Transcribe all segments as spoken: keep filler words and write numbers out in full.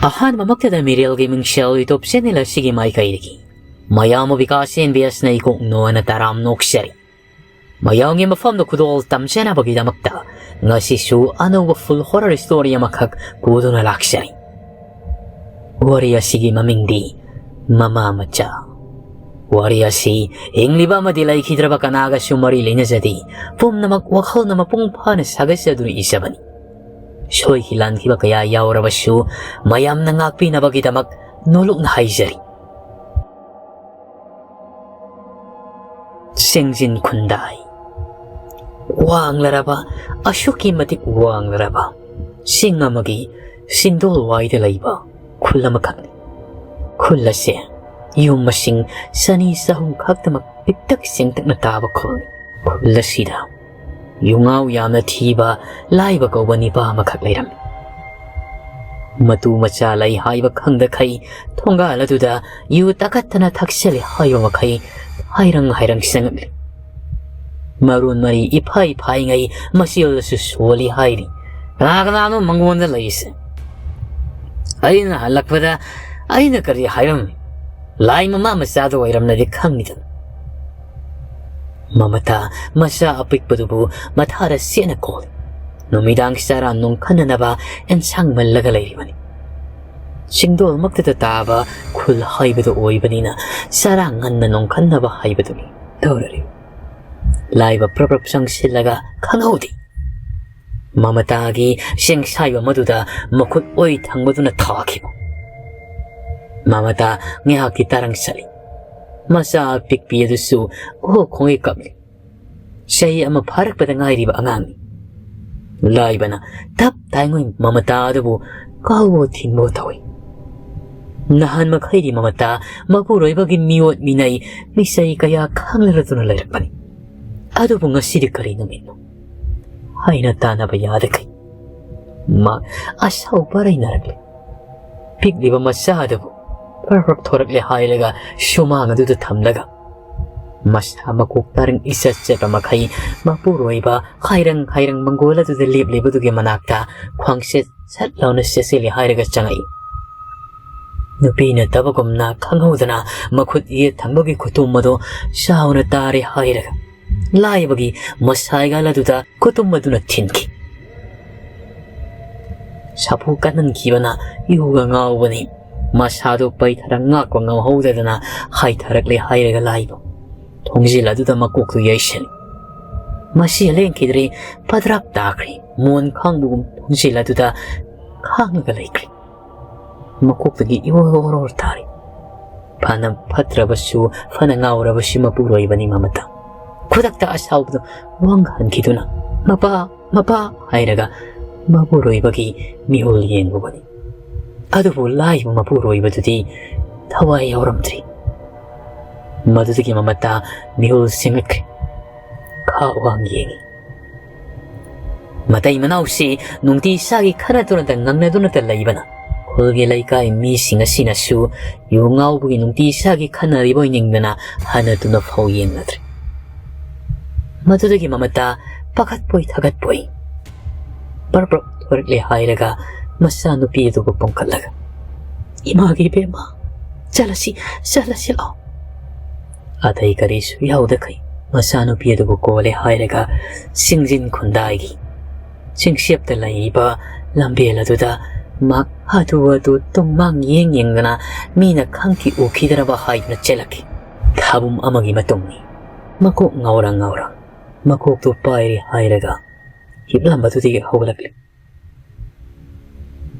ꯑꯍꯥꯟꯕꯃꯛꯇꯗ ꯃꯤꯔꯦꯜꯒꯤ ꯃꯤꯡꯁꯦꯜ YouTube channel ꯑꯁꯤꯒꯤ ꯃꯥꯏꯀꯩꯗꯒꯤ ꯃꯌꯥꯝ ꯑꯣ ꯕꯤꯀꯥꯁ ꯑꯦꯟ ꯕꯤ ꯑꯦꯁꯅ ꯏꯀꯣꯛ ꯅꯣꯟꯅ ꯇꯔꯥꯝ ꯅꯣꯛꯆꯔꯤ꯫ ꯃꯌꯥꯝꯒꯤ ꯃꯐꯝꯗ ꯈꯨꯗꯣꯜ ꯇꯝꯖꯅꯕꯒꯤꯗꯃꯛꯇ ꯉꯁꯤꯁꯨ ꯑꯅꯧꯕ full horror story ꯑꯃꯈꯛ ꯄꯨꯗꯨꯅ ꯂꯥꯛꯆꯔꯤ꯫ ꯋꯥꯔꯤ ꯑꯁꯤꯒꯤ ꯃꯃꯤꯡꯗꯤ ꯃꯃꯥ ꯃꯆꯥ꯫ ꯋꯥꯔꯤ ꯑꯁꯤ ꯍꯤꯡꯂꯤꯕ ꯑꯃꯗꯤ ꯂꯩꯈꯤꯗ꯭ꯔꯕ ꯀꯅꯥꯒꯁꯨ ꯃꯔꯤ ꯂꯩꯅꯖꯗꯦ꯫ ꯄꯨꯝꯅꯃꯛ ꯋꯥꯈꯜꯅ ꯃꯄꯨꯡ ꯐꯥꯅ ꯁꯥꯒꯠꯆꯗꯨꯅ ꯏꯖꯕꯅꯤ꯫ ꯁꯣꯏꯈꯤ ꯂꯥꯟꯈꯤꯕ ꯀꯌꯥ ꯌꯥꯎꯔꯕꯁꯨ ꯃꯌꯥꯝꯅ ꯉꯥꯛꯄꯤꯅꯕꯒꯤꯗꯃꯛ ꯅꯣꯂꯨꯛꯅ ꯍꯥꯏꯖꯔꯤ꯫ ꯆꯤꯡꯖꯤꯟ ꯈꯨꯟꯗꯥꯏ꯫ ꯋꯥꯡꯂꯔꯕ, ꯑꯁꯨꯛꯀꯤ ꯃꯇꯤꯛ ꯋꯥꯡꯂꯔꯕ ꯆꯤꯡ ꯑꯃꯒꯤ ꯆꯤꯡꯗꯣꯜ ꯋꯥꯏꯗ ꯂꯩꯕ ꯈꯨꯜ ꯑꯃꯈꯛꯅꯤ꯫ ꯈꯨꯜ ꯑꯁꯦ ꯌꯨꯝ ꯃꯁꯤꯡ ꯆꯅꯤ ꯆꯍꯨꯝ ꯈꯛꯇꯃꯛ ꯄꯤꯛꯇꯛ ꯆꯦꯡꯇꯛꯅ ꯇꯥꯕ ꯈꯨꯜꯅꯤ꯫ ꯈꯨꯜ ꯑꯁꯤꯗ ꯌꯨꯉꯥꯎ ꯌꯥꯝꯅ ꯊꯤꯕ ꯂꯥꯏꯕ ꯀꯧꯕ ꯅꯤꯄꯥ ꯑꯃꯈꯛ ꯂꯩꯔꯝꯃꯤ꯫ ꯃꯇꯨ ꯃꯆꯥ ꯂꯩ ꯍꯥꯏꯕ ꯈꯪꯗꯈꯩ ꯊꯣꯡꯒꯥꯜ ꯑꯗꯨꯗ ꯌꯨ ꯇꯥꯀꯠꯇꯅ ꯊꯛꯆꯜꯂꯤ ꯍꯥꯏꯕ ꯃꯈꯩ ꯍꯥꯏꯔꯪ ꯍꯥꯏꯔꯪ ꯆꯪꯉꯛꯂꯤ꯫ ꯃꯔꯣꯟ ꯃꯔꯤ ꯏꯐꯥꯏ ꯐꯥꯏꯉꯩ ꯃꯆꯦꯜꯗꯁꯨ ꯁꯣꯜꯂꯤ ꯍꯥꯏꯔꯤ꯫ "ꯀꯅꯥ ꯀꯅꯥꯅꯣ ꯃꯉꯣꯟꯗ ꯂꯩꯔꯤꯁꯦ? ꯑꯩꯅ ꯍꯜꯂꯛꯄꯗ ꯑꯩꯅ ꯀꯔꯤ ꯍꯥꯏꯔꯝꯃꯤ? ꯂꯥꯏ ꯃꯃꯥ ꯃꯆꯥꯗ ꯑꯣꯏꯔꯝꯂꯗꯤ ꯈꯪꯉꯤꯗꯅ꯫" ꯃꯃꯇꯥ ꯃꯆꯥ ꯑꯄꯤꯛꯄꯗꯨꯕꯨ ꯃꯊꯥꯗ ꯆꯦꯠꯅ ꯀꯣꯜꯂꯤ꯫ ꯅꯨꯃꯤꯗꯥꯡ ꯆꯔꯥ ꯅꯨꯡꯈꯠꯅꯅꯕ ꯑꯦꯟꯁꯥꯡ ꯃꯜꯂꯒ ꯂꯩꯔꯤꯕꯅꯤ꯫ ꯆꯤꯡꯗꯣꯜꯃꯛꯇꯗ ꯇꯥꯕ ꯈꯨꯜ ꯍꯥꯏꯕꯗꯨ ꯑꯣꯏꯕꯅꯤꯅ ꯆꯔꯥ ꯉꯟꯅ ꯅꯣꯡꯈꯠꯅꯕ ꯍꯥꯏꯕꯗꯨꯅꯤ ꯇꯧꯔꯔꯤ꯫ ꯂꯥꯏꯕ ꯄ꯭ꯔꯞ ꯄ꯭ꯔꯞ ꯆꯪꯁꯤꯜꯂꯒ ꯈꯪꯍꯧꯗꯦ꯫ ꯃꯃꯇꯥꯒꯤ ꯆꯦꯡꯁꯥꯏꯕ ꯃꯗꯨꯗ ꯃꯈꯨꯠ ꯑꯣꯏ ꯊꯪꯕꯗꯨꯅ ꯊꯥꯈꯤꯕ꯫ ꯃꯃꯇꯥ ꯉꯥꯏꯍꯥꯛꯀꯤ ꯇꯥꯔꯪ ꯆꯠꯂꯤ꯫ ꯃꯆꯥ ꯑꯄꯤꯛꯄꯤ ꯑꯗꯨꯁꯨ ꯑꯣ ꯈꯣꯡꯉꯩ ꯀꯞꯂꯤ꯫ ꯆꯍꯤ ꯑꯃ ꯐꯥꯔꯛꯄꯗ ꯉꯥꯏꯔꯤꯕ ꯑꯉꯥꯡꯅꯤ꯫ ꯂꯥꯏꯕꯅ ꯇꯞ ꯇꯥꯏꯉꯣꯏ ꯃꯃꯇꯥ ꯑꯗꯨꯕꯨ ꯀꯥꯎꯕ ꯊꯤꯟꯕ ꯇꯧꯏ꯫ ꯅꯍꯥꯟ ꯃꯈꯩꯗꯤ ꯃꯃꯇꯥ ꯃꯄꯨꯔꯣꯏꯕꯒꯤ ꯃꯤꯑꯣꯠ ꯃꯤꯅꯩ ꯃꯤꯆꯩ ꯀꯌꯥ ꯈꯪꯂꯗꯨꯅ ꯂꯩꯔꯛꯄꯅꯤ꯫ ꯑꯗꯨꯕꯨ ꯉꯁꯤꯗꯤ ꯀꯔꯤ ꯅꯨꯃꯤꯠꯅꯣ? ꯍꯥꯏꯅ ꯇꯥꯟꯅꯕ ꯌꯥꯗꯈꯩ ꯃꯥ ꯑꯁꯥꯎ ꯄꯔꯩꯅꯔꯛꯂꯦ꯫ ꯄꯤꯛꯂꯤꯕ ꯃꯆꯥ ꯑꯗꯨꯕꯨ ꯄ꯭ꯔꯞ ꯄ꯭ꯔꯞ ꯊꯣꯔꯛꯂꯦ ꯍꯥꯏꯔꯒ ꯁꯨꯃꯥꯡ ꯑꯗꯨꯗ ꯊꯝꯂꯒ ꯃꯁꯥ ꯃꯀꯣꯛ ꯇꯥꯔꯪ ꯏꯆꯠ ꯆꯠꯄ ꯃꯈꯩ ꯃꯄꯨꯔꯣꯏꯕ ꯍꯥꯏꯔꯪ ꯍꯥꯏꯔꯪ ꯃꯪꯒꯣꯜ ꯑꯗꯨꯗ ꯂꯦꯞꯂꯤꯕꯗꯨꯒꯤ ꯃꯅꯥꯛꯇ ꯈ꯭ꯋꯥꯡꯆꯦꯠ ꯁꯠ ꯂꯥꯎꯅ ꯆꯦꯠꯁꯤꯜꯂꯤ ꯍꯥꯏꯔꯒ ꯆꯪꯉꯛꯏ꯫ ꯅꯨꯄꯤ ꯅꯠꯇꯕꯒꯨꯝꯅ ꯈꯪꯍꯧꯗꯅ ꯃꯈꯨꯠ ꯌꯦꯠ ꯊꯪꯕꯒꯤ ꯈꯨꯇꯨꯝ ꯑꯗꯨ ꯆꯥꯎꯅ ꯇꯥꯔꯦ ꯍꯥꯏꯔꯒ ꯂꯥꯏꯕꯒꯤ ꯃꯁꯥꯏꯒꯜ ꯑꯗꯨꯗ ꯈꯨꯇꯨꯝ ꯑꯗꯨꯅ ꯊꯤꯟꯈꯤ꯫ ꯁꯥꯐꯨ ꯀꯟꯍꯟꯈꯤꯕꯅ ꯌꯨꯒ ꯉꯥꯎꯕꯅꯤ꯫ ꯃꯁꯥꯗꯨ ꯄꯩꯊꯔ ꯉꯥꯛꯄ ꯉꯝꯍꯧꯗꯗꯅ ꯍꯥꯏꯊꯔꯛꯂꯦ ꯍꯥꯏꯔꯒ ꯂꯥꯏꯕ ꯊꯣꯡꯖꯤꯜ ꯑꯗꯨꯗ ꯃꯀꯣꯛꯇꯨ ꯌꯩꯁꯤꯜꯂꯤ꯫ ꯃꯁꯤ ꯂꯦꯡꯈꯤꯗ꯭ꯔꯦ, ꯐꯗ꯭ꯔꯥꯛ ꯇꯥꯈ꯭ꯔꯦ꯫ ꯃꯣꯟ ꯈꯥꯡꯕꯒꯨꯝ ꯊꯣꯡꯖꯤꯜ ꯑꯗꯨꯗ ꯈꯥꯡꯂꯒ ꯂꯩꯈ꯭ꯔꯦ꯫ ꯃꯀꯣꯛꯇꯒꯤ ꯏꯑꯣꯔ ꯑꯣꯔ ꯇꯥꯔꯤ꯫ ꯐꯅ ꯐꯠꯇ꯭ꯔꯕꯁꯨ, ꯐꯅ ꯉꯥꯎꯔꯕꯁꯨ ꯃꯄꯨꯔꯣꯏꯕꯅꯤ ꯃꯃꯇꯥ꯫ ꯈꯨꯗꯛꯇ ꯑꯁꯥꯎꯕꯗ ꯋꯥꯡꯍꯟꯈꯤꯗꯨꯅ, "ꯃꯄꯥ, ꯃꯄꯥ" ꯍꯥꯏꯔꯒ ꯃꯄꯨꯔꯣꯏꯕꯒꯤ ꯃꯤꯍꯨꯜ ꯌꯦꯡꯂꯨꯕꯅꯤ꯫ ꯑꯗꯨꯕꯨ ꯂꯥꯏꯕ ꯃꯄꯨꯔꯣꯏꯕꯗꯨꯗꯤ ꯊꯋꯥꯏ ꯌꯥꯎꯔꯝꯗ꯭ꯔꯤ꯫ ꯃꯗꯨꯗꯒꯤ ꯃꯃꯇꯥ ꯃꯤꯍꯨꯜ ꯁꯤꯡꯂꯛꯈ꯭ꯔꯦ꯫ ꯈꯥ ꯋꯥꯡ ꯌꯦꯡꯉꯤ꯫ ꯃꯇꯩ ꯃꯅꯥꯎꯁꯤ ꯅꯨꯡꯇꯤ ꯏꯁꯥꯒꯤ ꯈꯠꯅꯗꯨꯅꯇ ꯉꯪꯅꯗꯨꯅꯇ ꯂꯩꯕꯅ ꯈꯨꯜꯒꯤ ꯂꯩꯀꯥꯏ ꯃꯤꯁꯤꯡ ꯑꯁꯤꯅꯁꯨ ꯌꯨ ꯉꯥꯎꯕꯒꯤ ꯅꯨꯡꯇꯤ ꯏꯁꯥꯒꯤ ꯈꯠꯅꯔꯤꯕꯣꯏ ꯅꯤꯡꯗꯅ ꯍꯟꯅ ꯇꯨꯅ ꯐꯥꯎ ꯌꯦꯡꯅꯗ꯭ꯔꯦ꯫ ꯃꯗꯨꯗꯒꯤ ꯃꯃꯇꯥ ꯄꯥꯈꯠꯄꯣꯏ ꯊꯥꯒꯠꯄꯣꯏ ꯄꯔꯞ ꯄꯔꯞ ꯊꯣꯔꯛꯂꯦ ꯍꯥꯏꯔꯒ ꯃꯆꯥꯅꯨꯄꯤ ꯑꯗꯨꯕꯨ ꯄꯣꯡꯈꯠꯂꯒ, "ꯏꯃꯥꯒꯤ ꯏꯕꯦꯝꯃ, ꯆꯠꯂꯁꯤ, ꯆꯠꯂꯁꯤ ꯂꯥꯛꯑꯣ"꯫ ꯑꯇꯩ ꯀꯔꯤꯁꯨ ꯌꯥꯎꯗꯈꯩ ꯃꯆꯥꯅꯨꯄꯤ ꯑꯗꯨꯕꯨ ꯀꯣꯜꯂꯦ ꯍꯥꯏꯔꯒ ꯆꯤꯡꯖꯤꯟ ꯈꯨꯟꯗꯥꯏꯒꯤ ꯆꯤꯡꯁꯦꯞꯇ ꯂꯩꯔꯤꯕ ꯂꯝꯕꯦꯜ ꯑꯗꯨꯗ ꯃꯍꯥꯛ ꯍꯥꯊꯨ ꯍꯥꯊꯨ ꯇꯨꯡꯃꯥꯡ ꯌꯦꯡ ꯌꯦꯡꯗꯅ ꯃꯤꯅ ꯈꯪꯈꯤ ꯎꯈꯤꯗ꯭ꯔꯕ ꯍꯥꯏꯗꯨꯅ ꯆꯦꯜꯂꯛꯈꯤ꯫ ꯊꯥꯕꯨꯝ ꯑꯃꯒꯤ ꯃꯇꯨꯡꯅꯤ꯫ ꯃꯀꯣꯛ ꯉꯥꯎꯔ ꯉꯥꯎꯔ ꯃꯀꯣꯛꯇꯨ ꯄꯥꯏꯔꯦ ꯍꯥꯏꯔꯒ ꯍꯤꯞꯂꯝꯕꯗꯨꯗꯒꯤ ꯍꯧꯒꯠꯂꯛꯂꯤ꯫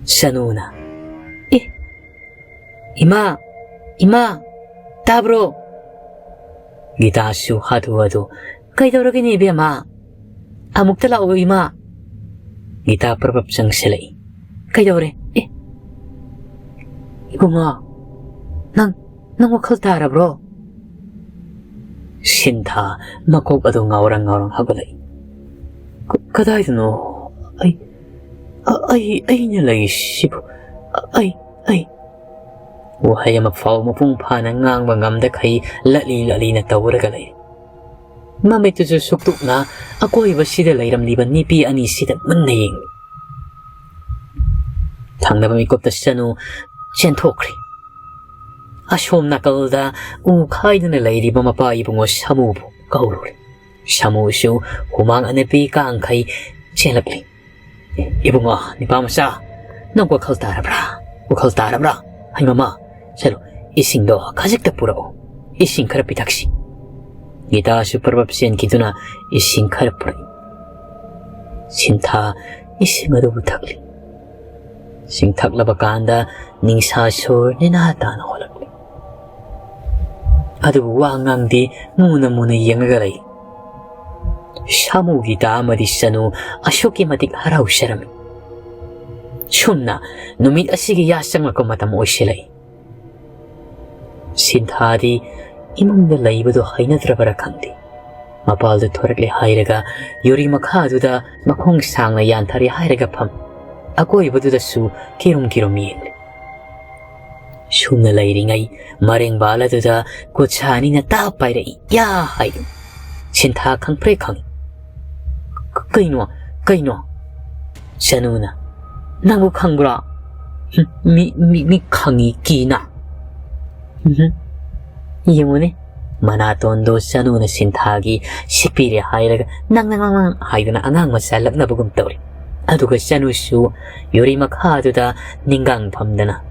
ꯁꯅꯨꯅ, "ꯑꯦ, ꯏꯃꯥ, ꯏꯃꯥ, ꯇꯥꯕ꯭ꯔꯣ?" ꯒꯤꯇꯥꯁꯨ ꯍꯥꯊꯨ ꯍꯥꯊꯨ, "ꯀꯩꯗꯧꯔꯒꯦꯅꯦ ꯏꯕꯦꯝꯃ? ꯑꯃꯨꯛꯇ ꯂꯥꯛꯑꯣ ꯏꯃꯥ"꯫ ꯒꯤꯇꯥ ꯄ꯭ꯔꯞ ꯄ꯭ꯔꯞ ꯆꯪꯁꯤꯜꯂꯛꯏ꯫ "ꯀꯩꯗꯧꯔꯦ? ꯑꯦ, ꯏꯕꯨꯡꯉꯣ, ꯅꯪ, ꯅꯪ ꯋꯥꯈꯜ ꯇꯥꯔꯕ꯭ꯔꯣ?" ꯁꯤꯟꯊꯥ ꯃꯀꯣꯛ ꯑꯗꯨ ꯉꯥꯎꯔꯪ ꯉꯥꯎꯔꯪ ꯍꯧꯒꯠꯂꯛꯏ꯫ "ꯀ-, ꯀꯗꯥꯏꯗꯅꯣ? ꯑꯩ, ꯑ-, ꯑꯩ, ꯑꯩꯅ ꯂꯩꯔꯤꯁꯤꯕꯨ, ꯑ-, ꯑꯩ, ꯑꯩ"꯫ ꯋꯥꯍꯩ ꯑꯃ ꯐꯥꯎ ꯃꯄꯨꯡ ꯐꯥꯅ ꯉꯥꯡꯕ ꯉꯝꯗꯈꯩ ꯂꯠꯂꯤ ꯂꯠꯂꯤꯅ ꯇꯧꯔꯒ ꯂꯩ꯫ ꯃꯃꯤꯠꯇꯨꯁꯨ ꯁꯨꯛꯇꯨꯛꯅ ꯑꯀꯣꯏꯕꯁꯤꯗ ꯂꯩꯔꯝꯂꯤꯕ ꯅꯨꯄꯤ ꯑꯅꯤꯁꯤꯗ ꯃꯨꯟꯅ ꯌꯦꯡꯂꯤ꯫ ꯊꯪꯅꯕ ꯃꯤꯀꯨꯞꯇ ꯁꯅꯨ ꯆꯦꯟꯊꯣꯛꯈ꯭ꯔꯦ꯫ ꯑꯁꯣꯝ ꯅꯥꯀꯜꯗ ꯎ ꯈꯥꯏꯗꯨꯅ ꯂꯩꯔꯤꯕ ꯃꯄꯥ ꯏꯕꯨꯡꯉꯣ ꯁꯥꯃꯨꯕꯨ ꯀꯧꯔꯨꯔꯦ꯫ ꯁꯥꯃꯨꯁꯨ ꯍꯨꯃꯥꯡ ꯑꯅꯞꯄꯤ ꯀꯥꯡꯈꯩ ꯆꯦꯜꯂꯛꯂꯤ꯫ "ꯏꯕꯨꯡꯉꯣ, ꯅꯤꯄꯥ ꯃꯆꯥ, ꯅꯪ ꯋꯥꯈꯜ ꯇꯥꯔꯕ꯭ꯔꯥ? ꯋꯥꯈꯜ ꯇꯥꯔꯕ꯭ꯔꯥ? ꯍꯩ ꯃꯃꯥ, ꯆꯠꯂꯣ, ꯏꯁꯤꯡꯗꯣ ꯈꯖꯤꯛꯇ ꯄꯨꯔꯛꯎ꯫ ꯏꯁꯤꯡ ꯈꯔ ꯄꯤꯊꯛꯁꯤ꯫" ꯒꯤꯇꯥꯁꯨ ꯄꯔꯕꯞ ꯆꯦꯟꯈꯤꯗꯨꯅ ꯏꯁꯤꯡ ꯈꯔ ꯄꯨꯔꯛꯏ꯫ ꯁꯤꯟꯊꯥ ꯏꯁꯤꯡ ꯑꯗꯨꯕꯨ ꯊꯛꯂꯤ꯫ ꯏꯁꯤꯡ ꯊꯛꯂꯕ ꯀꯥꯟꯗ ꯅꯤꯡꯁꯥ ꯁꯣꯔ ꯅꯦꯅꯥ ꯇꯥꯅ ꯍꯣꯜꯂꯛꯂꯤ꯫ ꯑꯗꯨꯕꯨ ꯋꯥ ꯉꯥꯡꯗꯦ, ꯃꯨꯅ ꯃꯨꯅ ꯌꯦꯡꯂꯒ ꯂꯩ꯫ ꯁꯥꯃꯨ ꯒꯤꯇꯥ ꯑꯃꯗꯤ ꯆꯅꯨ ꯑꯁꯨꯛꯀꯤ ꯃꯇꯤꯛ ꯍꯔꯥꯎꯖꯔꯝꯃꯤ꯫ ꯁꯨꯝꯅ ꯅꯨꯃꯤꯠ ꯑꯁꯤꯒꯤ ꯌꯥꯆꯪꯂꯛꯄ ꯃꯇꯝ ꯑꯣꯏꯁꯤꯜꯂꯛꯏ꯫ ꯁꯤꯟꯊꯥꯗꯤ ꯏꯃꯨꯡꯗ ꯂꯩꯕꯗꯨ ꯍꯩꯅꯗ꯭ꯔꯕꯔꯥ ꯈꯪꯗꯦ, ꯃꯄꯥꯜꯗ ꯊꯣꯔꯛꯂꯦ ꯍꯥꯏꯔꯒ ꯌꯨꯔꯤ ꯃꯈꯥꯗꯨꯗ ꯃꯈꯣꯡ ꯁꯥꯡꯅ ꯌꯥꯟꯊꯔꯦ ꯍꯥꯏꯔꯒ ꯐꯝ꯫ ꯑꯀꯣꯏꯕꯗꯨꯗꯁꯨ ꯀꯤꯔꯨꯝ ꯀꯤꯔꯨꯝ ꯌꯦꯡꯂꯤ꯫ ꯁꯨꯝꯅ ꯂꯩꯔꯤꯉꯩ ꯃꯔꯦꯡꯕꯥꯜ ꯑꯗꯨꯗ ꯈꯨꯠ ꯁꯥ ꯑꯅꯤꯅ ꯇꯥꯞ ꯄꯥꯏꯔꯛꯏ꯫ "ꯌꯥ!" ꯍꯥꯏꯗꯨꯅ ꯁꯤꯟꯊꯥ ꯈꯪꯄ꯭ꯔꯦꯛ ꯈꯪꯏ꯫ "ꯀ-, ꯀꯩꯅꯣ? ꯀꯩꯅꯣ?" ꯆꯅꯨꯅ, "ꯅꯪꯕꯨ ꯈꯪꯕ꯭ꯔꯣ? ꯍꯨꯝ, ꯃꯤ, ꯃꯤ, ꯃꯤ ꯈꯪꯏ ꯀꯤꯅ꯫ ꯎꯝꯍꯨꯝ꯫ ꯌꯦꯡꯉꯨꯅꯦ, ꯃꯅꯥꯇꯣꯟꯗꯣ ꯆꯅꯨꯅ ꯁꯤꯟꯊꯥꯒꯤ ꯁꯤꯠꯄꯤꯔꯦ ꯍꯥꯏꯔꯒ ꯅꯪ, ꯅꯪ, ꯅꯪ, ꯅꯪ ꯍꯥꯏꯗꯨꯅ ꯑꯉꯥꯡ ꯃꯆꯥ ꯂꯛꯅꯕꯒꯨꯝ ꯇꯧꯔꯤ꯫" ꯑꯗꯨꯒ ꯆꯅꯨꯁꯨ ꯌꯨꯔꯤ ꯃꯈꯥꯗꯨꯗ ꯅꯤꯡꯒꯥꯡ ꯐꯝꯗꯅ,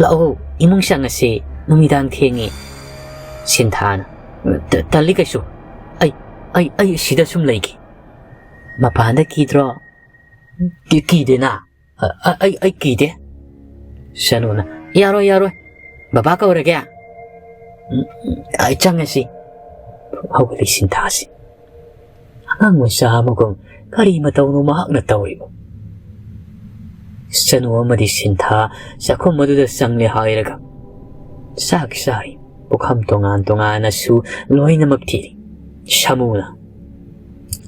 "ꯂꯥꯛꯑꯣ, ꯏꯃꯨꯡ ꯆꯪꯉꯁꯤ, ꯅꯨꯃꯤꯗꯥꯡ ꯊꯦꯡꯉꯤ꯫" ꯁꯤꯟꯊꯥꯅ, "ꯇ-, ꯇꯜꯂꯤ ꯀꯩꯁꯨ꯫ ꯑꯩ, ꯑꯩ, ꯑꯩ ꯁꯤꯗ ꯁꯨꯝ ꯂꯩꯒꯦ꯫" "ꯃꯄꯥꯟꯗ ꯀꯤꯗ꯭ꯔꯣ?" "ꯀꯤ-, ꯀꯤꯗꯦꯅ꯫ ꯑ-, ꯑ-, ꯑꯩ, ꯑꯩ ꯀꯤꯗꯦ꯫" ꯁꯅꯨꯅ, "ꯌꯥꯔꯣꯏ, ꯌꯥꯔꯣꯏ꯫ ꯕꯕꯥ ꯀꯧꯔꯒꯦ꯫ ꯎꯝ, ꯎꯝ, ꯑꯩ ꯆꯪꯉꯁꯤ꯫" ꯍꯧꯒꯠꯂꯤ ꯁꯤꯟꯊꯥꯁꯤ꯫ ꯑꯉꯥꯡ ꯃꯆꯥ ꯑꯃꯒꯨꯝ ꯀꯔꯤ ꯃꯇꯧꯅꯣ ꯃꯍꯥꯛꯅ ꯇꯧꯔꯤꯕ? ꯁꯅꯨ ꯑꯃꯗꯤ ꯁꯤꯟꯊꯥ ꯆꯥꯛꯈꯨꯝ ꯑꯗꯨꯗ ꯆꯪꯂꯦ ꯍꯥꯏꯔꯒ ꯆꯥꯛ ꯆꯥꯔꯤ꯫ ꯄꯨꯈꯝ ꯇꯣꯉꯥꯟ ꯇꯣꯉꯥꯟꯅꯁꯨ ꯂꯣꯏꯅꯃꯛ ꯊꯤꯔꯤ꯫ ꯁꯥꯃꯨꯅ,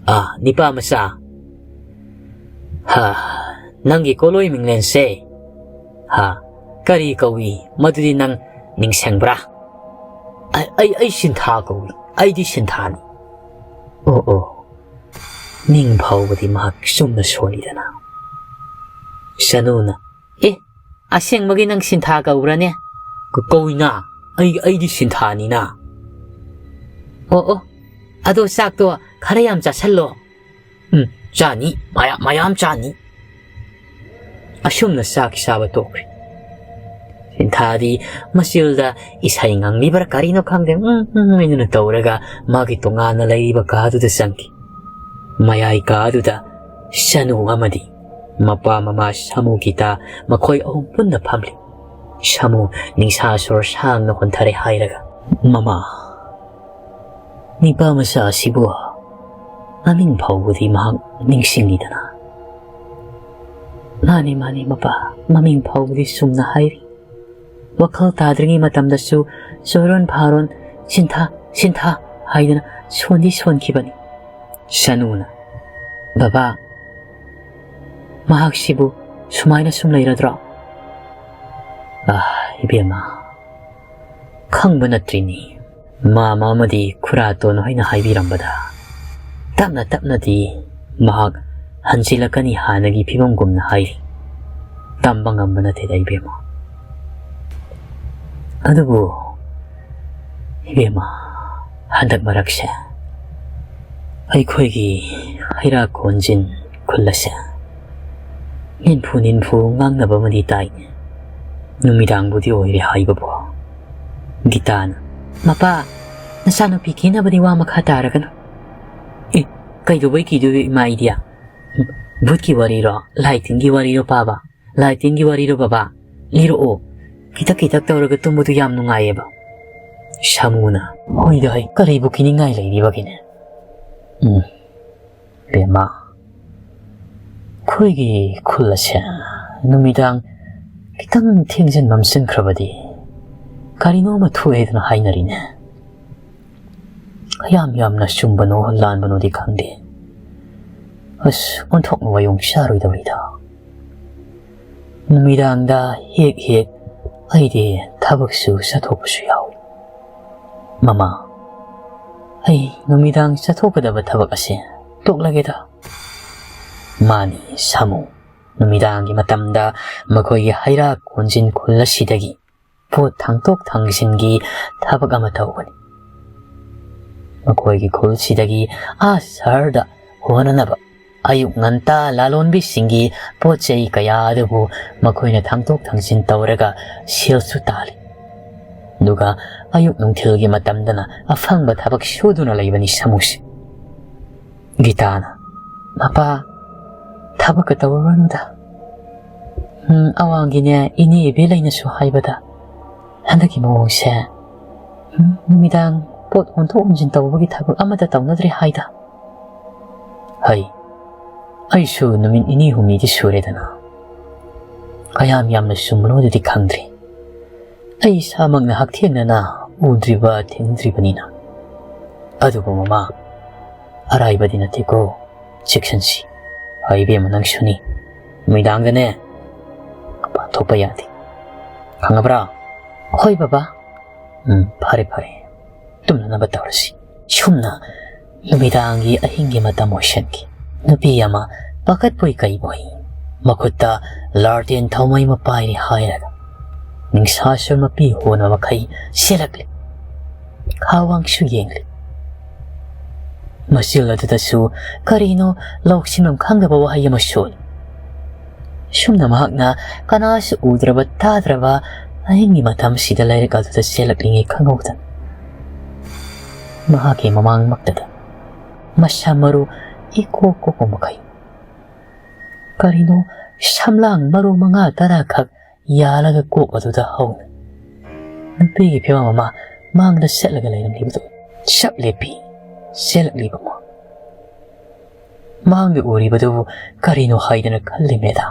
"ꯑꯥ, ꯅꯤꯄꯥ ꯃꯆꯥ, ꯍꯥ, ꯅꯪꯒꯤ ꯀꯣꯂꯣꯏ ꯃꯤꯡꯂꯦꯟꯁꯦ, ꯍꯥ, ꯀꯔꯤ ꯀꯧꯏ? ꯃꯗꯨꯗꯤ ꯅꯪ ꯅꯤꯡꯁꯤꯡꯕ꯭ꯔꯥ?" "ꯑꯩ, ꯑꯩ, ꯑꯩ ꯁꯤꯟꯊꯥ ꯀꯧꯏ꯫ ꯑꯩꯗꯤ ꯁꯤꯟꯊꯥꯅꯤ꯫" "ꯑꯣ, ꯑꯣ, ꯃꯤꯡ ꯐꯥꯎꯕꯗꯤ ꯃꯍꯥꯛ ꯆꯨꯝꯅ ꯁꯣꯜꯂꯤꯗꯅ꯫" ꯁꯅꯨꯅ, "ꯑꯦ, ꯑꯁꯦꯡꯕꯒꯤ ꯅꯪ ꯁꯤꯟꯊꯥ ꯀꯧꯕ꯭ꯔꯅꯦ? ꯀ-, ꯀꯧꯏꯅ꯫ ꯑꯩ, ꯑꯩꯗꯤ ꯁꯤꯟꯊꯥꯅꯤꯅ꯫ ꯑꯣ, ꯑꯣ, ꯑꯗꯣ ꯆꯥꯛꯇꯣ ꯈꯔ ꯌꯥꯝ ꯆꯥꯁꯜꯂꯣ꯫ ꯎꯝ, ꯆꯥꯅꯤ, ꯃꯌꯥꯝ, ꯃꯌꯥꯝ ꯆꯥꯅꯤ꯫ ꯑꯁꯨꯝꯅ ꯆꯥꯛ ꯆꯥꯕ ꯇꯣꯛꯈ꯭ꯔꯦ꯫ ꯁꯤꯟꯊꯥꯗꯤ ꯃꯆꯤꯜꯗ ꯏꯁꯩ ꯉꯪꯂꯤꯕ꯭ꯔꯥ ꯀꯔꯤꯅꯣ ꯈꯪꯗꯦ, ꯎꯝ, ꯎꯝ ꯍꯥꯏꯗꯨꯅ ꯇꯧꯔꯒ ꯃꯥꯒꯤ ꯇꯣꯉꯥꯟꯅ ꯂꯩꯔꯤꯕ ꯀꯥꯗꯨꯗ ꯆꯪꯈꯤ꯫ ꯃꯌꯥꯏ ꯀꯥꯗꯨꯗ ꯁꯅꯨ ꯑꯃꯗꯤ ꯃꯄꯥ ꯃꯃꯥ ꯁꯥꯃꯨ ꯒꯤꯇꯥ ꯃꯈꯣꯏ ꯑꯍꯨꯝ ꯄꯨꯟꯅ ꯐꯝꯂꯤ꯫ ꯁꯥꯃꯨ ꯅꯤꯡꯁꯥ ꯁꯣꯔ ꯁꯥꯡꯅ ꯍꯣꯟꯊꯔꯦ ꯍꯥꯏꯔꯒ, "ꯃꯃꯥ, ꯅꯤꯄꯥ ꯃꯆꯥ ꯑꯁꯤꯕꯨ ꯃꯃꯤꯡ ꯐꯥꯎꯕꯗꯤ ꯃꯍꯥꯛ ꯅꯤꯡꯁꯤꯡꯂꯤꯗꯅ?" "ꯃꯥꯅꯤ, ꯃꯥꯅꯤ ꯃꯄꯥ, ꯃꯃꯤꯡ ꯐꯥꯎꯕꯗꯤ ꯆꯨꯝꯅ ꯍꯥꯏꯔꯤ꯫ ꯋꯥꯈꯜ ꯇꯥꯗ꯭ꯔꯤꯉꯩ ꯃꯇꯝꯗꯁꯨ ꯆꯣꯏꯔꯣꯟ ꯐꯥꯔꯣꯟ, ꯁꯤꯟꯊꯥ, ꯁꯤꯟꯊꯥ ꯍꯥꯏꯗꯅ ꯁꯣꯟꯗꯤ ꯁꯣꯟꯈꯤꯕꯅꯤ꯫" ꯁꯅꯨꯅ, "ꯕꯕꯥ, ꯃꯍꯥꯛꯁꯤꯕꯨ ꯁꯨꯃꯥꯏꯅ ꯁꯨꯝ ꯂꯩꯔꯗ꯭ꯔꯣ?" "ꯑꯥ, ꯏꯕꯦꯝꯃ, ꯈꯪꯕ ꯅꯠꯇ꯭ꯔꯤꯅꯤ꯫ ꯃꯥꯃ ꯑꯃꯗꯤ ꯈꯨꯔꯥꯇꯣꯟ ꯍꯣꯏꯅ ꯍꯥꯏꯕꯤꯔꯝꯕꯗ ꯇꯞꯅ ꯇꯞꯅꯗꯤ ꯃꯍꯥꯛ ꯍꯟꯖꯤꯜꯂꯛꯀꯅꯤ ꯍꯥꯟꯅꯒꯤ ꯐꯤꯕꯝꯒꯨꯝꯅ ꯍꯥꯏꯔꯤ꯫ ꯇꯝꯕ ꯉꯝꯕ ꯅꯠꯇꯦꯗ ꯏꯕꯦꯝꯃ꯫ ꯑꯗꯨꯕꯨ ꯏꯕꯦꯝꯃ, ꯍꯟꯗꯛ ꯃꯔꯛꯁꯦ ꯑꯩꯈꯣꯏꯒꯤ ꯍꯩꯔꯥꯛ ꯀꯣꯟꯖꯤꯟ ꯈꯨꯜ ꯑꯁꯦ ꯅꯤꯟꯐꯨ ꯅꯤꯟꯐꯨ ꯉꯥꯡꯅꯕ ꯑꯃꯗꯤ ꯇꯥꯏꯅꯦ꯫ ꯅꯨꯃꯤꯗꯥꯡꯕꯨꯗꯤ ꯑꯣꯏꯔꯦ ꯍꯥꯏꯕꯕꯨ꯫" ꯒꯤꯇꯥꯅ, "ꯃꯄꯥ, ꯅꯆꯥꯅꯨꯄꯤ ꯀꯤꯅꯕꯗꯤ ꯋꯥ ꯃꯈꯥ ꯇꯥꯔꯒꯅꯨ꯫" "ꯑꯦ, ꯀꯩꯗꯧꯕꯩ ꯀꯤꯗꯣꯏꯕ ꯏꯃꯥ ꯏꯗꯤꯌꯥ? ꯚꯨꯠꯀꯤ ꯋꯥꯔꯤꯔꯣ? ꯂꯥꯏ ꯇꯤꯟꯒꯤ ꯋꯥꯔꯤꯔꯣ ꯄꯥꯕ? ꯂꯥꯏ ꯇꯤꯟꯒꯤ ꯋꯥꯔꯤꯔꯣ ꯕꯕꯥ? ꯂꯤꯔꯛꯑꯣ꯫ ꯈꯤꯇꯛ ꯈꯤꯇꯛ ꯇꯧꯔꯒ ꯇꯨꯝꯕꯗꯨ ꯌꯥꯝ ꯅꯨꯡꯉꯥꯏꯌꯦꯕ꯫" ꯁꯥꯃꯨꯅ, "ꯍꯣꯏꯗ ꯍꯩ, ꯀꯔꯤꯕꯨ ꯀꯤꯅꯤꯡꯉꯥꯏ ꯂꯩꯔꯤꯕꯒꯤꯅꯦ?" ꯎꯝ, ꯕꯦꯝꯃ, ꯑꯩꯈꯣꯏꯒꯤ ꯈꯨꯜ ꯑꯁꯦ ꯅꯨꯃꯤꯗꯥꯡ ꯈꯤꯇꯪ ꯊꯦꯡꯖꯤꯟ ꯃꯝꯁꯤꯟꯈ꯭ꯔꯕꯗꯤ ꯀꯔꯤꯅꯣ ꯑꯃ ꯊꯣꯛꯑꯦꯗꯅ ꯍꯥꯏꯅꯔꯤꯅꯦ꯫ ꯀꯌꯥꯝ ꯌꯥꯝꯅ ꯆꯨꯝꯕꯅꯣ ꯂꯥꯟꯕꯅꯣꯗꯤ ꯈꯪꯗꯦ꯫ ꯑꯁ, ꯑꯣꯟꯊꯣꯛꯅ ꯋꯥꯌꯣꯡ ꯆꯥꯔꯣꯏꯗꯧꯔꯤꯗ꯫ ꯅꯨꯃꯤꯗꯥꯡꯗ ꯍꯦꯛ ꯍꯦꯛ ꯑꯩꯗꯤ ꯊꯕꯛꯁꯨ ꯆꯠꯊꯣꯛꯄꯁꯨ ꯌꯥꯎꯏ꯫ ꯃꯃꯥ, ꯑꯩ ꯅꯨꯃꯤꯗꯥꯡ ꯆꯠꯊꯣꯛꯀꯗꯕ ꯊꯕꯛ ꯑꯁꯦ ꯇꯣꯛꯂꯒꯦꯗ꯫ ꯃꯥꯅꯤ, ꯁꯥꯃꯨ꯫ ꯅꯨꯃꯤꯗꯥꯡꯒꯤ ꯃꯇꯝꯗ ꯃꯈꯣꯏꯒꯤ ꯍꯩꯔꯥꯛ ꯀꯣꯟꯖꯤꯟ ꯈꯨꯜ ꯑꯁꯤꯗꯒꯤ ꯄꯣꯠ ꯊꯥꯡꯇꯣꯛ ꯊꯥꯡꯖꯤꯟꯒꯤ ꯊꯕꯛ ꯑꯃ ꯇꯧꯕꯅꯤ꯫ ꯃꯈꯣꯏꯒꯤ ꯈꯨꯜꯁꯤꯗꯒꯤ ꯑꯥ ꯁꯍꯔꯗ ꯍꯣꯟꯅꯅꯕ ꯑꯌꯨꯛ ꯉꯟꯇꯥ ꯂꯂꯣꯟꯕꯤꯁꯤꯡꯒꯤ ꯄꯣꯠ ꯆꯩ ꯀꯌꯥ ꯑꯗꯨꯕꯨ ꯃꯈꯣꯏꯅ ꯊꯥꯡꯇꯣꯛ ꯊꯥꯡꯖꯤꯟ ꯇꯧꯔꯒ ꯁꯦꯜꯁꯨ ꯇꯥꯜꯂꯤ꯫ ꯑꯗꯨꯒ ꯑꯌꯨꯛ ꯅꯨꯡꯊꯤꯜꯒꯤ ꯃꯇꯝꯗꯅ ꯑꯐꯪꯕ ꯊꯕꯛ ꯁꯨꯗꯨꯅ ꯂꯩꯕꯅꯤ ꯁꯥꯃꯨꯁꯦ꯫ ꯒꯤꯇꯥꯅ, "ꯃꯄꯥ, ꯊꯕꯛꯀ ꯇꯧꯔꯨꯔꯅꯨꯗ꯫ ꯎꯝ, ꯑꯋꯥꯡꯒꯤꯅꯦ, ꯏꯅꯦ ꯏꯕꯦꯂꯩꯅꯁꯨ ꯍꯥꯏꯕꯗ ꯍꯟꯗꯛꯀꯤ ꯃꯑꯣꯡꯁꯦ, ꯎꯝ, ꯅꯨꯃꯤꯗꯥꯡ ꯄꯣꯠ ꯑꯣꯟꯊꯣꯛ ꯑꯣꯟꯁꯤꯟ ꯇꯧꯕꯒꯤ ꯊꯕꯛ ꯑꯃꯠꯇ ꯇꯧꯅꯗ꯭ꯔꯦ ꯍꯥꯏꯗ"꯫ ꯍꯩ, ꯑꯩꯁꯨ ꯅꯨꯃꯤꯠ ꯅꯤꯅꯤ ꯍꯨꯝꯅꯤꯗꯤ ꯁꯨꯔꯦꯗꯅ꯫ ꯀꯌꯥꯝ ꯌꯥꯝꯅ ꯆꯨꯝꯕꯅꯣꯗꯨꯗꯤ ꯈꯪꯗ꯭ꯔꯤ꯫ ꯑꯩ ꯏꯁꯥꯃꯛꯅ ꯍꯛꯊꯦꯡꯅꯅ ꯎꯗ꯭ꯔꯤꯕ ꯊꯦꯡꯅꯗ꯭ꯔꯤꯕꯅꯤꯅ꯫ ꯑꯗꯨꯕꯨ ꯃꯃꯥ, ꯑꯔꯥꯏꯕꯗꯤ ꯅꯠꯇꯦꯀꯣ꯫ ꯆꯦꯛꯁꯤꯟꯁꯤ꯫ ꯍꯣꯏ ꯏꯕꯦꯝꯃ, ꯅꯪꯁꯨꯅꯤ꯫ ꯅꯨꯃꯤꯗꯥꯡꯗꯅꯦ ꯃꯄꯥꯟ ꯊꯣꯛꯄ ꯌꯥꯗꯦ꯫ ꯈꯪꯉꯕ꯭ꯔꯥ? ꯍꯣꯏ ꯕꯕꯥ꯫ ꯎꯝ, ꯐꯔꯦ ꯐꯔꯦ꯫ ꯇꯨꯝꯅꯅꯕ ꯇꯧꯔꯁꯤ꯫ ꯁꯨꯝꯅ ꯅꯨꯃꯤꯗꯥꯡꯒꯤ ꯑꯍꯤꯡꯒꯤ ꯃꯇꯝ ꯑꯣꯏꯁꯟꯈꯤ꯫ ꯅꯨꯄꯤ ꯑꯃ ꯄꯥꯈꯠꯄꯣꯏ ꯀꯩꯕꯣꯏ ꯃꯈꯨꯠꯇ ꯂꯥꯔꯇꯦꯟ ꯊꯥꯎꯃꯩ ꯑꯃ ꯄꯥꯏꯔꯤ ꯍꯥꯏꯔꯒ ꯅꯤꯡꯁꯥꯁꯨ ꯃꯄꯤ ꯍꯣꯟꯕ ꯃꯈꯩ ꯆꯦꯜꯂꯛꯂꯤ꯫ ꯈꯥꯋꯥꯡꯁꯨ ꯌꯦꯡꯂꯤ꯫ ꯃꯆꯤꯜ ꯑꯗꯨꯗꯁꯨ ꯀꯔꯤꯅꯣ ꯂꯧꯁꯤꯟꯐꯝ ꯈꯪꯗꯕ ꯋꯥꯍꯩ ꯑꯃ ꯁꯣꯜꯂꯤ꯫ ꯁꯨꯝꯅ ꯃꯍꯥꯛꯅ ꯀꯅꯥꯁꯨ ꯎꯗ꯭ꯔꯕ ꯇꯥꯗ꯭ꯔꯕ ꯑꯍꯤꯡꯒꯤ ꯃꯇꯝꯁꯤꯗ ꯂꯩꯔꯛ ꯑꯗꯨꯗ ꯆꯦꯜꯂꯛꯂꯤꯉꯩ ꯈꯪꯍꯧꯗꯅ ꯃꯍꯥꯛꯀꯤ ꯃꯃꯥꯡꯃꯛꯇꯗ ꯃꯁꯥ ꯃꯔꯨ ꯏꯀꯣꯛ ꯀꯣꯛꯄ ꯃꯈꯩ ꯀꯔꯤꯅꯣ ꯁꯝꯂꯥꯡ ꯃꯔꯨ ꯃꯉꯥ ꯇꯔꯥ ꯈꯛ ꯌꯥꯜꯂꯒ ꯀꯣꯛ ꯑꯗꯨꯗ ꯍꯧꯅ ꯅꯨꯄꯤꯒꯤ ꯐꯤꯕꯝ ꯑꯃ ꯃꯥꯡꯗ ꯆꯠꯂꯒ ꯂꯩꯔꯝꯂꯤꯕꯗꯨ ꯆꯞ ꯂꯦꯞꯄꯤ꯫ ꯆꯦꯜꯂꯛꯂꯤꯕ ꯃꯥ ꯃꯥꯡꯗ ꯎꯔꯤꯕꯗꯨꯕꯨ ꯀꯔꯤꯅꯣ ꯍꯥꯏꯗꯅ ꯈꯜꯂꯤꯃꯦꯗ꯫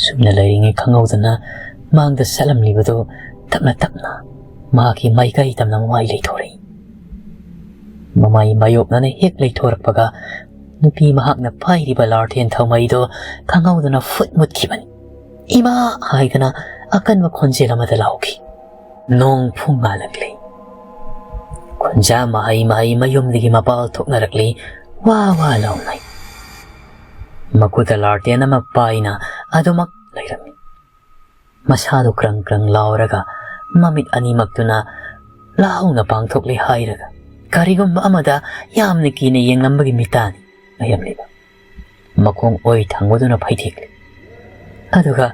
ꯁꯨꯝꯅ ꯂꯩꯔꯤꯉꯩ ꯈꯪꯍꯧꯗꯅ ꯃꯥꯡꯗ ꯆꯠꯂꯝꯂꯤꯕꯗꯨ ꯇꯞꯅ ꯇꯞꯅ ꯃꯍꯥꯛꯀꯤ ꯃꯥꯏꯀꯩ ꯇꯝꯅ ꯃꯃꯥꯏ ꯂꯩꯊꯣꯔꯛꯏ꯫ ꯃꯃꯥꯏ ꯃꯥꯌꯣꯛꯅꯅ ꯍꯦꯛ ꯂꯩꯊꯣꯔꯛꯄꯒ ꯅꯨꯄꯤ ꯃꯍꯥꯛꯅ ꯄꯥꯏꯔꯤꯕ ꯂꯥꯔꯊꯦꯟ ꯊꯧꯃꯩꯗꯣ ꯈꯪꯍꯧꯗꯅ ꯐꯨꯠ ꯃꯨꯠꯈꯤꯕꯅꯤ꯫ "ꯏꯃꯥ!" ꯍꯥꯏꯗꯅ ꯑꯀꯟꯕ ꯈꯣꯟꯖꯦꯜ ꯑꯃꯗ ꯂꯥꯎꯈꯤ꯫ ꯅꯣꯡ ꯐꯨꯡ ꯉꯥꯜꯂꯛꯂꯤ꯫ ꯈꯨꯟꯖꯥ ꯃꯍꯩ ꯃꯍꯩ ꯃꯌꯨꯝꯗꯒꯤ ꯃꯄꯥꯜ ꯊꯣꯛꯅꯔꯛꯂꯤ꯫ ꯋꯥ ꯋꯥ ꯂꯥꯎꯅꯩ꯫ ꯃꯈꯨꯠꯇ ꯂꯥꯔꯇꯦꯟ ꯑꯃ ꯄꯥꯏꯅ ꯑꯗꯨꯃꯛ ꯂꯩꯔꯝꯃꯤ꯫ ꯃꯁꯥꯗꯨ ꯀ꯭ꯔꯪ ꯀ꯭ꯔꯪ ꯂꯥꯎꯔꯒ ꯃꯃꯤꯠ ꯑꯅꯤꯃꯛꯇꯨꯅ ꯂꯥꯎꯅ ꯄꯥꯡꯊꯣꯛꯂꯦ ꯍꯥꯏꯔꯒ ꯀꯔꯤꯒꯨꯝꯕ ꯑꯃꯗ ꯌꯥꯝꯅ ꯀꯤꯅ ꯌꯦꯡꯂꯝꯕꯒꯤ ꯃꯤꯇꯥꯅꯤ ꯂꯩꯔꯝꯂꯤꯕ꯫ ꯃꯈꯣꯡ ꯑꯣꯏ ꯊꯪꯕꯗꯨꯅ ꯐꯩꯊꯦꯛꯂꯤ꯫ ꯑꯗꯨꯒ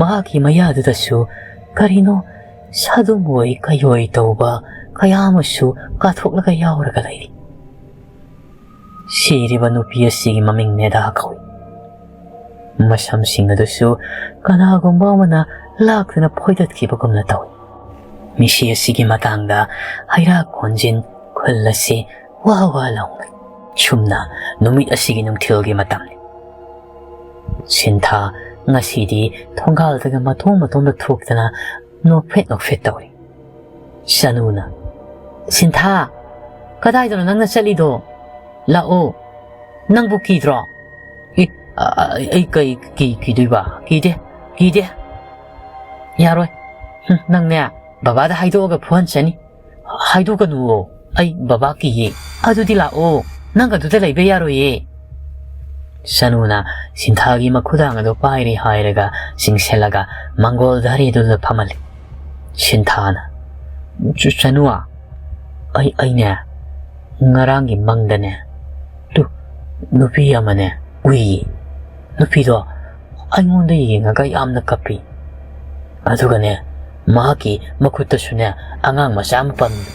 ꯃꯍꯥꯛꯀꯤ ꯃꯌꯥꯗꯨꯗꯁꯨ ꯀꯔꯤꯅꯣ ꯁꯥꯗꯨꯝ ꯑꯣꯏ ꯀꯩꯑꯣꯏ ꯇꯧꯕ ꯀꯌꯥ ꯑꯃꯁꯨ ꯀꯥꯊꯣꯛꯂꯒ ꯌꯥꯎꯔꯒ ꯂꯩꯔꯤ꯫ ꯁꯤꯔꯤꯕ ꯅꯨꯄꯤ ꯑꯁꯤꯒꯤ ꯃꯃꯤꯡ ꯃꯦꯙꯥ ꯀꯧꯏ꯫ ꯃꯁꯝꯁꯤꯡ ꯑꯗꯨꯁꯨ ꯀꯅꯥꯒꯨꯝꯕ ꯑꯃꯅ ꯂꯥꯛꯇꯨꯅ ꯐꯣꯏꯗꯠꯈꯤꯕꯒꯨꯝꯅ ꯇꯧꯏ꯫ ꯃꯤꯁꯤ ꯑꯁꯤꯒꯤ ꯃꯇꯥꯡꯗ ꯍꯩꯔꯥꯛ ꯈꯣꯟꯖꯤꯟ ꯈꯨꯜ ꯑꯁꯤ ꯋꯥ ꯋꯥ ꯂꯥꯎꯅꯩ꯫ ꯁꯨꯝꯅ ꯅꯨꯃꯤꯠ ꯑꯁꯤꯒꯤ ꯅꯨꯡꯊꯤꯜꯒꯤ ꯃꯇꯝꯅꯤ꯫ ꯁꯤꯟꯊꯥ ꯉꯁꯤꯗꯤ ꯊꯣꯡꯒꯥꯜꯗꯒ ꯃꯇꯣꯝ ꯃꯇꯣꯝꯗ ꯊꯣꯛꯇꯅ ꯅꯣꯛꯐꯦꯠ ꯅꯣꯛꯐꯦꯠ ꯇꯧꯔꯤ꯫ ꯁꯅꯨꯅ, "ꯁꯤꯟꯊꯥ, ꯀꯗꯥꯏꯗꯅꯣ ꯅꯪꯅ ꯆꯠꯂꯤꯗꯣ? ꯂꯥꯛꯑꯣ, ꯅꯪꯕꯨ ꯀꯤꯗ꯭ꯔꯣ?" "ꯑꯦ, ꯑ, ꯑ, ꯑꯩ ꯀꯩ ꯀꯤ-, ꯀꯤꯗꯣꯏꯕ? ꯀꯤꯗꯦ, ꯀꯤꯗꯦ꯫ ꯌꯥꯔꯣꯏ꯫ ꯍꯨꯝ, ꯅꯪꯅꯦ ꯕꯕꯥꯗ ꯍꯥꯏꯗꯣꯛꯑꯒ ꯐꯨꯍꯟꯁꯅꯤ꯫ ꯍꯥꯏꯗꯣꯛꯀꯅꯨꯋꯣ, ꯑꯩ ꯕꯕꯥ ꯀꯤꯌꯦ꯫ ꯑꯗꯨꯗꯤ ꯂꯥꯛꯑꯣ, ꯅꯪ ꯑꯗꯨꯗ ꯂꯩꯕ ꯌꯥꯔꯣꯏꯌꯦ꯫" ꯁꯅꯨꯅ ꯁꯤꯟꯊꯥꯒꯤ ꯃꯈꯨꯗꯥꯡ ꯑꯗꯨ ꯄꯥꯏꯔꯦ ꯍꯥꯏꯔꯒ ꯆꯤꯡꯁꯤꯜꯂꯒ ꯃꯪꯒꯣꯜ ꯙꯥꯔꯤꯗꯨꯗ ꯐꯝꯍꯜꯂꯤ꯫ ꯁꯤꯟꯊꯥꯅ, "ꯆ-, ꯆꯅꯨ, ꯑꯩ, ꯑꯩꯅꯦ ꯉꯔꯥꯡꯒꯤ ꯃꯪꯗꯅꯦ ꯇꯨ ꯅꯨꯄꯤ ꯑꯃꯅꯦ ꯎꯏꯌꯦ꯫ ꯅꯨꯄꯤꯗꯣ ꯑꯩꯉꯣꯟꯗ ꯌꯦꯡꯉꯒ ꯌꯥꯝꯅ ꯀꯞꯄꯤ꯫ ꯑꯗꯨꯒꯅꯦ ꯃꯍꯥꯛꯀꯤ ꯃꯈꯨꯠꯇꯁꯨꯅꯦ ꯑꯉꯥꯡ ꯃꯆꯥ ꯑꯃ ꯄꯝꯃꯤ꯫"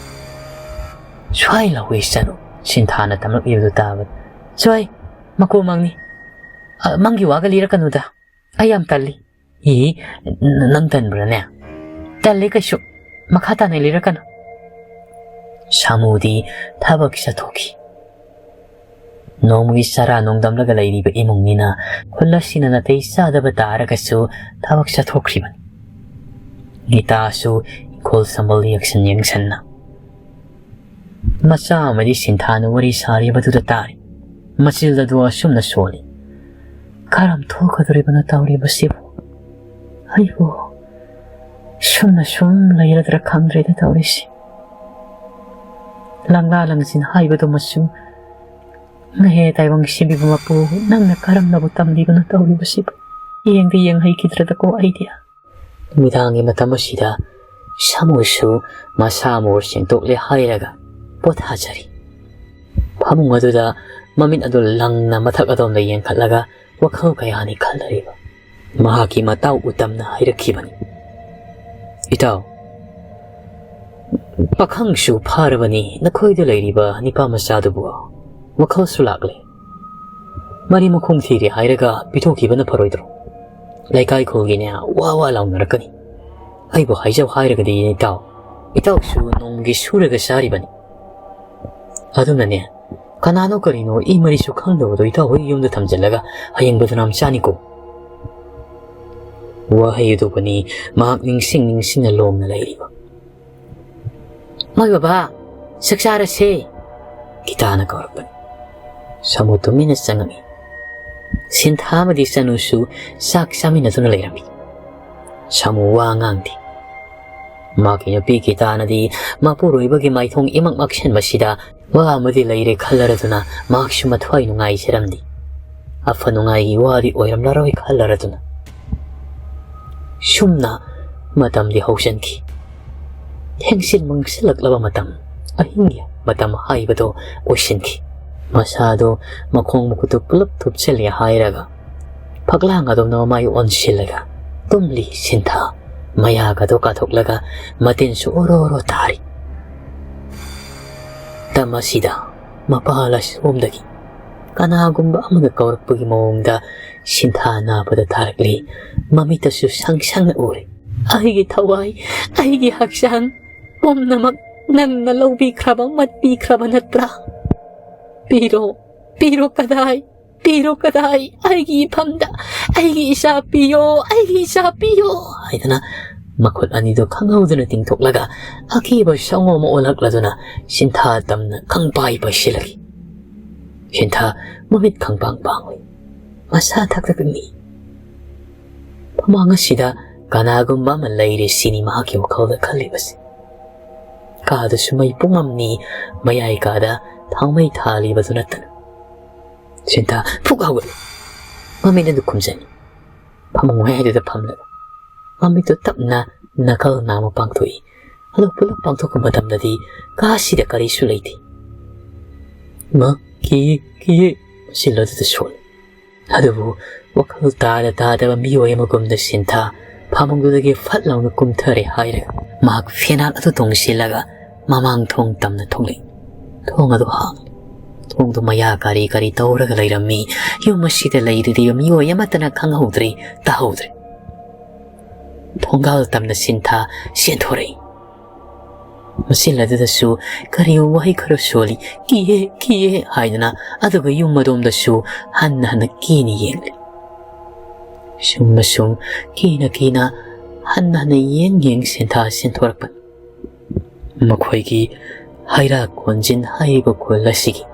"ꯁ꯭ꯋꯥꯏ ꯂꯥꯎꯏ ꯆꯅꯨ꯫" ꯁꯤꯟꯊꯥꯅ ꯇꯝꯂꯛꯂꯤꯕꯗꯨ ꯇꯥꯕꯗ, "ꯁ꯭ꯋꯥꯏ, ꯃꯀꯨ ꯃꯪꯅꯤ꯫ ꯑ, ꯃꯪꯒꯤ ꯋꯥꯒ ꯂꯤꯔꯛꯀꯅꯨꯗ꯫ ꯑꯩ ꯌꯥꯝ ꯇꯜꯂꯤ꯫" "ꯏ, ꯅ-, ꯅꯪ ꯇꯟꯕ꯭ꯔꯥꯅꯦ?" "ꯇꯜꯂꯤ ꯀꯩꯁꯨ꯫ ꯃꯈꯥ ꯇꯥꯅ ꯂꯤꯔꯛꯀꯅꯨ꯫" ꯁꯥꯃꯨꯗꯤ ꯊꯕꯛ ꯆꯠꯊꯣꯛꯈꯤ꯫ ꯅꯣꯡꯃꯒꯤ ꯆꯔꯥ ꯅꯣꯡꯗꯝꯂꯒ ꯂꯩꯔꯤꯕ ꯏꯃꯨꯡꯅꯤꯅ ꯈꯨꯜ ꯑꯁꯤꯅ ꯅꯥꯇꯩ ꯆꯥꯗꯕ ꯇꯥꯔꯒꯁꯨ ꯊꯕꯛ ꯆꯠꯊꯣꯛꯈ꯭ꯔꯤꯕꯅꯤ꯫ ꯒꯤꯇꯥꯁꯨ ꯏꯪꯈꯣꯜ ꯁꯝꯕꯜ ꯌꯦꯡꯁꯟ ꯌꯦꯡꯁꯟꯅ ꯃꯆꯥ ꯑꯃꯗꯤ ꯁꯤꯟꯊꯥꯅ ꯋꯥꯔꯤ ꯁꯥꯔꯤꯕꯗꯨꯗ ꯇꯥꯔꯤ꯫ ꯃꯆꯤꯜ ꯑꯗꯨ ꯑꯁꯨꯝꯅ ꯁꯣꯜꯂꯤ꯫ "ꯀꯔꯝ ꯊꯣꯛꯀꯗꯧꯔꯤꯕꯅꯣ ꯇꯧꯔꯤꯕꯁꯤꯕꯨ? ꯑꯩꯕꯨ ꯁꯨꯝꯅ ꯁꯨꯝ ꯂꯩꯔꯗ꯭ꯔꯥ ꯈꯪꯗ꯭ꯔꯦꯗ ꯇꯧꯔꯤꯁꯤ꯫ ꯂꯪꯂꯥ ꯂꯪꯁꯤꯟ ꯍꯥꯏꯕꯗꯨꯃꯁꯨ ꯅꯍꯦ ꯇꯥꯏꯕꯪ ꯁꯦꯝꯕꯤꯕ ꯃꯄꯨ, ꯅꯪꯅ ꯀꯔꯝꯅꯕꯨ ꯇꯝꯕꯤꯕꯅꯣ ꯇꯧꯔꯤꯕꯁꯤꯕꯨ? ꯌꯦꯡꯗꯤ ꯌꯦꯡꯍꯩꯈꯤꯗ꯭ꯔꯗꯀꯣ ꯑꯩꯗꯤ꯫" ꯅꯨꯃꯤꯗꯥꯡꯒꯤ ꯃꯇꯝ ꯑꯁꯤꯗ ꯁꯥꯃꯨꯁꯨ ꯃꯁꯥ ꯃꯎ ꯁꯦꯡꯗꯣꯛꯂꯦ ꯍꯥꯏꯔꯒ ꯄꯣꯊꯥꯖꯔꯤ꯫ ꯐꯃꯨꯡ ꯑꯗꯨꯗ ꯃꯃꯤꯠ ꯑꯗꯨ ꯂꯪꯅ ꯃꯊꯛ ꯑꯗꯣꯝꯗ ꯌꯦꯡꯈꯠꯂꯒ ꯋꯥꯈꯜ ꯀꯌꯥꯅꯤ ꯈꯜꯂꯔꯤꯕ꯫ ꯃꯍꯥꯛꯀꯤ ꯃꯇꯥꯎ ꯎꯇꯝꯅ ꯍꯥꯏꯔꯛꯈꯤꯕꯅꯤ, "ꯏꯇꯥꯎ, ꯄꯥꯈꯪꯁꯨ ꯐꯥꯔꯕꯅꯤ, ꯅꯈꯣꯏꯗ ꯂꯩꯔꯤꯕ ꯅꯤꯄꯥ ꯃꯆꯥꯗꯨꯕꯨ ꯋꯥꯈꯜꯁꯨ ꯂꯥꯛꯂꯦ꯫ ꯃꯔꯤ ꯃꯈꯣꯡ ꯊꯤꯔꯦ ꯍꯥꯏꯔꯒ ꯄꯤꯊꯣꯛꯈꯤꯕꯅ ꯐꯔꯣꯏꯗ꯭ꯔꯣ? ꯂꯩꯀꯥꯏ ꯈꯨꯜꯒꯤꯅꯦ ꯋꯥ ꯋꯥ ꯂꯥꯎꯅꯔꯛꯀꯅꯤ꯫ ꯑꯩꯕꯨ ꯍꯥꯏꯖꯧ ꯍꯥꯏꯔꯒꯗꯤ ꯏꯇꯥꯎ, ꯏꯇꯥꯎꯁꯨ ꯅꯣꯡꯃꯒꯤ ꯁꯨꯔꯒ ꯆꯥꯔꯤꯕꯅꯤ꯫ ꯑꯗꯨꯅꯅꯦ, ꯀꯅꯥꯅꯣ ꯀꯔꯤꯅꯣ ꯏ ꯃꯔꯤꯁꯨ ꯈꯪꯗꯕꯗꯣ ꯏꯇꯥꯎ ꯍꯣꯏ ꯌꯨꯝꯗ ꯊꯝꯖꯤꯜꯂꯒ ꯍꯌꯦꯡ ꯕꯗꯅꯥꯝ ꯆꯥꯅꯤꯀꯣ"꯫ ꯋꯥꯍꯩ ꯑꯗꯨꯕꯨꯅꯤ ꯃꯍꯥꯛ ꯅꯤꯡꯁꯤꯡ ꯅꯤꯡꯁꯤꯡꯅ ꯂꯣꯝꯅ ꯂꯩꯔꯤꯕ꯫ "ꯃꯣꯏ ꯕꯕꯥ, ꯆꯥꯛ ꯆꯥꯔꯁꯦ!" ꯀꯤꯇꯥꯅ ꯀꯧꯔꯛꯄꯅꯤ꯫ ꯁꯥꯃꯨ ꯇꯨꯃꯤꯟꯅ ꯆꯪꯉꯛꯏ꯫ ꯁꯤꯟꯊꯥ ꯑꯃꯗꯤ ꯆꯅꯨꯁꯨ ꯆꯥꯛ ꯆꯥꯃꯤꯟꯅꯗꯨꯅ ꯂꯩꯔꯝꯃꯤ꯫ ꯁꯥꯃꯨ ꯋꯥ ꯉꯥꯡꯗꯦ꯫ ꯃꯍꯥꯛꯀꯤ ꯅꯨꯄꯤ ꯀꯤꯇꯥꯅꯗꯤ ꯃꯄꯨꯔꯣꯏꯕꯒꯤ ꯃꯥꯏꯊꯣꯡ ꯏꯃꯛ ꯃꯛꯁꯤꯟꯕꯁꯤꯗ ꯋꯥ ꯑꯃꯗꯤ ꯂꯩꯔꯦ ꯈꯜꯂꯔꯗꯨꯅ ꯃꯍꯥꯛꯁꯨ ꯃꯊ꯭ꯋꯥꯏ ꯅꯨꯡꯉꯥꯏꯖꯔꯝꯗꯦ꯫ ꯑꯐ ꯅꯨꯡꯉꯥꯏꯒꯤ ꯋꯥꯗꯤ ꯑꯣꯏꯔꯝꯂꯔꯣꯏ ꯈꯜꯂꯔꯗꯨꯅ꯫ ꯁꯨꯝꯅ ꯃꯇꯝꯗꯤ ꯍꯧꯖꯤꯟꯈꯤ꯫ ꯊꯦꯡꯁꯤꯜ ꯃꯥꯡꯁꯤꯜꯂꯛꯂꯕ ꯃꯇꯝ, ꯑꯍꯤꯡꯒꯤ ꯃꯇꯝ ꯍꯥꯏꯕꯗꯣ ꯑꯣꯏꯁꯤꯟꯈꯤ꯫ ꯃꯁꯥꯗꯣ ꯃꯈꯣꯡ ꯃꯈꯨꯠꯇꯨ ꯄꯨꯂꯞ ꯊꯨꯞꯆꯜꯂꯦ ꯍꯥꯏꯔꯒ ꯐꯛꯂꯥꯡ ꯑꯗꯣꯝꯗ ꯃꯃꯥꯏ ꯑꯣꯟꯁꯤꯜꯂꯒ ꯇꯨꯝꯂꯤ ꯁꯤꯟꯊꯥ꯫ ꯃꯌꯥꯒꯗꯣ ꯀꯥꯊꯣꯛꯂꯒ ꯃꯇꯤꯟꯁꯨ ꯑꯣꯔꯣ ꯑꯣꯔꯣ ꯇꯥꯔꯤ꯫ ꯃꯇꯝ ꯑꯁꯤꯗ ꯃꯄꯥꯜ ꯑꯁꯣꯝꯗꯒꯤ ꯀꯅꯥꯒꯨꯝꯕ ꯑꯃꯅ ꯀꯧꯔꯛꯄꯒꯤ ꯃꯑꯣꯡꯗ ꯁꯤꯟꯊꯥ ꯅꯥꯕꯗ ꯊꯥꯔꯛꯂꯤ꯫ ꯃꯃꯤꯠꯇꯁꯨ ꯁꯪ ꯁꯪꯅ ꯎꯔꯦ꯫ "ꯑꯩꯒꯤ ꯊꯋꯥꯏ, ꯑꯩꯒꯤ ꯍꯛꯆꯥꯡ ꯄꯨꯝꯅꯃꯛ ꯅꯪꯅ ꯂꯧꯕꯤꯈ꯭ꯔꯕ, ꯃꯠꯄꯤꯈ꯭ꯔꯕ ꯅꯠꯇ꯭ꯔꯥ? ꯄꯤꯔꯣ, ꯄꯤꯔꯣ ꯀꯗꯥꯏ? ꯄꯤꯔꯣ ꯀꯗꯥꯏ? ꯑꯩꯒꯤ ꯏꯐꯝꯗ ꯑꯩꯒꯤ ꯏꯆꯥ ꯄꯤꯌꯣ, ꯑꯩꯒꯤ ꯏꯆꯥ ꯄꯤꯌꯣ!" ꯍꯥꯏꯗꯅ ꯃꯈꯨꯠ ꯑꯅꯤꯗꯨ ꯈꯪꯍꯧꯗꯅ ꯇꯤꯡꯊꯣꯛꯂꯒ ꯑꯀꯤꯕ ꯁꯑꯣꯡ ꯑꯃ ꯑꯣꯜꯂꯛꯂꯗꯨꯅ ꯁꯤꯟꯊꯥ ꯇꯝꯅ ꯈꯪꯄꯥꯏ ꯄꯥꯏꯁꯤꯜꯂꯛꯏ꯫ ꯁꯤꯟꯊꯥ ꯃꯃꯤꯠ ꯈꯪꯄꯥꯡ ꯄꯥꯡꯂꯤ꯫ ꯃꯁꯥ ꯊꯛ ꯊꯛ ꯅꯤꯛꯏ꯫ ꯃꯃꯥꯡ ꯑꯁꯤꯗ ꯀꯅꯥꯒꯨꯝꯕ ꯑꯃ ꯂꯩꯔꯦ ꯁꯤꯅꯤ ꯃꯍꯥꯛꯀꯤ ꯋꯥꯈꯜꯗ ꯈꯜꯂꯤꯕꯁꯦ꯫ ꯀꯥꯗꯁꯨ ꯃꯩ ꯄꯨꯡꯉꯝꯅꯤ, ꯃꯌꯥꯏ ꯀꯥꯗ ꯊꯥꯎꯃꯩ ꯊꯥꯜꯂꯤꯕꯗꯨ ꯅꯠꯇꯅ꯫ ꯁꯤꯟꯊꯥ ꯐꯨꯛ ꯍꯧꯒꯠꯂꯤ꯫ ꯃꯃꯤꯠ ꯑꯗꯨ ꯈꯨꯝꯖꯤꯜꯂꯤ꯫ ꯐꯃꯨꯡ ꯃꯌꯥꯏꯗꯨꯗ ꯐꯝꯂꯒ ꯃꯃꯤꯠꯇꯨ ꯇꯞꯅ ꯅꯥꯀꯜ ꯅꯥꯝꯃ ꯄꯥꯡꯊꯣꯛꯏ꯫ ꯑꯗꯨ ꯄꯨꯂꯞ ꯄꯥꯡꯊꯣꯛꯄ ꯃꯇꯝꯗꯗꯤ ꯀꯥꯁꯤꯗ ꯀꯔꯤꯁꯨ ꯂꯩꯇꯦ꯫ "ꯃꯥ, ꯀꯤꯌꯦ, ꯀꯤꯌꯦ", ꯃꯆꯤꯜ ꯑꯗꯨꯗ ꯁꯣꯜꯂꯤ꯫ ꯑꯗꯨꯕꯨ ꯋꯥꯈꯜ ꯇꯥꯗ ꯇꯥꯗꯕ ꯃꯤꯑꯣꯏ ꯑꯃꯒꯨꯝꯅ ꯁꯤꯟꯊꯥ ꯐꯃꯨꯡꯗꯨꯗꯒꯤ ꯐꯠ ꯂꯥꯎꯅ ꯀꯨꯝꯊꯔꯦ ꯍꯥꯏꯔꯒ ꯃꯍꯥꯛ ꯐꯦꯅꯥꯠ ꯑꯗꯨ ꯇꯣꯡꯁꯤꯜꯂꯒ ꯃꯃꯥꯡ ꯊꯣꯡ ꯇꯝꯅ ꯊꯣꯛꯂꯛꯏ꯫ ꯊꯣꯡ ꯑꯗꯨ ꯍꯥꯡꯂꯤ꯫ ꯊꯣꯡꯗꯨ ꯃꯌꯥ ꯀꯥꯔꯤ ꯀꯥꯔꯤ ꯇꯧꯔꯒ ꯂꯩꯔꯝꯃꯤ꯫ ꯌꯨꯝ ꯑꯁꯤꯗ ꯂꯩꯔꯤꯕ ꯃꯤꯑꯣꯏ ꯑꯃꯠꯇꯅ ꯈꯪꯍꯧꯗ꯭ꯔꯦ, ꯇꯥꯍꯧꯗ꯭ꯔꯦ꯫ ꯊꯣꯡꯒꯥꯜ ꯇꯝꯅ ꯁꯤꯟꯊꯥ ꯆꯦꯟꯊꯣꯔꯛꯏ꯫ ꯃꯆꯤꯜ ꯑꯗꯨꯗꯁꯨ ꯀꯔꯤꯒꯨꯝꯕ ꯋꯥꯍꯩ ꯈꯔ ꯁꯣꯜꯂꯤ, "ꯀꯤꯌꯦ, ꯀꯤꯌꯦ" ꯍꯥꯏꯗꯨꯅ, ꯑꯗꯨꯒ ꯌꯨꯝ ꯑꯗꯣꯝꯗꯁꯨ ꯍꯟꯅ ꯍꯟꯅ ꯀꯤꯅ ꯌꯦꯡꯂꯤ꯫ ꯁꯨꯝꯅ ꯁꯨꯝ ꯀꯤꯅ ꯀꯤꯅ ꯍꯟꯅ ꯍꯟꯅ ꯌꯦꯡ ꯌꯦꯡ ꯁꯤꯟꯊꯥ ꯆꯦꯟꯊꯣꯔꯛꯄꯅꯤ꯫ ꯃꯈꯣꯏꯒꯤ ꯍꯩꯔꯥ ꯀꯣꯟꯖꯤꯟ ꯍꯥꯏꯔꯤꯕ ꯈꯨꯜ ꯑꯁꯤꯒꯤ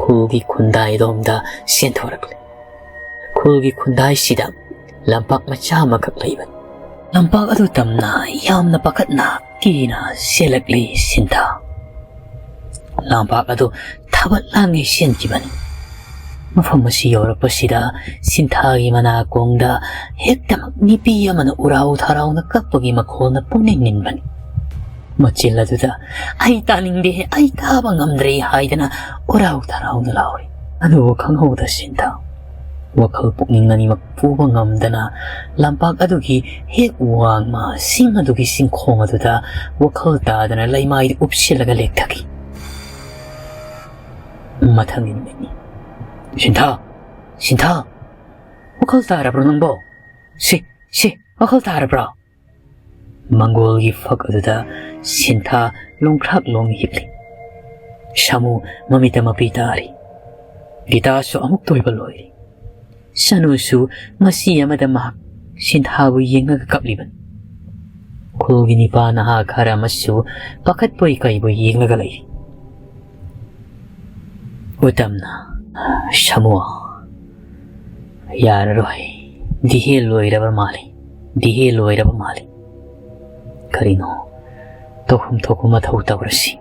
ꯈꯨꯜꯒꯤ ꯈꯨꯟꯗꯥꯏꯔꯣꯝꯗ ꯆꯦꯟꯊꯣꯔꯛꯂꯤ꯫ ꯈꯨꯜꯒꯤ ꯈꯨꯟꯗꯥꯏꯁꯤꯗ ꯂꯝꯄꯥꯛ ꯃꯆꯥ ꯑꯃꯈꯛ ꯂꯩꯕꯅꯤ꯫ ꯂꯝꯄꯥꯛ ꯑꯗꯨ ꯇꯝꯅ ꯌꯥꯝꯅ ꯄꯥꯈꯠꯅ ꯀꯤꯅ ꯆꯦꯜꯂꯛꯂꯤ ꯁꯤꯟꯊꯥ꯫ ꯂꯝꯄꯥꯛ ꯑꯗꯨ ꯊꯥꯕꯠ ꯂꯥꯡꯉꯩ ꯆꯦꯟꯈꯤꯕꯅꯤ꯫ ꯃꯐꯝ ꯑꯁꯤ ꯌꯧꯔꯛꯄꯁꯤꯗ ꯁꯤꯟꯊꯥꯒꯤ ꯃꯅꯥꯀꯣꯡꯗ ꯍꯦꯛꯇꯃꯛ ꯅꯨꯄꯤ ꯑꯃꯅ ꯎꯔꯥꯎ ꯊꯔꯥꯎꯅ ꯀꯞꯄꯒꯤ ꯃꯈꯣꯜꯅ ꯄꯨꯛꯅꯤꯡ ꯅꯤꯟꯕꯅꯤ꯫ ꯃꯆꯤꯜ ꯑꯗꯨꯗ, "ꯑꯩ ꯇꯥꯅꯤꯡꯗꯦ, ꯑꯩ ꯇꯥꯕ ꯉꯝꯗ꯭ꯔꯦ" ꯍꯥꯏꯗꯅ ꯎꯔꯥꯎ ꯊꯔꯥꯎꯅ ꯂꯥꯎꯔꯤ꯫ ꯑꯗꯨꯕꯨ ꯈꯪꯍꯧꯗ ꯁꯤꯟꯊꯥ ꯋꯥꯈꯜ ꯄꯨꯛꯅꯤꯡ ꯑꯅꯤꯃꯛ ꯄꯨꯕ ꯉꯝꯗꯅ ꯂꯝꯄꯥꯛ ꯑꯗꯨꯒꯤ ꯍꯦꯛ ꯋꯥꯡꯃ ꯁꯤꯡ ꯑꯗꯨꯒꯤ ꯆꯤꯡꯈꯣꯡ ꯑꯗꯨꯗ ꯋꯥꯈꯜ ꯇꯥꯗꯅ ꯂꯩꯃꯥꯏꯗ ꯎꯞꯁꯤꯜꯂꯒ ꯂꯦꯛꯊꯈꯤ꯫ ꯃꯊꯪꯒꯤ ꯅꯨꯃꯤꯠꯅꯤ꯫ "ꯁꯤꯟꯊꯥ! ꯁꯤꯟꯊꯥ! ꯋꯥꯈꯜ ꯇꯥꯔꯕ꯭ꯔꯣ ꯅꯪꯕꯣ? ꯁꯤ, ꯁꯤ, ꯋꯥꯈꯜ ꯇꯥꯔꯕ꯭ꯔꯣ?" ꯃꯪꯒꯣꯜꯒꯤ ꯐꯛ ꯑꯗꯨꯗ ꯁꯤꯟꯊꯥ ꯂꯣꯡꯈ꯭ꯔꯥꯛ ꯂꯣꯡ ꯍꯤꯞꯂꯤ꯫ ꯁꯥꯃꯨ ꯃꯃꯤꯠꯇ ꯃꯄꯤ ꯇꯥꯔꯤ꯫ ꯒꯤꯇꯥꯁꯨ ꯑꯃꯨꯛ ꯇꯣꯏꯕ ꯂꯣꯏꯔꯤ꯫ ꯁꯅꯨꯁꯨ ꯃꯁꯤ ꯑꯃꯗ ꯃꯍꯥꯛ ꯁꯤꯟꯊꯥꯕꯨ ꯌꯦꯡꯂꯒ ꯀꯞꯂꯤꯕꯅꯤ꯫ ꯈꯨꯜꯒꯤ ꯅꯤꯄꯥ ꯅꯍꯥ ꯈꯔ ꯑꯃꯁꯨ ꯄꯥꯈꯠꯄꯣꯏ ꯀꯩꯕꯣꯏ ꯌꯦꯡꯂꯒ ꯂꯩꯔꯤ꯫ ꯎꯇꯝꯅ, "ꯁꯥꯃꯨ, ꯌꯥꯔꯔꯣꯏ꯫ ꯗꯤꯍꯦ ꯂꯣꯏꯔꯕ ꯃꯥꯜꯂꯤ꯫ ꯗꯤꯍꯦ ꯂꯣꯏꯔꯕ ꯃꯥꯜꯂꯤ꯫ ꯀꯔꯤꯅꯣ? ꯇꯧꯐꯝ ꯊꯣꯛꯄ ꯃꯊꯧ ꯇꯧꯔꯁꯤ"꯫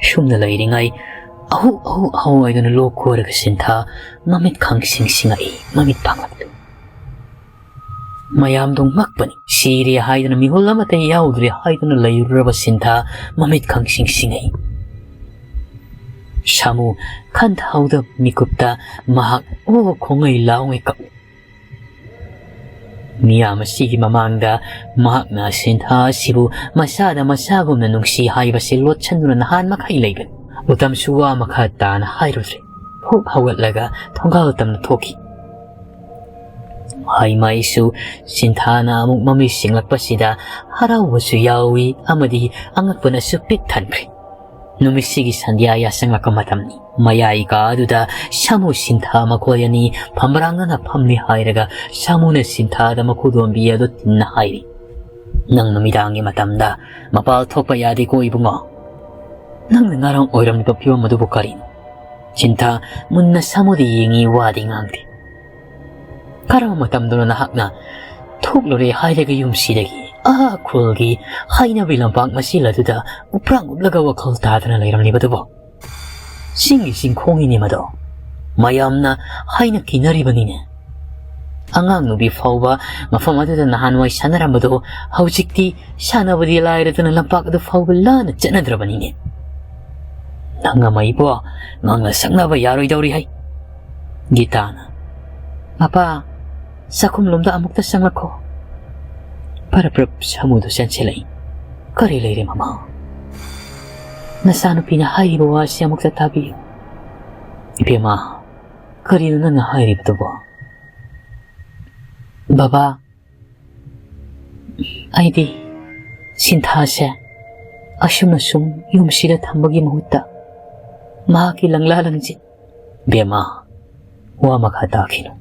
ꯁꯨꯝꯅ ꯂꯩꯔꯤꯉꯩ ꯑꯍꯨ ꯑꯍꯨ ꯑꯍꯨ ꯍꯥꯏꯗꯨꯅ ꯂꯣꯛ ꯈꯣꯏꯔꯒ ꯁꯤꯟꯊꯥ ꯃꯃꯤꯠ ꯈꯪꯁꯤꯡ ꯁꯤꯡꯉꯛꯏ, ꯃꯃꯤꯠ ꯄꯥꯡꯂꯛꯂꯤ꯫ ꯃꯌꯥꯝꯗꯣ ꯉꯛꯄꯅꯤ꯫ ꯁꯤꯔꯦ ꯍꯥꯏꯗꯅ, ꯃꯤꯍꯨꯜ ꯑꯃꯠꯇ ꯌꯥꯎꯗ꯭ꯔꯦ ꯍꯥꯏꯗꯨꯅ ꯂꯩꯔꯨꯔꯕ ꯁꯤꯟꯊꯥ ꯃꯃꯤꯠ ꯈꯪꯁꯤꯡ ꯁꯤꯡꯉꯛꯏ꯫ ꯁꯥꯃꯨ ꯈꯟꯊꯍꯧꯗꯕ ꯃꯤꯀꯨꯞꯇ ꯃꯍꯥꯛ ꯑꯣ ꯈꯣꯡꯉꯩ ꯂꯥꯎꯉꯩ ꯀꯞꯂꯤ꯫ ꯃꯤꯌꯥꯝ ꯑꯁꯤꯒꯤ ꯃꯃꯥꯡꯗ ꯃꯍꯥꯛꯅ ꯁꯤꯟꯊꯥ ꯑꯁꯤꯕꯨ ꯃꯁꯥꯗ ꯃꯁꯥꯒꯨꯝꯅ ꯅꯨꯡꯁꯤ ꯍꯥꯏꯕꯁꯤ ꯂꯣꯠꯁꯤꯟꯗꯨꯅ ꯅꯍꯥꯟ ꯃꯈꯩ ꯂꯩꯕꯅꯤ꯫ ꯎꯇꯝꯁꯨ ꯋꯥ ꯃꯈꯥ ꯇꯥꯅ ꯍꯥꯏꯔꯨꯗ꯭ꯔꯦ꯫ ꯐꯨꯛ ꯍꯧꯒꯠꯂꯒ ꯊꯣꯡꯒꯥꯜ ꯇꯝꯅ ꯊꯣꯛꯈꯤ꯫ ꯍꯥꯏꯃꯥꯏꯁꯨ ꯁꯤꯟꯊꯥꯅ ꯑꯃꯨꯛ ꯃꯃꯤꯠ ꯁꯤꯡꯂꯛꯄꯁꯤꯗ ꯍꯔꯥꯎꯕꯁꯨ ꯌꯥꯎꯏ ꯑꯃꯗꯤ ꯑꯉꯛꯄꯅꯁꯨ ꯄꯤꯛ ꯊꯟꯈ꯭ꯔꯦ꯫ ꯅꯨꯃꯤꯠꯁꯤꯒꯤ ꯁꯟꯙ꯭ꯌꯥ ꯌꯥꯆꯪꯂꯛꯄ ꯃꯇꯝꯅꯤ꯫ ꯃꯌꯥꯏ ꯀꯥ ꯑꯗꯨꯗ ꯁꯥꯃꯨ ꯁꯤꯟꯊꯥ ꯃꯈꯣꯏ ꯑꯅꯤ ꯐꯝꯕ꯭ꯔꯥꯡꯅꯅ ꯐꯝꯂꯤ ꯍꯥꯏꯔꯒ ꯁꯥꯃꯨꯅ ꯁꯤꯟꯊꯥꯗ ꯃꯈꯨꯗꯣꯝꯕꯤ ꯑꯗꯨ ꯇꯤꯟꯅ ꯍꯥꯏꯔꯤ, "ꯅꯪ ꯅꯨꯃꯤꯗꯥꯡꯒꯤ ꯃꯇꯝꯗ ꯃꯄꯥꯜ ꯊꯣꯛꯄ ꯌꯥꯗꯦꯀꯣ ꯏꯕꯨꯡꯉꯣ꯫ ꯅꯪꯅ ꯉꯔꯥꯡ ꯑꯣꯏꯔꯝꯂꯤꯕ ꯐꯤꯕꯝ ꯑꯗꯨꯕꯨ ꯀꯔꯤꯅꯣ?" ꯁꯤꯟꯊꯥ ꯃꯨꯟꯅ ꯁꯥꯃꯨꯗ ꯌꯦꯡꯉꯤ, ꯋꯥꯗꯤ ꯉꯥꯡꯗꯦ꯫ "ꯀꯔꯝꯕ ꯃꯇꯝꯗꯅꯣ ꯅꯍꯥꯛꯅ ꯊꯣꯛꯂꯨꯔꯦ ꯍꯥꯏꯔꯒ ꯌꯨꯝꯁꯤꯗꯒꯤ ꯑꯥ ꯈꯨꯜꯒꯤ ꯍꯩꯅꯕꯤ ꯂꯝꯄꯥꯛ ꯃꯆꯦꯜ ꯑꯗꯨꯗ ꯎꯄ꯭ꯔꯥꯡ ꯎꯞꯂꯒ ꯋꯥꯈꯜ ꯇꯥꯗꯅ ꯂꯩꯔꯝꯂꯤꯕꯗꯨꯕꯣ? ꯆꯤꯡꯒꯤ ꯆꯤꯡꯈꯣꯡꯅꯤꯅꯦ ꯃꯗꯣ꯫ ꯃꯌꯥꯝꯅ ꯍꯥꯏꯅ ꯀꯤꯅꯔꯤꯕꯅꯤꯅꯦ꯫ ꯑꯉꯥꯡ ꯅꯨꯕꯤ ꯐꯥꯎꯕ ꯃꯐꯝ ꯑꯗꯨꯗ ꯅꯍꯥꯟꯋꯥꯏ ꯁꯥꯟꯅꯔꯝꯕꯗꯣ ꯍꯧꯖꯤꯛꯇꯤ ꯁꯥꯟꯅꯕꯗꯤ ꯂꯥꯏꯔꯗꯅ ꯂꯝꯄꯥꯛ ꯑꯗꯨ ꯐꯥꯎꯕ ꯂꯥꯟꯅ ꯆꯠꯅꯗ꯭ꯔꯕꯅꯤꯅꯦ꯫ ꯅꯪ ꯑꯃ ꯏꯕꯣ, ꯉꯥꯡꯅ ꯁꯛꯅꯕ ꯌꯥꯔꯣꯏꯗꯧꯔꯤ ꯍꯩ꯫" ꯒꯤꯇꯥꯅ, "ꯃꯄꯥ, ꯆꯥꯛꯈꯨꯝꯂꯣꯝꯗ ꯑꯃꯨꯛꯇ ꯆꯪꯂꯛꯈꯣ꯫" ꯄꯔꯞ ꯄꯔꯞ ꯁꯥꯃꯨꯗꯨ ꯆꯦꯟꯁꯤꯜꯂꯛꯏ꯫ "ꯀꯔꯤ ꯂꯩꯔꯦ ꯃꯃꯥ?" "ꯅꯆꯥꯅꯨꯄꯤꯅ ꯍꯥꯏꯔꯤꯕ ꯋꯥꯁꯤ ꯑꯃꯨꯛꯇ ꯇꯥꯕꯤꯌꯨ꯫" "ꯏꯕꯦꯝꯃ, ꯀꯔꯤꯅꯣ ꯅꯪꯅ ꯍꯥꯏꯔꯤꯕꯗꯨꯕꯣ?" "ꯕꯕꯥ, ꯑꯩꯗꯤ ꯁꯤꯟꯊꯥꯁꯦ ꯑꯁꯨꯝꯅ ꯁꯨꯝ ꯌꯨꯝꯁꯤꯗ ꯊꯝꯕꯒꯤ ꯃꯍꯨꯠꯇ ꯃꯍꯥꯛꯀꯤ ꯂꯪꯂꯥ ꯂꯪꯖꯤꯟ"꯫ "ꯕꯦꯝꯃ, ꯋꯥ ꯃꯈꯥ ꯇꯥꯈꯤꯅꯨ꯫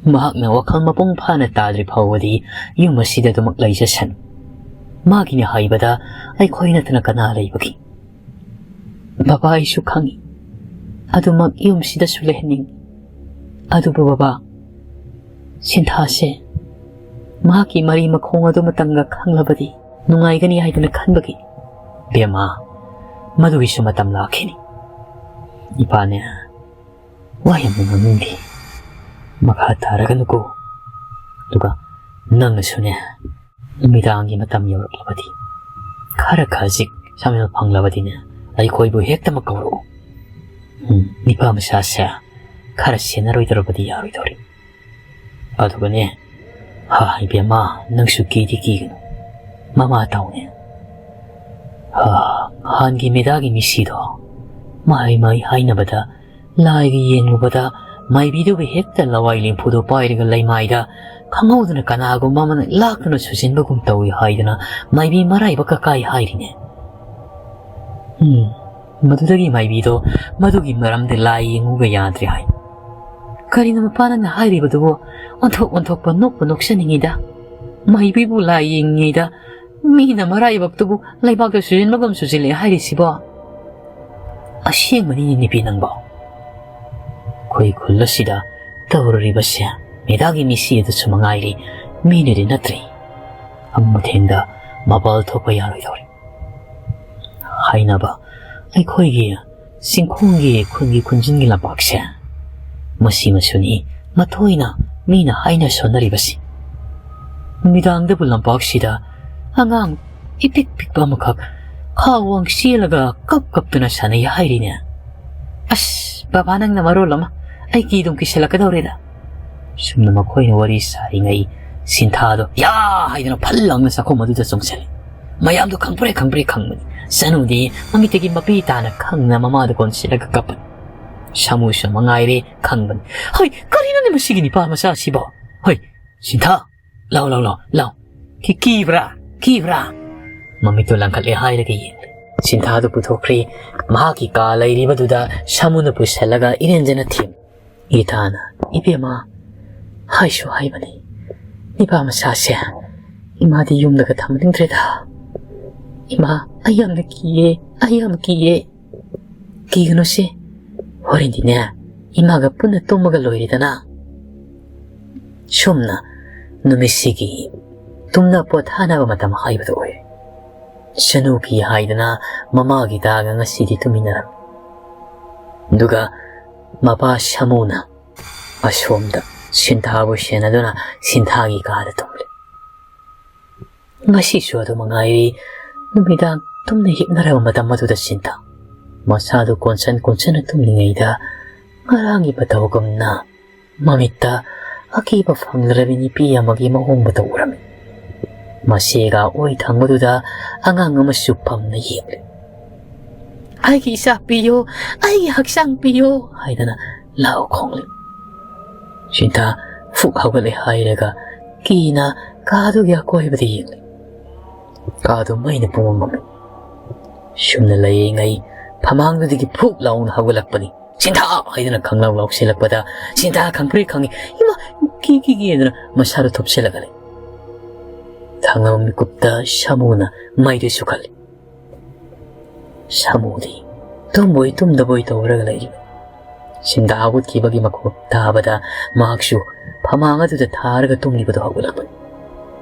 ꯃꯍꯥꯛꯅ ꯋꯥꯈꯜ ꯃꯄꯨꯡ ꯐꯥꯅ ꯇꯥꯗ꯭ꯔꯤ ꯐꯥꯎꯕꯗꯤ ꯌꯨꯝ ꯑꯁꯤꯗ ꯑꯗꯨꯃꯛ ꯂꯩꯖꯁꯅꯨ꯫ ꯃꯥꯒꯤꯅꯤ ꯍꯥꯏꯕꯗ ꯑꯩꯈꯣꯏ ꯅꯠꯇꯅ ꯀꯅꯥ ꯂꯩꯕꯒꯦ?" "ꯕꯕꯥ, ꯑꯩꯁꯨ ꯈꯪꯏ꯫ ꯑꯗꯨꯃꯛ ꯌꯨꯝꯁꯤꯗꯁꯨ ꯂꯩꯍꯟꯅꯤꯡꯏ꯫ ꯑꯗꯨꯕꯨ ꯕꯕꯥ, ꯁꯤꯟꯊꯥꯁꯦ ꯃꯍꯥꯛꯀꯤ ꯃꯔꯤ ꯃꯈꯣꯡ ꯑꯗꯨꯃꯇꯪꯒ ꯈꯪꯂꯕꯗꯤ ꯅꯨꯡꯉꯥꯏꯒꯅꯤ ꯍꯥꯏꯗꯅ ꯈꯟꯕꯒꯤ꯫" "ꯕꯦꯝꯃ, ꯃꯗꯨꯒꯤꯁꯨ ꯃꯇꯝ ꯂꯥꯛꯈꯤꯅꯤ꯫ ꯏꯄꯥꯅꯦ, ꯋꯥ ꯌꯥꯝꯅ ꯉꯥꯡꯅꯤꯡꯗꯦ꯫ ꯃꯈꯥ ꯇꯥꯔꯒꯅꯨꯀꯣ꯫ ꯑꯗꯨꯒ ꯅꯪꯅꯁꯨꯅꯦ, ꯅꯨꯃꯤꯗꯥꯡꯒꯤ ꯃꯇꯝ ꯌꯧꯔꯛꯂꯕꯗꯤ, ꯈꯔ ꯈꯖꯤꯛ ꯁꯝꯅ ꯐꯪꯂꯕꯗꯤꯅꯦ, ꯑꯩꯈꯣꯏꯕꯨ ꯍꯦꯛꯇꯃꯛ ꯀꯧꯔꯛꯎ꯫ ꯎꯝ, ꯅꯤꯄꯥ ꯃꯆꯥꯁꯦ ꯈꯔ ꯁꯦꯟꯅꯔꯣꯏꯗꯧꯔꯕꯗꯤ ꯌꯥꯔꯣꯏꯗꯧꯔꯤ꯫ ꯑꯗꯨꯒꯅꯦ, ꯍꯥ, ꯏꯕꯦꯝꯃ, ꯅꯪꯁꯨ ꯀꯤꯗꯤ ꯀꯤꯒꯅꯨ꯫ ꯃꯃꯥ ꯇꯧꯅꯦ꯫ ꯍꯥ, ꯍꯥꯟꯒꯤ ꯃꯦꯗꯥꯒꯤ ꯃꯤꯁꯤꯗꯣ, ꯃꯥꯏ ꯃꯥꯏ ꯍꯥꯏꯅꯕꯗ, ꯂꯥꯏꯒ ꯌꯦꯡꯂꯨꯕꯗ, ꯃꯥꯏꯕꯤꯗꯨꯒ ꯍꯦꯛꯇ ꯂꯋꯥꯏ ꯂꯦꯝꯐꯨꯗꯣ ꯄꯥꯏꯔꯒ ꯂꯩꯃꯥꯏꯗ ꯈꯪꯍꯧꯗꯅ ꯀꯅꯥꯒꯨꯝꯕ ꯑꯃꯅ ꯂꯥꯛꯇꯨꯅ ꯁꯨꯖꯤꯟꯕꯒꯨꯝ ꯇꯧꯏ ꯍꯥꯏꯗꯅ ꯃꯥꯏꯕꯤ ꯃꯔꯥꯏꯕꯛ ꯀꯀꯥꯏ ꯍꯥꯏꯔꯤꯅꯦ꯫ ꯎꯝ, ꯃꯗꯨꯗꯒꯤ ꯃꯥꯏꯕꯤꯗꯣ ꯃꯗꯨꯒꯤ ꯃꯔꯝꯗ ꯂꯥꯏ ꯌꯦꯡꯉꯨꯒ ꯌꯥꯗ꯭ꯔꯦ ꯍꯥꯏ꯫ ꯀꯔꯤꯅꯣ ꯃꯄꯥ ꯅꯪꯅ ꯍꯥꯏꯔꯤꯕꯗꯨꯕꯨ? ꯑꯣꯟꯊꯣꯛ ꯑꯣꯟꯊꯣꯛꯄ ꯅꯣꯛꯄ ꯅꯣꯛꯆꯅꯤꯡꯉꯤꯗ꯫ ꯃꯥꯏꯕꯤꯕꯨ ꯂꯥꯏ ꯌꯦꯡꯉꯤꯉꯩꯗ ꯃꯤꯅ ꯃꯔꯥꯏꯕꯛꯇꯨꯕꯨ ꯂꯩꯕꯥꯛꯇ ꯁꯨꯖꯤꯟꯕꯒꯨꯝ ꯁꯨꯖꯤꯜꯂꯦ ꯍꯥꯏꯔꯤꯁꯤꯕꯣ? ꯑꯁꯦꯡꯕꯅꯤꯅꯦ ꯅꯨꯄꯤ ꯅꯪꯕꯣ꯫ ꯑꯩꯈꯣꯏ ꯈꯨꯜ ꯑꯁꯤꯗ ꯇꯧꯔꯨꯔꯤꯕꯁꯦ ꯃꯦꯗꯥꯒꯤ ꯃꯤꯁꯤ ꯑꯗꯨꯁꯨ ꯃꯉꯥꯏꯔꯤ, ꯃꯤꯅꯗꯤ ꯅꯠꯇ꯭ꯔꯤ꯫ ꯑꯃꯨꯊꯦꯡꯗ ꯃꯄꯥꯜ ꯊꯣꯛꯄ ꯌꯥꯔꯣꯏꯗꯧꯔꯤ꯫ ꯍꯥꯏꯅꯕ ꯑꯩꯈꯣꯏꯒꯤ ꯆꯤꯡꯈꯣꯡꯒꯤ ꯈꯨꯟꯒꯤ ꯈꯨꯟꯖꯤꯟꯒꯤ ꯂꯝꯄꯥꯛꯁꯦ, ꯃꯁꯤꯃꯁꯨꯅꯤ ꯃꯊꯣꯏꯅ ꯃꯤꯅ ꯍꯥꯏꯅ ꯁꯣꯟꯅꯔꯤꯕꯁꯤ꯫ ꯅꯨꯃꯤꯗꯥꯡꯗꯕꯨ ꯂꯝꯄꯥꯛꯁꯤꯗ ꯑꯉꯥꯡ ꯏꯄꯤꯛ ꯄꯤꯛꯄ ꯑꯃꯈꯛ ꯈꯥ ꯋꯥꯡ ꯆꯦꯜꯂꯒ ꯀꯞ ꯀꯞꯇꯨꯅ ꯁꯥꯟꯅꯩ ꯍꯥꯏꯔꯤꯅꯦ꯫ "ꯑꯁ, ꯕꯕꯥ ꯅꯪꯅ ꯃꯔꯣꯜ ꯑꯃ, ꯑꯩ ꯀꯤꯗꯨꯝ ꯀꯤꯁꯜꯂꯛꯀꯗꯧꯔꯦꯗ"꯫ ꯁꯨꯝꯅ ꯃꯈꯣꯏꯅ ꯋꯥꯔꯤ ꯁꯥꯔꯤꯉꯩ, ꯁꯤꯟꯊꯥꯗꯣ ꯌꯥ ꯍꯥꯏꯗꯨꯅ ꯐꯜ ꯂꯥꯎꯅ ꯆꯥꯛꯈꯨꯝ ꯑꯗꯨꯗ ꯆꯣꯡꯁꯤꯜꯂꯤ꯫ ꯃꯌꯥꯝꯗꯣ ꯈꯪꯄ꯭ꯔꯦꯛ ꯈꯪꯄ꯭ꯔꯦꯛ ꯈꯪꯕꯅꯤ꯫ ꯆꯅꯨꯗꯤ ꯃꯃꯤꯠꯇꯒꯤ ꯃꯄꯤ ꯇꯥꯅ ꯈꯪꯅ ꯃꯃꯥꯗ ꯀꯣꯟꯁꯤꯜꯂꯒ ꯀꯞꯄꯅꯤ꯫ ꯁꯥꯃꯨꯁꯨ ꯃꯉꯥꯏꯔꯦ ꯈꯪꯕꯅꯤ꯫ "ꯍꯣꯏ, ꯀꯔꯤꯅꯣꯅꯦ ꯃꯁꯤꯒꯤ ꯅꯤꯄꯥ ꯃꯆꯥꯁꯤꯕꯣ? ꯍꯣꯏ, ꯁꯤꯟꯊꯥ, ꯂꯥꯎ, ꯂꯥꯎ, ꯂꯥꯎ, ꯂꯥꯎ꯫ ꯀꯤ-, ꯀꯤꯕ꯭ꯔꯥ? ꯀꯤꯕ꯭ꯔꯥ?" ꯃꯃꯤꯠꯇꯨ ꯂꯪꯈꯠꯂꯦ ꯍꯥꯏꯔꯒ ꯌꯦꯡꯂꯦ꯫ ꯁꯤꯟꯊꯥꯗꯨ ꯄꯨꯊꯣꯛꯈ꯭ꯔꯤ꯫ ꯃꯍꯥꯛꯀꯤ ꯀꯥ ꯂꯩꯔꯤꯕꯗꯨꯗ ꯁꯥꯃꯨꯅ ꯄꯨꯁꯜꯂꯒ ꯏꯔꯦꯟꯖꯅ ꯊꯦꯝꯃꯤ꯫ ꯏꯊꯥꯅ, "ꯏꯕꯦꯝꯃ, ꯍꯥꯏꯁꯨ ꯍꯥꯏꯕꯅꯤ, ꯅꯤꯄꯥ ꯃꯆꯥꯁꯦ ꯏꯃꯥꯗꯤ ꯌꯨꯝꯗꯒ ꯊꯝꯅꯤꯡꯗ꯭ꯔꯦꯗ꯫ ꯏꯃꯥ, ꯑꯩ ꯌꯥꯝꯅ ꯀꯤꯌꯦ, ꯑꯩ ꯌꯥꯝ ꯀꯤꯌꯦ"꯫ "ꯀꯤꯒꯅꯨꯁꯦ, ꯍꯣꯔꯦꯟꯗꯤꯅꯦ ꯏꯃꯥꯒ ꯄꯨꯟꯅ ꯇꯨꯝꯃꯒ ꯂꯣꯏꯔꯦꯗꯅ"꯫ ꯁꯨꯝꯅ ꯅꯨꯃꯤꯠꯁꯤꯒꯤ ꯇꯨꯝꯅ ꯄꯣꯊꯥꯅꯕ ꯃꯇꯝ ꯍꯥꯏꯕꯗꯨ ꯑꯣꯏ꯫ ꯁꯅꯨ ꯀꯤ ꯍꯥꯏꯗꯅ ꯃꯃꯥꯒꯤ ꯗꯥꯒ ꯉꯁꯤꯗꯤ ꯇꯨꯃꯤꯟꯅꯔꯝꯃꯤ꯫ ꯑꯗꯨꯒ ꯃꯄꯥ ꯁꯥꯃꯨꯅ ꯑꯁꯣꯝꯗ ꯁꯤꯟꯊꯥꯕꯨ ꯁꯦꯟꯅꯗꯨꯅ ꯁꯤꯟꯊꯥꯒꯤ ꯀꯥꯗ ꯇꯨꯝꯂꯦ꯫ ꯉꯁꯤꯁꯨ ꯑꯗꯨ ꯃꯉꯥꯏꯔꯤ꯫ ꯅꯨꯃꯤꯗꯥꯡ ꯇꯨꯝꯅ ꯍꯤꯞꯅꯔꯕ ꯃꯇꯝ ꯑꯗꯨꯗ ꯁꯤꯟꯊꯥ ꯃꯁꯥꯗꯨ ꯀꯣꯟꯁꯟ ꯀꯣꯟꯁꯟꯅ ꯇꯨꯝꯂꯤꯉꯩꯗ ꯉꯔꯥꯡꯒꯤ ꯃꯇꯧꯒꯨꯝꯅ ꯃꯃꯤꯠꯇ ꯑꯀꯤꯕ ꯐꯪꯂꯔꯕꯤ ꯅꯨꯄꯤ ꯑꯃꯒꯤ ꯃꯑꯣꯡ ꯃꯇꯧ ꯎꯔꯝꯃꯤ꯫ ꯃꯁꯦꯒ ꯑꯣꯏ ꯊꯪꯕꯗꯨꯗ ꯑꯉꯥꯡ ꯑꯃꯁꯨ ꯐꯝꯅ ꯌꯦꯡꯂꯤ꯫ "ꯑꯩꯒꯤ ꯏꯆꯥ ꯄꯤꯌꯣ, ꯑꯩꯒꯤ ꯍꯛꯆꯥꯡ ꯄꯤꯌꯣ" ꯍꯥꯏꯗꯅ ꯂꯥꯎ ꯈꯣꯡꯂꯤ꯫ ꯁꯤꯟꯊꯥ ꯐꯨꯛ ꯍꯧꯒꯠꯂꯦ ꯍꯥꯏꯔꯒ ꯀꯤꯅ ꯀꯥꯗꯨꯒꯤ ꯑꯀꯣꯏꯕꯗ ꯌꯦꯡꯂꯤ꯫ ꯀꯥꯗꯨ ꯃꯩꯅ ꯄꯨꯡꯃꯝ ꯃꯝꯃꯤ꯫ ꯁꯨꯝꯅ ꯂꯩꯔꯤꯉꯩ ꯐꯃꯥꯡꯗꯨꯗꯒꯤ ꯐꯨꯛ ꯂꯥꯎꯅ ꯍꯧꯒꯠꯂꯛꯄꯅꯤ꯫ "ꯁꯤꯟꯊꯥ!" ꯍꯥꯏꯗꯨꯅ ꯈꯪꯂꯥꯎ ꯂꯥꯎꯁꯤꯜꯂꯛꯄꯗ ꯁꯤꯟꯊꯥ ꯈꯪꯄ꯭ꯔꯦꯛ ꯈꯪꯉꯤ꯫ "ꯏꯃꯥ! ꯀꯤ ꯀꯤ ꯀꯤ!" ꯍꯥꯏꯗꯨꯅ ꯃꯁꯥꯗꯨ ꯊꯨꯞꯆꯜꯂꯒ ꯂꯩ꯫ ꯊꯪꯅꯕ ꯃꯤꯀꯨꯞꯇ ꯁꯥꯃꯨꯅ ꯃꯩꯗꯨ ꯁꯨꯈꯠꯂꯤ꯫ ꯁꯥꯃꯨꯗꯤ ꯇꯨꯝꯕꯣꯏ ꯇꯨꯝꯗꯕꯣꯏ ꯇꯧꯔꯒ ꯂꯩꯔꯤꯕꯅꯤ꯫ ꯁꯤꯟꯊꯥ ꯍꯧꯒꯠꯈꯤꯕꯒꯤ ꯃꯈꯣꯟ ꯇꯥꯕꯗ ꯃꯍꯥꯛꯁꯨ ꯐꯃꯥꯡ ꯑꯗꯨꯗ ꯊꯥꯔꯒ ꯇꯨꯝꯂꯤꯕꯗꯨ ꯍꯧꯒꯠꯂꯛꯄꯅꯤ꯫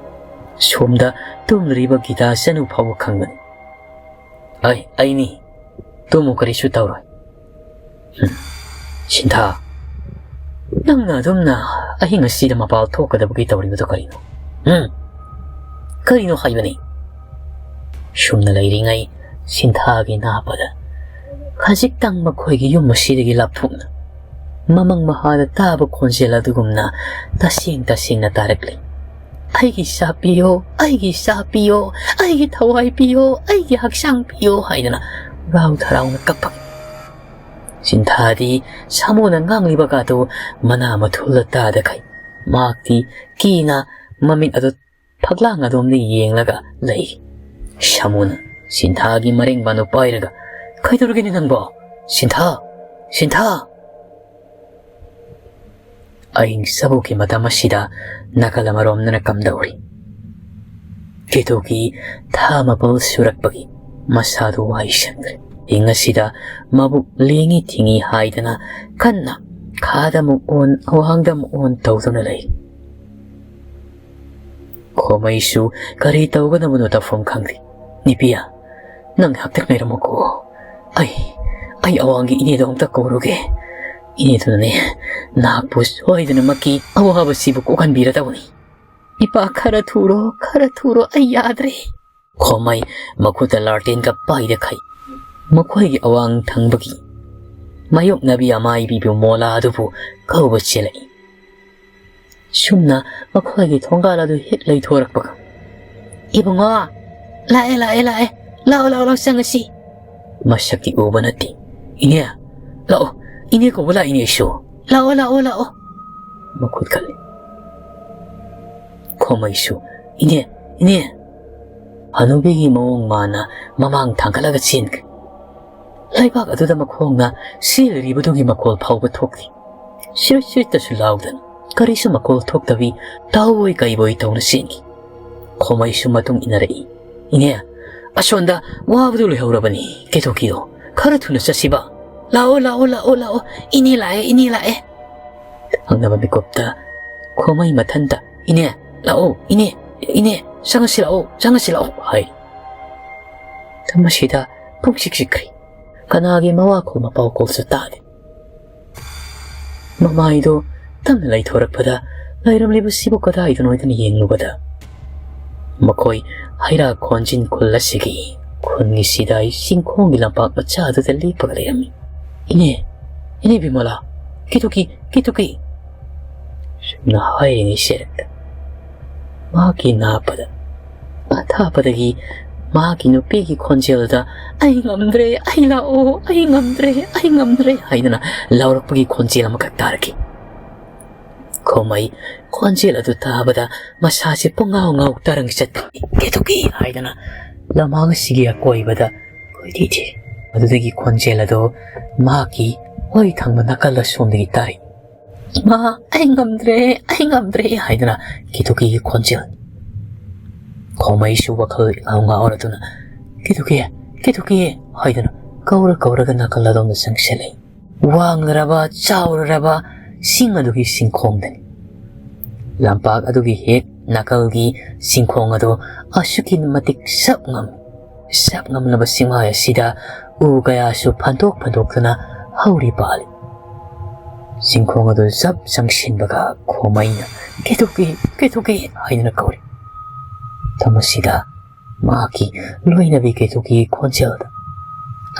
ꯁꯣꯝꯗ ꯇꯨꯝꯂꯤꯕ ꯒꯤꯇꯥꯆꯅꯨ ꯐꯥꯎꯕ ꯈꯪꯕꯅꯤ꯫ "ꯑꯩ, ꯑꯩꯅꯤ꯫ ꯇꯨꯝꯃꯨ, ꯀꯔꯤꯁꯨ ꯇꯧꯔꯣꯏ꯫" "ꯍꯨꯝ, ꯁꯤꯟꯊꯥ, ꯅꯪꯅ ꯑꯗꯨꯝꯅ ꯑꯍꯤꯡ ꯑꯁꯤꯗ ꯃꯄꯥꯜ ꯊꯣꯛꯀꯗꯕꯒꯤ ꯇꯧꯔꯤꯕꯗꯨ ꯀꯔꯤꯅꯣ? ꯍꯨꯝ? ꯀꯔꯤꯅꯣ ꯍꯥꯏꯕꯅꯤ?" ꯁꯨꯝꯅ ꯂꯩꯔꯤꯉꯩ ꯁꯤꯟꯊꯥꯒꯤ ꯅꯥꯄꯗ ꯈꯖꯤꯛꯇꯪ ꯃꯈꯣꯏꯒꯤ ꯌꯨꯝ ꯑꯁꯤꯗꯒꯤ ꯂꯥꯞꯊꯣꯛꯅ ꯃꯃꯪ ꯃꯍꯥꯗ ꯇꯥꯕ ꯈꯣꯟꯖꯦꯜ ꯑꯗꯨꯒꯨꯝꯅ ꯇꯁꯦꯡ ꯇꯁꯦꯡꯅ ꯇꯥꯔꯛꯂꯤ꯫ "ꯑꯩꯒꯤ ꯏꯆꯥ ꯄꯤꯌꯣ, ꯑꯩꯒꯤ ꯏꯆꯥ ꯄꯤꯌꯣ, ꯑꯩꯒꯤ ꯊꯋꯥꯏ ꯄꯤꯌꯣ, ꯑꯩꯒꯤ ꯍꯛꯆꯥꯡ ꯄꯤꯌꯣ" ꯍꯥꯏꯗꯅ ꯔꯥꯎ ꯊꯔꯥꯎꯅ ꯀꯞꯄꯛꯏ꯫ ꯁꯤꯟꯊꯥꯗꯤ ꯁꯥꯃꯨꯅ ꯉꯥꯡꯂꯤꯕꯒꯗꯨ ꯃꯅꯥ ꯃꯊꯨꯜꯗ ꯇꯥꯗꯈꯩ ꯃꯍꯥꯛꯇꯤ ꯀꯤꯅ ꯃꯃꯤꯠ ꯑꯗꯨ ꯐꯛꯂꯥꯡ ꯑꯗꯣꯝꯗ ꯌꯦꯡꯂꯒ ꯂꯩꯔꯤ꯫ ꯁꯥꯃꯨꯅ ꯁꯤꯟꯊꯥꯒꯤ ꯃꯔꯦꯡꯕꯥꯟꯗꯨ ꯄꯥꯏꯔꯒ, "ꯀꯩꯗꯧꯔꯒꯦꯅꯦ ꯅꯪꯕꯣ? ꯁꯤꯟꯊꯥ! ꯁꯤꯟꯊꯥ!" ꯑꯍꯤꯡ ꯆꯕꯣꯛꯀꯤ ꯃꯇꯝ ꯑꯁꯤꯗ ꯅꯥꯀꯜ ꯑꯃꯔꯣꯝꯗꯅ ꯀꯝꯗꯧꯔꯤ? ꯀꯦꯇꯨꯒꯤ ꯊꯥ ꯃꯥꯄꯜ ꯁꯨꯔꯛꯄꯒꯤ ꯃꯁꯥꯗꯨ ꯋꯥꯏ ꯁꯪꯗ꯭ꯔꯦ꯫ ꯑꯍꯤꯡ ꯑꯁꯤꯗ ꯃꯕꯨꯛ ꯂꯦꯡꯉꯤ ꯊꯤꯡꯉꯤ ꯍꯥꯏꯗꯅ ꯀꯟꯅ ꯈꯥꯗ ꯑꯃꯨꯛ ꯑꯣꯟ, ꯑꯋꯥꯡꯗ ꯑꯃꯨꯛ ꯑꯣꯟ ꯇꯧꯗꯨꯅ ꯂꯩ꯫ ꯈꯣꯃꯩꯁꯨ ꯀꯔꯤ ꯇꯧꯒꯗꯕꯅꯣ ꯇꯧꯐꯝ ꯈꯪꯗꯦ꯫ "ꯅꯤꯄꯤꯌꯥ, ꯅꯪ ꯉꯥꯏꯍꯥꯛꯇꯪ ꯂꯩꯔꯝꯃꯨꯀꯣ꯫ ꯑꯩ, ꯑꯩ ꯑꯋꯥꯡꯒꯤ ꯏꯅꯦꯗꯣ ꯑꯝꯇ ꯀꯧꯔꯨꯒꯦ꯫ "ꯏꯅꯦꯗꯨꯅꯅꯦ ꯅꯍꯥꯛꯄꯨ ꯁꯣꯏꯗꯅꯃꯛꯀꯤ ꯑꯋꯥꯕꯁꯤꯕꯨ ꯀꯣꯛꯍꯟꯕꯤꯔꯗꯧꯅꯤ꯫ ꯏꯄꯥ, ꯈꯔ ꯊꯨꯔꯣ, ꯈꯔ ꯊꯨꯔꯣ, ꯑꯩ ꯌꯥꯗ꯭ꯔꯦ꯫" ꯈꯣꯃꯩ ꯃꯈꯨꯠꯇ ꯂꯥꯔꯇꯦꯟꯒ ꯄꯥꯏꯔꯈꯩ ꯃꯈꯣꯏꯒꯤ ꯑꯋꯥꯡ ꯊꯪꯕꯒꯤ ꯃꯥꯌꯣꯛꯅꯕꯤ ꯑꯃꯥꯏꯕꯤꯕꯨ ꯃꯣꯂꯥ ꯑꯗꯨꯕꯨ ꯀꯧꯕ ꯆꯦꯜꯂꯛꯏ꯫ ꯁꯨꯝꯅ ꯃꯈꯣꯏꯒꯤ ꯊꯣꯡꯒꯥꯜ ꯑꯗꯨ ꯍꯦꯛ ꯂꯩꯊꯣꯔꯛꯄꯒ, "ꯏꯕꯨꯡꯉꯣ, ꯂꯥꯛꯑꯦ, ꯂꯥꯛꯑꯦ, ꯂꯥꯛꯑꯦ, ꯂꯥꯛꯑꯣ, ꯂꯥꯛꯑꯣ, ꯂꯥꯛꯑꯣ, ꯆꯪꯉꯁꯤ꯫" ꯃꯁꯛꯇꯤ ꯎꯕ ꯅꯠꯇꯦ꯫ "ꯏꯅꯦ, ꯂꯥꯛꯑꯣ, ꯏꯅꯦ ꯀꯧꯕ ꯂꯥꯛꯏꯅꯦ ꯑꯩꯁꯨ꯫ ꯂꯥꯛꯑꯣ, ꯂꯥꯛꯑꯣ, ꯂꯥꯛꯑꯣ꯫" ꯃꯈꯨꯠ ꯀꯜꯂꯤ꯫ ꯈꯣꯃꯩꯁꯨ, "ꯏꯅꯦ, ꯏꯅꯦ꯫" ꯍꯅꯨꯕꯤꯒꯤ ꯃꯑꯣꯡ ꯃꯥꯅ ꯃꯃꯥꯡ ꯊꯥꯡꯒꯠꯂꯒ ꯆꯦꯟꯈ꯭ꯔꯦ꯫ ꯂꯩꯕꯥꯛ ꯑꯗꯨꯗ ꯃꯈꯣꯡꯅ ꯁꯤꯔꯤꯕꯗꯨꯒꯤ ꯃꯈꯣꯜ ꯐꯥꯎꯕ ꯊꯣꯛꯇꯦ꯫ ꯁꯤꯔꯤꯠ ꯁꯤꯔꯤꯠꯇꯁꯨ ꯂꯥꯎꯗꯅ ꯀꯔꯤꯁꯨ ꯃꯈꯣꯜ ꯊꯣꯛꯇꯕꯤ ꯇꯥꯑꯣꯏ ꯀꯩꯕꯣꯏ ꯇꯧꯅ ꯆꯦꯟꯈꯤ꯫ ꯈꯣꯃꯩꯁꯨ ꯃꯇꯨꯡ ꯏꯟꯅꯔꯛꯏ꯫ "ꯏꯅꯦ, ꯑꯁꯣꯟꯗ ꯋꯥꯕꯗꯨ ꯂꯣꯏꯍꯧꯔꯕꯅꯤ, ꯀꯦꯊꯣꯛꯈꯤꯌꯣ꯫ ꯈꯔ ꯊꯨꯅ ꯆꯠꯁꯤꯕ꯫ ꯂꯥꯛꯑꯣ, ꯂꯥꯛꯑꯣ, ꯂꯥꯛꯑꯣ, ꯂꯥꯛꯑꯣ꯫ ꯏꯅꯦ ꯂꯥꯛꯑꯦ, ꯏꯅꯦ ꯂꯥꯛꯑꯦ꯫" ꯊꯪꯅꯕ ꯃꯤꯀꯨꯞꯇ ꯈꯣꯃꯩ ꯃꯊꯟꯇ, "ꯏꯅꯦ, ꯂꯥꯛꯑꯣ, ꯏꯅꯦ, ꯏꯅꯦ, ꯆꯪꯉꯁꯤ ꯂꯥꯛꯑꯣ, ꯆꯪꯉꯁꯤ ꯂꯥꯛꯑꯣ" ꯍꯥꯏ꯫ ꯃꯁꯤꯗ ꯄꯨꯡꯆꯤꯛ ꯆꯤꯛꯈ꯭ꯔꯦ꯫ ꯀꯅꯥꯒꯤ ꯃꯋꯥ ꯈꯣꯜ ꯃꯄꯥꯎ ꯈꯣꯜꯁꯨ ꯇꯥꯗꯦ꯫ ꯃꯃꯥꯏꯗꯣ ꯇꯞꯅ ꯂꯩꯊꯣꯔꯛꯄꯗ ꯂꯩꯔꯝꯂꯤꯕꯁꯤꯕꯨ ꯀꯗꯥꯏꯗꯅꯣ ꯍꯥꯏꯗꯨꯅ ꯌꯦꯡꯂꯨꯕꯗ, ꯃꯈꯣꯏ ꯍꯩꯔꯥꯛ ꯈꯣꯟꯖꯤꯟ ꯈꯨꯜ ꯑꯁꯤꯒꯤ ꯈꯨꯟꯒꯤ ꯁꯤꯗꯥꯏ ꯆꯤꯡꯈꯣꯡꯒꯤ ꯂꯝꯄꯥꯛ ꯃꯆꯥ ꯑꯗꯨꯗ ꯂꯦꯞꯄꯒ ꯂꯩꯔꯝꯃꯤ꯫ "ꯏꯅꯦ, ꯏꯅꯦ ꯕꯤꯃꯂꯥ, ꯀꯤꯇꯨꯀꯤ, ꯀꯤꯇꯨꯀꯤ!" ꯁꯨꯝꯅ ꯍꯥꯏꯔꯤꯉꯩ ꯁꯦꯔꯦꯠꯇ ꯃꯍꯥꯛꯀꯤ ꯅꯥꯄꯗ ꯑꯊꯥꯞꯄꯗꯒꯤ ꯃꯍꯥꯛꯀꯤ ꯅꯨꯄꯤꯒꯤ ꯈꯣꯟꯖꯦꯜꯗ, "ꯑꯩ ꯉꯝꯗ꯭ꯔꯦ, ꯑꯩ ꯂꯥꯛꯑꯣ, ꯑꯩ ꯉꯝꯗ꯭ꯔꯦ, ꯑꯩ ꯉꯝꯗ꯭ꯔꯦ" ꯍꯥꯏꯗꯨꯅ ꯂꯥꯎꯔꯛꯄꯒꯤ ꯈꯣꯟꯖꯦꯜ ꯑꯃꯈꯛ ꯇꯥꯔꯛꯈꯤ꯫ ꯈꯣꯃꯩ ꯈꯣꯟꯖꯦꯜ ꯑꯗꯨ ꯇꯥꯕꯗ ꯃꯁꯥꯁꯦ ꯄꯨꯡꯉꯥꯎ ꯉꯥꯎ ꯇꯔꯪ ꯆꯠꯈꯤ꯫ "ꯀꯦꯇꯨꯀꯤ!" ꯍꯥꯏꯗꯅ ꯂꯝꯍꯥꯡ ꯑꯁꯤꯒꯤ ꯑꯀꯣꯏꯕꯗ ꯀꯣꯏꯊꯤ ꯊꯤ꯫ ꯑꯗꯨꯗꯒꯤ ꯈꯣꯟꯖꯦꯜ ꯑꯗꯨ ꯃꯍꯥꯛꯀꯤ ꯑꯣꯏ ꯊꯪꯕ ꯅꯥꯀꯜ ꯑꯁꯣꯝꯗꯒꯤ ꯇꯥꯔꯛꯏ꯫ "ꯃꯥ, ꯑꯩ ꯉꯝꯗ꯭ꯔꯦ, ꯑꯩ ꯉꯝꯗ꯭ꯔꯦ" ꯍꯥꯏꯗꯅ ꯀꯦꯇꯨꯀꯤꯒꯤ ꯈꯣꯟꯖꯦꯜ꯫ ꯈꯣꯃꯩꯁꯨ ꯋꯥꯈꯜ ꯏꯉꯥꯎ ꯉꯥꯎꯔꯗꯨꯅ, "ꯀꯦꯇꯨꯀꯤ, ꯀꯦꯇꯨꯀꯤ" ꯍꯥꯏꯗꯨꯅ ꯀꯧꯔ ꯀꯧꯔꯒ ꯅꯥꯀꯜ ꯑꯗꯣꯝꯗ ꯆꯪꯁꯤꯜꯂꯛꯏ꯫ ꯋꯥꯡꯂꯔꯕ ꯆꯥꯎꯔꯔꯕ ꯆꯤꯡ ꯑꯗꯨꯒꯤ ꯆꯤꯡꯈꯣꯡꯗꯅꯤ꯫ ꯂꯝꯄꯥꯛ ꯑꯗꯨꯒꯤ ꯍꯦꯛ ꯅꯥꯀꯜꯒꯤ ꯆꯤꯡꯈꯣꯡ ꯑꯗꯨ ꯑꯁꯨꯛꯀꯤ ꯃꯇꯤꯛ ꯁꯛ ꯉꯝꯃꯤ꯫ ꯁꯛ ꯉꯝꯂꯕ ꯆꯤꯡꯃꯥꯏ ꯑꯁꯤꯗ ꯎ ꯀꯌꯥꯁꯨ ꯐꯟꯗꯣꯛ ꯐꯟꯗꯣꯛꯇꯨꯅ ꯍꯧꯔꯤ ꯄꯥꯜꯂꯤ꯫ ꯆꯤꯡꯈꯣꯡ ꯑꯗꯨ ꯆꯞ ꯆꯪꯁꯤꯟꯕꯒ ꯈꯣꯃꯩꯅ "ꯀꯦꯊꯣꯛꯀꯤ, ꯀꯦꯊꯣꯛꯀꯤ" ꯍꯥꯏꯗꯨꯅ ꯀꯧꯔꯤ꯫ ꯃꯇꯝ ꯑꯁꯤꯗ ꯃꯍꯥꯛꯀꯤ ꯂꯣꯏꯅꯕꯤ ꯀꯦꯊꯣꯛꯀꯤ ꯈꯣꯟꯖꯦꯜꯗ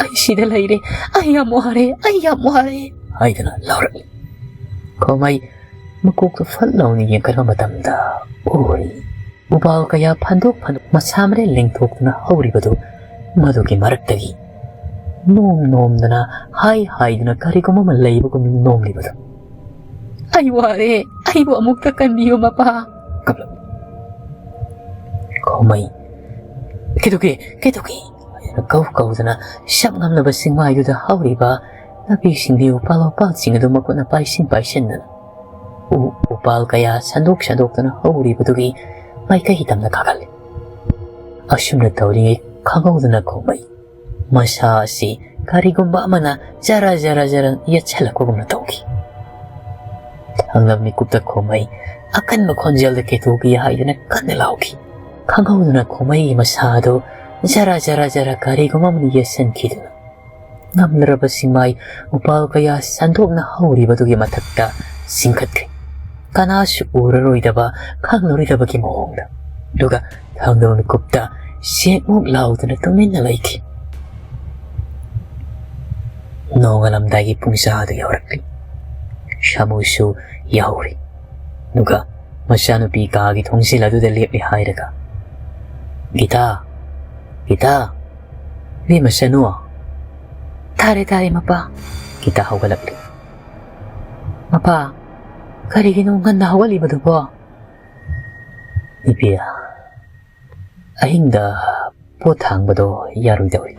"ꯑꯩ ꯁꯤꯗ ꯂꯩꯔꯦ, ꯑꯩ ꯌꯥꯝ ꯋꯥꯔꯦ, ꯑꯩ ꯌꯥꯝ ꯋꯥꯔꯦ" ꯍꯥꯏꯗꯨꯅ ꯂꯥꯎꯔꯛꯂꯤ꯫ ꯈꯣꯃꯩ ꯃꯀꯣꯛꯇ ꯐꯠ ꯂꯥꯎꯅ ꯌꯦꯡꯈꯠꯄ ꯃꯇꯝꯗ ꯎꯔꯤ꯫ ꯎꯄꯥꯜ ꯀꯌꯥ ꯐꯟꯗꯣꯛ ꯐꯟꯗꯣꯛ ꯃꯁꯥ ꯃꯔꯦꯜ ꯂꯦꯡꯊꯣꯛꯇꯨꯅ ꯍꯧꯔꯤꯕꯗꯨ, ꯃꯗꯨꯒꯤ ꯃꯔꯛꯇꯒꯤ ꯅꯣꯝ ꯅꯣꯝꯗꯅ, ꯍꯥꯏ ꯍꯥꯏꯗꯨꯅ ꯀꯔꯤꯒꯨꯝꯕ ꯑꯃ ꯂꯩꯕꯒꯨꯝ ꯅꯣꯝꯂꯤꯕꯗꯨ꯫ "ꯑꯩ ꯋꯥꯔꯦ, ꯑꯩꯕꯨ ꯑꯃꯨꯛꯇ ꯀꯟꯕꯤꯌꯨ ꯃꯄꯥ" ꯀꯞꯂꯛ꯫ ꯈꯣꯃꯩ "ꯀꯩꯗꯧꯒꯦ, ꯀꯩꯗꯧꯒꯦ?" ꯍꯥꯏꯗꯨꯅ ꯀꯧ ꯀꯧꯗꯨꯅ ꯁꯛ ꯉꯝꯂꯕ ꯆꯤꯡꯃꯥꯏꯗꯨꯗ ꯍꯧꯔꯤꯕ ꯅꯥꯄꯤ ꯁꯤꯡꯕꯤ ꯎꯄꯥꯜ ꯋꯥꯄꯥꯜꯁꯤꯡ ꯑꯗꯨ ꯃꯈꯨꯠꯅ ꯄꯥꯏꯁꯤꯟ ꯄꯥꯏꯁꯤꯟꯗꯨꯅ ꯎ ꯎꯄꯥꯜ ꯀꯌꯥ ꯁꯟꯗꯣꯛ ꯁꯟꯗꯣꯛꯇꯨꯅ ꯍꯧꯔꯤꯕꯗꯨꯒꯤ ꯃꯥꯏꯀꯩ ꯇꯝꯅ ꯀꯥꯈꯠꯂꯤ꯫ ꯑꯁꯨꯝꯅ ꯇꯧꯔꯤꯉꯩ ꯈꯪꯍꯧꯗꯅ ꯈꯣꯃꯩ ꯃꯁꯥ ꯑꯁꯤ ꯀꯔꯤꯒꯨꯝꯕ ꯑꯃꯅ ꯖꯔ ꯖꯔ ꯖꯔ ꯌꯦꯠꯁꯜꯂꯛꯄꯒꯨꯝꯅ ꯇꯧꯈꯤ꯫ ꯊꯪꯅꯕ ꯃꯤꯀꯨꯞꯇ ꯈꯣꯃꯩ ꯑꯀꯟꯕ ꯈꯣꯟꯖꯦꯜꯗ "ꯀꯦꯊꯣꯛꯀꯤ" ꯍꯥꯏꯗꯨꯅ ꯀꯟꯅ ꯂꯥꯎꯈꯤ꯫ ꯈꯪꯍꯧꯗꯅ ꯈꯣꯃꯩꯒꯤ ꯃꯁꯥ ꯑꯗꯨ ꯖꯔ ꯖꯔ ꯖꯔ ꯀꯔꯤꯒꯨꯝꯕ ꯑꯃꯅ ꯌꯦꯠꯁꯟꯈꯤꯗꯨꯅ ꯉꯝꯂꯔꯕ ꯁꯤꯡꯃꯥꯏ ꯎꯄꯥꯜ ꯀꯌꯥ ꯁꯟꯗꯣꯛꯅ ꯍꯧꯔꯤꯕꯗꯨꯒꯤ ꯃꯊꯛꯇ ꯆꯤꯡꯈꯠꯈ꯭ꯔꯦ꯫ ꯀꯅꯥꯁꯨ ꯎꯔꯔꯣꯏꯗꯕ, ꯈꯪꯂꯔꯣꯏꯗꯕꯒꯤ ꯃꯑꯣꯡꯗ꯫ ꯑꯗꯨꯒ ꯊꯪꯅꯕ ꯃꯤꯀꯨꯞꯇ ꯁꯦꯛꯃꯨꯛ ꯂꯥꯎꯗꯨꯅ ꯇꯨꯃꯤꯟꯅ ꯂꯩꯈꯤ꯫ ꯅꯣꯡꯉꯥꯜꯂꯝꯗꯥꯏꯒꯤ ꯄꯨꯡ ꯆꯥꯗꯨ ꯌꯧꯔꯛꯂꯤ꯫ ꯁꯥꯃꯨꯁꯨ ꯌꯥꯎꯔꯤ꯫ ꯑꯗꯨꯒ ꯃꯆꯥꯅꯨꯄꯤ ꯀꯥꯒꯤ ꯊꯣꯡꯖꯤꯜ ꯑꯗꯨꯗ ꯂꯦꯞꯂꯦ ꯍꯥꯏꯔꯒ, "ꯒꯤꯇꯥ, ꯒꯤꯇꯥ, ꯏꯕꯦꯝꯃ ꯆꯅꯨ!" "ꯇꯥꯔꯦ, ꯇꯥꯔꯦ, ꯃꯄꯥ꯫" ꯒꯤꯇꯥ ꯍꯧꯒꯠꯂꯛꯂꯤ꯫ "ꯃꯄꯥ, ꯀꯔꯤꯒꯤꯅꯣ ꯉꯟꯅ ꯍꯧꯒꯠꯂꯤꯕꯗꯨꯕꯣ?" "ꯏꯕꯦꯝ, ꯑꯍꯤꯡꯗ ꯄꯣꯠ ꯊꯥꯡꯕꯗꯣ ꯌꯥꯔꯣꯏꯗꯧꯔꯤ꯫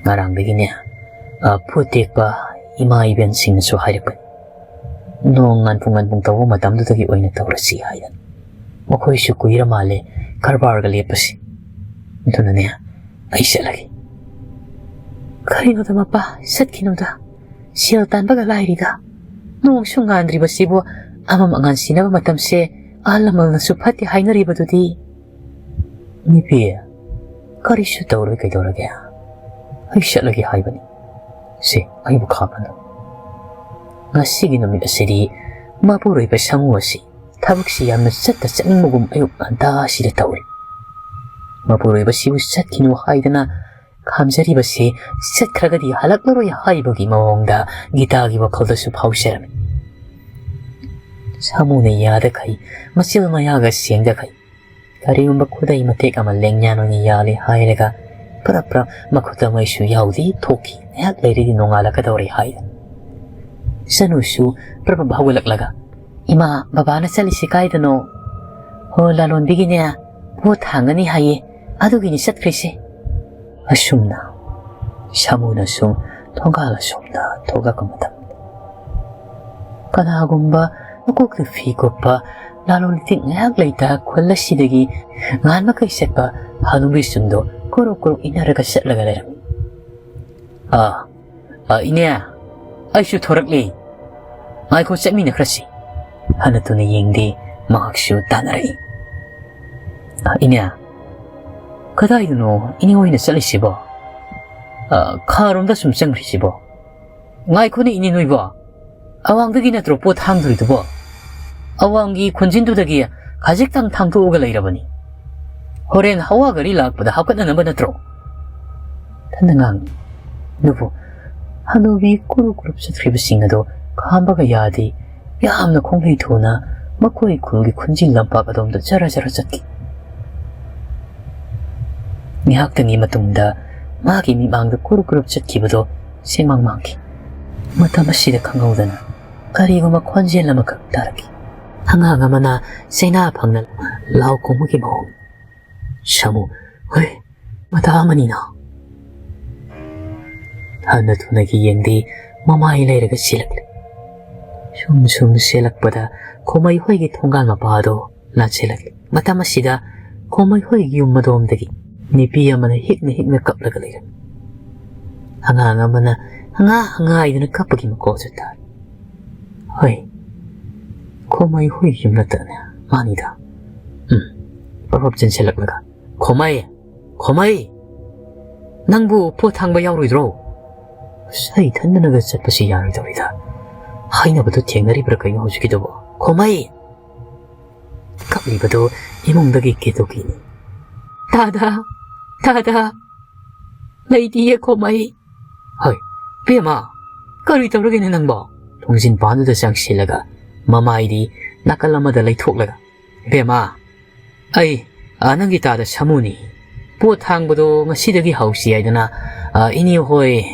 ꯉꯔꯥꯡꯗꯒꯤꯅꯦ, ꯑ, ꯄꯣꯠ ꯇꯦꯛꯄ ꯏꯃꯥ ꯏꯕꯦꯟꯁꯤꯡꯅꯁꯨ ꯍꯥꯏꯔꯛꯄꯅꯤ꯫ ꯅꯣꯡ ꯉꯥꯟꯐꯨ ꯉꯥꯟꯐꯨ ꯇꯧꯕ ꯃꯇꯝꯗꯨꯗꯒꯤ ꯑꯣꯏꯅ ꯇꯧꯔꯁꯤ ꯍꯥꯏꯗꯅ꯫ ꯃꯈꯣꯏꯁꯨ ꯀꯨꯏꯔ ꯃꯥꯜꯂꯦ ꯀꯔꯕꯥꯔꯒ ꯂꯦꯞꯄꯁꯤ꯫ ꯑꯗꯨꯅꯅꯦ, ꯑꯩ ꯆꯠꯂꯒꯦ꯫" "ꯀꯔꯤꯅꯣꯗ ꯃꯄꯥ, ꯆꯠꯈꯤꯅꯣꯗ꯫ ꯁꯦꯜ ꯇꯥꯟꯕꯒ ꯂꯥꯏꯔꯤꯗ꯫ ꯅꯣꯡꯁꯨ ꯉꯥꯟꯗ꯭ꯔꯤꯕꯁꯤꯕꯨ ꯑꯃꯝ ꯑꯉꯥꯟ ꯁꯤꯟꯅꯕ ꯃꯇꯝꯁꯦ ꯑꯍꯜ ꯂꯃꯟꯅꯁꯨ ꯐꯠꯇꯦ ꯍꯥꯏꯅꯔꯤꯕꯗꯨꯗꯤ꯫" "ꯅꯨꯄꯤ, ꯀꯔꯤꯁꯨ ꯇꯧꯔꯣꯏ ꯀꯩꯗꯧꯔꯒꯦ? ꯑꯩ ꯆꯠꯂꯒꯦ ꯍꯥꯏꯕꯅꯤ꯫ ꯁꯦ, ꯑꯩꯕꯨ ꯈꯥꯝꯂꯅꯨ꯫" ꯉꯁꯤꯒꯤ ꯅꯨꯃꯤꯠ ꯑꯁꯤꯗꯤ ꯃꯄꯨꯔꯣꯏꯕ ꯁꯥꯃꯨ ꯑꯁꯤ ꯊꯕꯛꯁꯤ ꯌꯥꯝꯅ ꯆꯠꯇ ꯆꯠꯅꯤꯡꯕꯒꯨꯝ ꯑꯌꯨꯛ ꯉꯟꯇꯥꯁꯤꯗ ꯇꯧꯔꯤ꯫ ꯃꯄꯨꯔꯣꯏꯕꯁꯤꯕꯨ ꯆꯠꯈꯤꯅꯨ ꯍꯥꯏꯗꯅ ꯈꯥꯝꯖꯔꯤꯕꯁꯤ ꯆꯠꯈ꯭ꯔꯒꯗꯤ ꯍꯜꯂꯛꯂꯔꯣꯏ ꯍꯥꯏꯕꯒꯤ ꯃꯑꯣꯡꯗ ꯒꯤꯇꯥꯒꯤ ꯋꯥꯈꯜꯗꯁꯨ ꯐꯥꯎꯖꯔꯝꯃꯤ꯫ ꯁꯥꯃꯨꯅ ꯌꯥꯗꯈꯩ ꯃꯆꯤꯜ ꯃꯌꯥꯒ ꯁꯦꯡꯗꯈꯩ ꯀꯔꯤꯒꯨꯝꯕ ꯈꯨꯗꯩ ꯃꯇꯦꯛ ꯑꯃ ꯂꯦꯡꯌꯥꯟ ꯑꯣꯏꯅ ꯌꯥꯜꯂꯦ ꯍꯥꯏꯔꯒ ꯄ꯭ꯔꯞ ꯄ꯭ꯔꯞ ꯃꯈꯨꯠꯇ ꯃꯩꯁꯨ ꯌꯥꯎꯗꯦ, ꯊꯣꯛꯈꯤ꯫ ꯉꯥꯏꯍꯥꯛ ꯂꯩꯔꯗꯤ ꯅꯣꯡꯉꯥꯜꯂꯛꯀꯗꯧꯔꯦ ꯍꯥꯏꯗꯅ꯫ ꯁꯅꯨꯁꯨ ꯄ꯭ꯔꯞ ꯄ꯭ꯔꯞ ꯍꯧꯒꯠꯂꯛꯂꯒ, "ꯏꯃꯥ, ꯕꯕꯥꯅ ꯆꯠꯂꯤꯁꯤ ꯀꯥꯏꯗꯅꯣ?" "ꯍꯣ, ꯂꯥꯂꯣꯟꯕꯤꯒꯤꯅꯦ, ꯄꯣꯠ ꯊꯥꯡꯒꯅꯤ ꯍꯥꯏꯌꯦ, ꯑꯗꯨꯒꯤꯅꯤ ꯆꯠꯈ꯭ꯔꯤꯁꯦ꯫" ꯑꯁꯨꯝꯅ ꯁꯥꯃꯨꯅ ꯁꯨꯝ ꯊꯣꯡꯒꯥꯜ ꯑꯁꯣꯝꯗ ꯊꯣꯛꯂꯛꯄ ꯃꯇꯝꯗ, ꯀꯅꯥꯒꯨꯝꯕ ꯃꯀꯣꯛꯇ ꯐꯤ ꯀꯨꯞꯄ ꯂꯥꯂꯣꯟ ꯏꯇꯤꯛ ꯉꯥꯏꯍꯥꯛ ꯂꯩꯇ ꯈꯨꯜ ꯑꯁꯤꯗꯒꯤ ꯉꯥꯟꯕ ꯀꯩ ꯆꯠꯄ ꯍꯅꯨꯕꯤꯁꯤꯡꯗꯣ ꯀꯨꯔꯨꯛ ꯀꯨꯔꯨꯛ ꯏꯟꯅꯔꯒ ꯆꯠꯂꯒ ꯂꯩꯔꯝꯃꯤ꯫ "ꯑꯥ, ꯑꯥ, ꯏꯅꯦ, ꯑꯩꯁꯨ ꯊꯣꯔꯛꯂꯤ꯫ ꯉꯥꯏꯈꯣ, ꯆꯠꯃꯤꯟꯅꯈ꯭ꯔꯁꯤ꯫" ꯍꯟꯅ ꯇꯨꯅ ꯌꯦꯡꯗꯦ, ꯃꯍꯥꯛꯁꯨ ꯇꯥꯟꯅꯔꯛꯏ꯫ "ꯑꯥ, ꯏꯅꯦ, ꯀꯗꯥꯏꯗꯅꯣ ꯏꯅꯦ ꯍꯣꯏꯅ ꯆꯠꯂꯤꯁꯤꯕꯣ? ꯑꯥ, ꯈꯥꯔꯣꯝꯗ ꯁꯨꯝ ꯆꯪꯈ꯭ꯔꯤꯁꯤꯕꯣ?" "ꯉꯥꯏꯈꯣꯅꯦ ꯏꯅꯦ ꯅꯣꯏꯕꯣ, ꯑꯋꯥꯡꯗꯒꯤ ꯅꯠꯇ꯭ꯔꯣ ꯄꯣꯠ ꯊꯥꯡꯗꯣꯏꯗꯨꯕꯣ? ꯑꯋꯥꯡꯒꯤ ꯈꯣꯟꯖꯤꯟꯗꯨꯗꯒꯤ ꯈꯖꯤꯛꯇꯪ ꯊꯥꯡꯗꯣꯛꯑꯒ ꯂꯩꯔꯕꯅꯤ꯫ ꯍꯣꯔꯦꯟ ꯍꯋꯥ ꯒꯥꯔꯤ ꯂꯥꯛꯄꯗ ꯍꯥꯞꯀꯠꯅꯅꯕ ꯅꯠꯇ꯭ꯔꯣ?" ꯊꯟꯅ ꯉꯥꯡꯉꯤ꯫ ꯑꯗꯨꯕꯨ ꯍꯅꯨꯕꯤ ꯀꯨꯔꯨꯞ ꯀꯨꯔꯨꯞ ꯆꯠꯈ꯭ꯔꯤꯕꯁꯤꯡ ꯑꯗꯣ ꯈꯥꯝꯕꯒ ꯌꯥꯗꯦ꯫ ꯌꯥꯝꯅ ꯈꯣꯡꯂꯩ ꯊꯨꯅ ꯃꯈꯣꯏ ꯈꯨꯜꯒꯤ ꯈꯨꯟꯖꯤꯟ ꯂꯝꯄꯥꯛ ꯑꯗꯣꯝꯗ ꯖꯔ ꯖꯔ ꯆꯠꯈꯤ꯫ ꯉꯥꯏꯍꯥꯛꯇꯪꯒꯤ ꯃꯇꯨꯡꯗ ꯃꯥꯒꯤ ꯃꯤꯠꯃꯥꯡꯗ ꯀꯨꯔꯨꯞ ꯀꯨꯔꯨꯞ ꯆꯠꯈꯤꯕꯗꯣ ꯁꯦꯡꯃꯥꯡ ꯃꯥꯡꯈꯤ꯫ ꯃꯇꯝ ꯑꯁꯤꯗ ꯈꯪꯍꯧꯗꯅ ꯀꯔꯤꯒꯨꯝꯕ ꯈꯣꯟꯖꯦꯜ ꯑꯃꯈꯛ ꯇꯥꯔꯛꯈꯤ꯫ ꯑꯉꯥꯡ ꯑꯃꯅ ꯆꯩꯅꯥ ꯐꯪꯅ ꯂꯥꯎ ꯈꯣꯡꯕꯒꯤ ꯃꯑꯣꯡ꯫ ꯁꯥꯃꯨ, "ꯍꯣꯏ, ꯃꯇꯥ ꯑꯃꯅꯤꯅ?" ꯍꯟꯅ ꯊꯨꯅꯒꯤ ꯌꯦꯡꯗꯦ, ꯃꯃꯥꯏ ꯂꯩꯔꯒ ꯆꯦꯜꯂꯛꯂꯦ꯫ ꯁꯨꯝ ꯁꯨꯝ ꯆꯦꯜꯂꯛꯄꯗ ꯈꯣꯃꯩ ꯍꯣꯏꯒꯤ ꯊꯣꯡꯒꯥꯜ ꯃꯄꯥꯗꯣ ꯂꯥꯟꯁꯤꯜꯂꯛꯂꯦ꯫ ꯃꯇꯝ ꯑꯁꯤꯗ ꯈꯣꯃꯩ ꯍꯣꯏꯒꯤ ꯌꯨꯝ ꯑꯗꯣꯝꯗꯒꯤ ꯅꯨꯄꯤ ꯑꯃꯅ ꯍꯤꯛꯅ ꯍꯤꯛꯅ ꯀꯞꯂꯒ ꯂꯩꯔꯝꯃꯤ꯫ ꯑꯉꯥꯡ ꯑꯃꯅ "ꯑꯉꯥ, ꯑꯉꯥ" ꯍꯥꯏꯗꯨꯅ ꯀꯞꯄꯒꯤ ꯃꯈꯣꯜꯁꯨ ꯇꯥꯔꯤ꯫ ꯍꯣꯏ, ꯈꯣꯃꯩ ꯍꯣꯏꯒꯤ ꯌꯨꯝ ꯅꯠꯇ꯭ꯔꯅꯦ? ꯃꯥꯅꯤꯗ꯫ ꯎꯝ, ꯄ꯭ꯔꯞ ꯄ꯭ꯔꯞ ꯆꯦꯟꯁꯤꯜꯂꯛꯂꯒ, "ꯈꯣꯃꯩ! ꯈꯣꯃꯩ! ꯅꯪꯕꯨ ꯄꯣꯠ ꯊꯥꯡꯕ ꯌꯥꯎꯔꯣꯏꯗ꯭ꯔꯣ?" ꯑꯁ, ꯑꯩ ꯏꯊꯟꯗꯅꯒ ꯆꯠꯄꯁꯤ ꯌꯥꯔꯣꯏꯗꯧꯔꯤꯗ꯫ ꯍꯥꯏꯅꯕꯗꯨ ꯊꯦꯡꯅꯔꯤꯕ꯭ꯔꯥ ꯀꯩꯅꯣ ꯍꯧꯖꯤꯛꯀꯤꯗꯨꯕꯣ? ꯈꯣꯃꯩ! ꯀꯞꯂꯤꯕꯗꯨ ꯏꯃꯨꯡꯗꯒꯤ ꯀꯦꯇꯣꯀꯤꯅꯤ꯫ "ꯇꯥꯗ! ꯇꯥꯗ! ꯂꯩꯇꯤꯌꯦ ꯈꯣꯃꯩ!" "ꯍꯣꯏ, ꯄꯦꯃ, ꯀꯔꯤ ꯇꯧꯔꯒꯦꯅꯦ ꯅꯪꯕꯣ?" ꯊꯣꯡꯖꯤꯟ ꯄꯥꯟꯗꯨꯗ ꯆꯪꯁꯤꯜꯂꯒ ꯃꯃꯥꯏꯗꯤ ꯅꯥꯀꯜ ꯑꯃꯗ ꯂꯩꯊꯣꯛꯂꯒ, "ꯏꯕꯦꯝꯃ, ꯑꯩ, ꯑ, ꯅꯪꯒꯤ ꯇꯥꯗ ꯁꯥꯃꯨꯅꯤ꯫ ꯄꯣꯠ ꯊꯥꯡꯕꯗꯣ ꯉꯁꯤꯗꯒꯤ ꯍꯧꯁꯤ ꯍꯥꯏꯗꯅ, ꯑ, ꯏꯅꯦ ꯍꯣꯏ,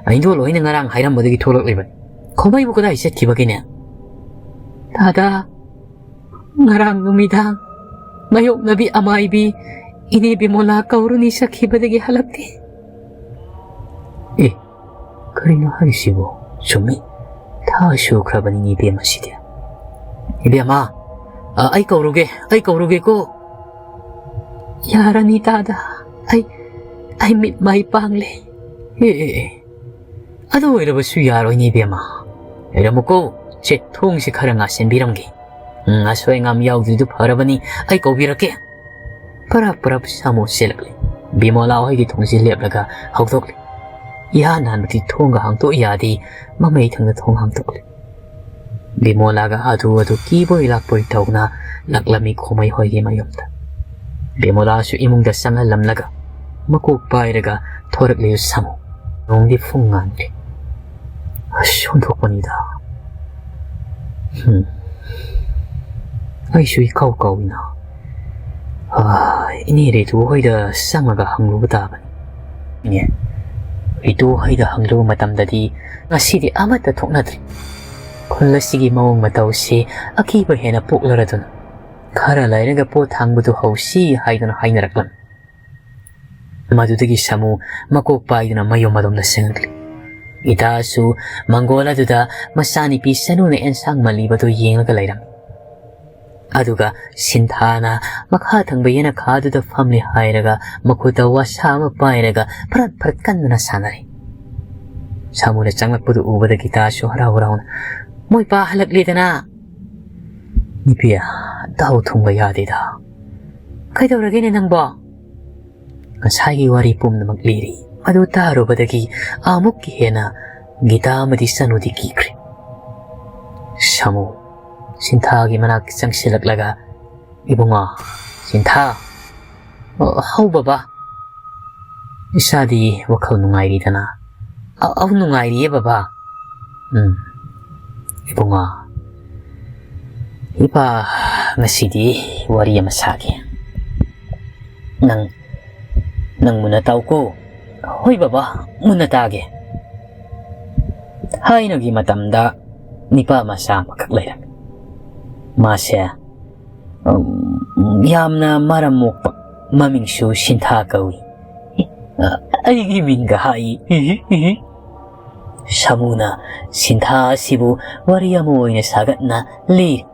ꯑ, ꯏꯟꯗꯣꯜ ꯍꯣꯏꯅ ꯉꯔꯥꯡ ꯍꯥꯏꯔꯝꯕꯗꯒꯤ ꯊꯣꯛꯂꯛꯂꯤꯕꯅꯤ꯫ ꯈꯣꯃꯩꯕꯨ ꯀꯗꯥꯏ ꯆꯠꯈꯤꯕꯒꯦꯅꯦ?" "ꯇꯥꯗ, ꯉꯔꯥꯡ ꯅꯨꯃꯤꯗꯥꯡ ꯃꯌꯣꯛꯅꯕꯤ ꯑꯃꯥꯏꯕꯤ ꯏꯅꯦ ꯕꯤꯃꯣꯂꯥ ꯀꯧꯔꯨꯅꯤ ꯆꯠꯈꯤꯕꯗꯒꯤ ꯍꯜꯂꯛꯇꯦ꯫" "ꯑꯦ, ꯀꯔꯤꯅꯣ ꯍꯥꯏꯔꯤꯁꯤꯕꯣ? ꯆꯨꯝꯃꯤ, ꯊꯥ ꯁꯨꯈ꯭ꯔꯕꯅꯤꯅꯦ ꯏꯕꯦꯝꯃ ꯁꯤꯗꯤ꯫ ꯏꯕꯦꯝꯃ, ꯑ, ꯑꯩ ꯀꯧꯔꯨꯒꯦ, ꯑꯩ ꯀꯧꯔꯨꯒꯦꯀꯣ꯫" "ꯌꯥꯔꯅꯤ ꯇꯥꯗ, ꯑꯩ, ꯑꯩ ꯃꯤꯠ ꯃꯥꯏ ꯄꯥꯡꯂꯦ꯫" "ꯑꯦ, ꯑꯦ, ꯑꯦ, ꯑꯗꯨ ꯑꯣꯏꯔꯕꯁꯨ ꯌꯥꯔꯣꯏꯅꯦ ꯏꯕꯦꯝꯃ꯫ ꯂꯩꯔꯝꯃꯨꯀꯣ, ꯁꯦ, ꯊꯣꯡꯁꯤ ꯈꯔ ꯉꯥꯁꯤꯟꯕꯤꯔꯝꯒꯦ꯫ ꯎꯝ, ꯑꯁꯣꯏ ꯑꯉꯥꯝ ꯌꯥꯎꯗ꯭ꯔꯤꯗꯨ ꯐꯔꯕꯅꯤ, ꯑꯩ ꯀꯧꯕꯤꯔꯛꯀꯦ꯫" ꯄꯔꯞ ꯄꯔꯞ ꯁꯥꯃꯨ ꯆꯦꯜꯂꯛꯂꯦ꯫ ꯕꯤꯃꯣꯂꯥ ꯍꯣꯏꯒꯤ ꯊꯣꯡꯁꯤ ꯂꯦꯞꯂꯒ ꯍꯧꯗꯣꯛꯂꯦ꯫ ꯏꯍꯥꯟ ꯍꯥꯟꯕꯗꯤ ꯊꯣꯡꯒ ꯍꯥꯡꯗꯣꯛ ꯌꯥꯗꯦ, ꯃꯃꯩ ꯊꯪꯅ ꯊꯣꯡ ꯍꯥꯡꯗꯣꯛꯂꯦ꯫ ꯕꯤꯃꯣꯂꯥꯒ ꯑꯗꯨ ꯑꯗꯨ ꯀꯤꯕꯣꯏ ꯂꯥꯛꯄꯣꯏ ꯇꯧꯅ ꯂꯥꯛꯂꯝꯃꯤ ꯈꯣꯃꯩ ꯍꯣꯏꯒꯤ ꯃꯌꯨꯝꯗ꯫ ꯕꯤꯃꯣꯂꯥꯁꯨ ꯏꯃꯨꯡꯗ ꯆꯪꯍꯜꯂꯝꯂꯒ ꯃꯀꯣꯛ ꯄꯥꯏꯔꯒ ꯊꯣꯔꯛꯂꯤ ꯁꯥꯃꯨ꯫ ꯅꯣꯡꯗꯤ ꯐꯨꯡ ꯉꯥꯟꯈ꯭ꯔꯦ꯫ ꯑꯁ, ꯑꯣꯟꯊꯣꯛꯄꯅꯤꯗ꯫ ꯍꯨꯝ꯫ ꯑꯩꯁꯨ ꯏꯀꯥꯎ ꯀꯥꯎꯏꯅ꯫ ꯑꯥ, ꯏꯅꯦ ꯔꯤꯇꯨ ꯍꯣꯏꯗ ꯆꯪꯉꯒ ꯍꯪꯂꯨꯕ ꯇꯥꯕꯅꯤ꯫ ꯏꯅꯦ, ꯔꯤꯇꯨ ꯍꯣꯏꯗ ꯍꯪꯂꯨꯕ ꯃꯇꯝꯗꯗꯤ ꯉꯁꯤꯗꯤ ꯑꯃꯠꯇ ꯊꯣꯛꯅꯗ꯭ꯔꯤ꯫ ꯈꯨꯜ ꯑꯁꯤꯒꯤ ꯃꯑꯣꯡ ꯃꯇꯧꯁꯤ ꯑꯀꯤꯕ ꯍꯦꯟꯅ ꯄꯣꯛꯂꯔꯗꯨꯅ ꯈꯔ ꯂꯩꯔꯒ ꯄꯣꯠ ꯊꯥꯡꯕꯗꯨ ꯍꯧꯁꯤ ꯍꯥꯏꯗꯨꯅ ꯍꯥꯏꯅꯔꯛꯂꯝꯃꯤ꯫ ꯃꯗꯨꯗꯒꯤ ꯁꯥꯃꯨ ꯃꯀꯣꯛ ꯄꯥꯏꯗꯨꯅ ꯃꯌꯨꯝ ꯑꯗꯣꯝꯗ ꯆꯪꯂꯛꯂꯤ꯫ ꯒꯤꯇꯥꯁꯨ ꯃꯪꯒꯣꯜ ꯑꯗꯨꯗ ꯃꯆꯥꯅꯨꯄꯤ ꯁꯅꯨꯅ ꯑꯦꯟꯁꯥꯡ ꯃꯜꯂꯤꯕꯗꯨ ꯌꯦꯡꯂꯒ ꯂꯩꯔꯝꯃꯤ꯫ ꯑꯗꯨꯒ ꯁꯤꯟꯊꯥꯅ ꯃꯈꯥ ꯊꯪꯕ ꯌꯦꯅꯈꯥꯗꯨꯗ ꯐꯝꯂꯤ ꯍꯥꯏꯔꯒ ꯃꯈꯨꯠꯇ ꯋꯥꯁꯥ ꯑꯃ ꯄꯥꯏꯔꯒ ꯐꯔꯠ ꯐꯔꯠ ꯀꯟꯗꯨꯅ ꯁꯥꯟꯅꯔꯤ꯫ ꯁꯥꯃꯨꯅ ꯆꯪꯂꯛꯄꯗꯨ ꯎꯕꯗ ꯒꯤꯇꯥꯁꯨ ꯍꯔꯥꯎ ꯍꯔꯥꯎꯅ, "ꯃꯣꯏ ꯄꯥ ꯍꯜꯂꯛꯂꯦꯗꯅ!" "ꯅꯨꯄꯤ, ꯗꯥꯎ ꯊꯨꯝꯕ ꯌꯥꯗꯦꯗ꯫ ꯀꯩꯗꯧꯔꯒꯦꯅꯦ ꯅꯪꯕꯣ?" ꯉꯁꯥꯏꯒꯤ ꯋꯥꯔꯤ ꯄꯨꯝꯅꯃꯛ ꯂꯤꯔꯤ꯫ ꯃꯗꯨ ꯇꯥꯔꯨꯕꯗꯒꯤ ꯑꯃꯨꯛꯀ ꯍꯦꯟꯅ ꯒꯤꯇꯥ ꯑꯃꯗꯤ ꯁꯅꯨꯗꯤ ꯀꯤꯈ꯭ꯔꯦ꯫ ꯁꯥꯃꯨ ꯁꯤꯟꯊꯥꯒꯤ ꯃꯅꯥꯛ ꯆꯪꯁꯤꯜꯂꯛꯂꯒ, "ꯏꯕꯨꯡꯉꯣ, ꯁꯤꯟꯊꯥ!" "ꯑ, ꯍꯥꯎ ꯕꯕꯥ꯫ ꯏꯁꯥꯗꯤ ꯋꯥꯈꯜ ꯅꯨꯡꯉꯥꯏꯔꯤꯗꯅ?" "ꯑ, ꯑꯧ, ꯅꯨꯡꯉꯥꯏꯔꯤꯌꯦ ꯕꯕꯥ꯫ ꯎꯝ, ꯏꯕꯨꯡꯉꯣ, ꯏꯄꯥ ꯉꯁꯤꯗꯤ ꯋꯥꯔꯤ ꯑꯃ ꯁꯥꯒꯦ꯫ ꯅꯪ, ꯅꯪ ꯃꯨꯟꯅ ꯇꯥꯎꯀꯣ꯫" "ꯍꯣꯏ ꯕꯕꯥ, ꯃꯨꯟꯅ ꯇꯥꯒꯦ꯫" ꯊꯥꯏꯅꯒꯤ ꯃꯇꯝꯗ ꯅꯤꯄꯥ ꯃꯆꯥ ꯑꯃꯈꯛ ꯂꯩꯔꯝꯃꯤ꯫ ꯃꯥꯁꯦ, ꯎꯝ, ꯌꯥꯝꯅ ꯃꯔꯝ ꯃꯣꯛꯄ, ꯃꯃꯤꯡꯁꯨ ꯁꯤꯟꯊꯥ ꯀꯧꯏ꯫ "ꯑ, ꯑꯩꯒꯤ ꯃꯤꯡꯒ ꯍꯥꯏ꯫" ꯁꯥꯃꯨꯅ ꯁꯤꯟꯊꯥ ꯑꯁꯤꯕꯨ ꯋꯥꯔꯤ ꯑꯃ ꯑꯣꯏꯅ ꯁꯥꯒꯠꯅ ꯂꯤꯔꯤ꯫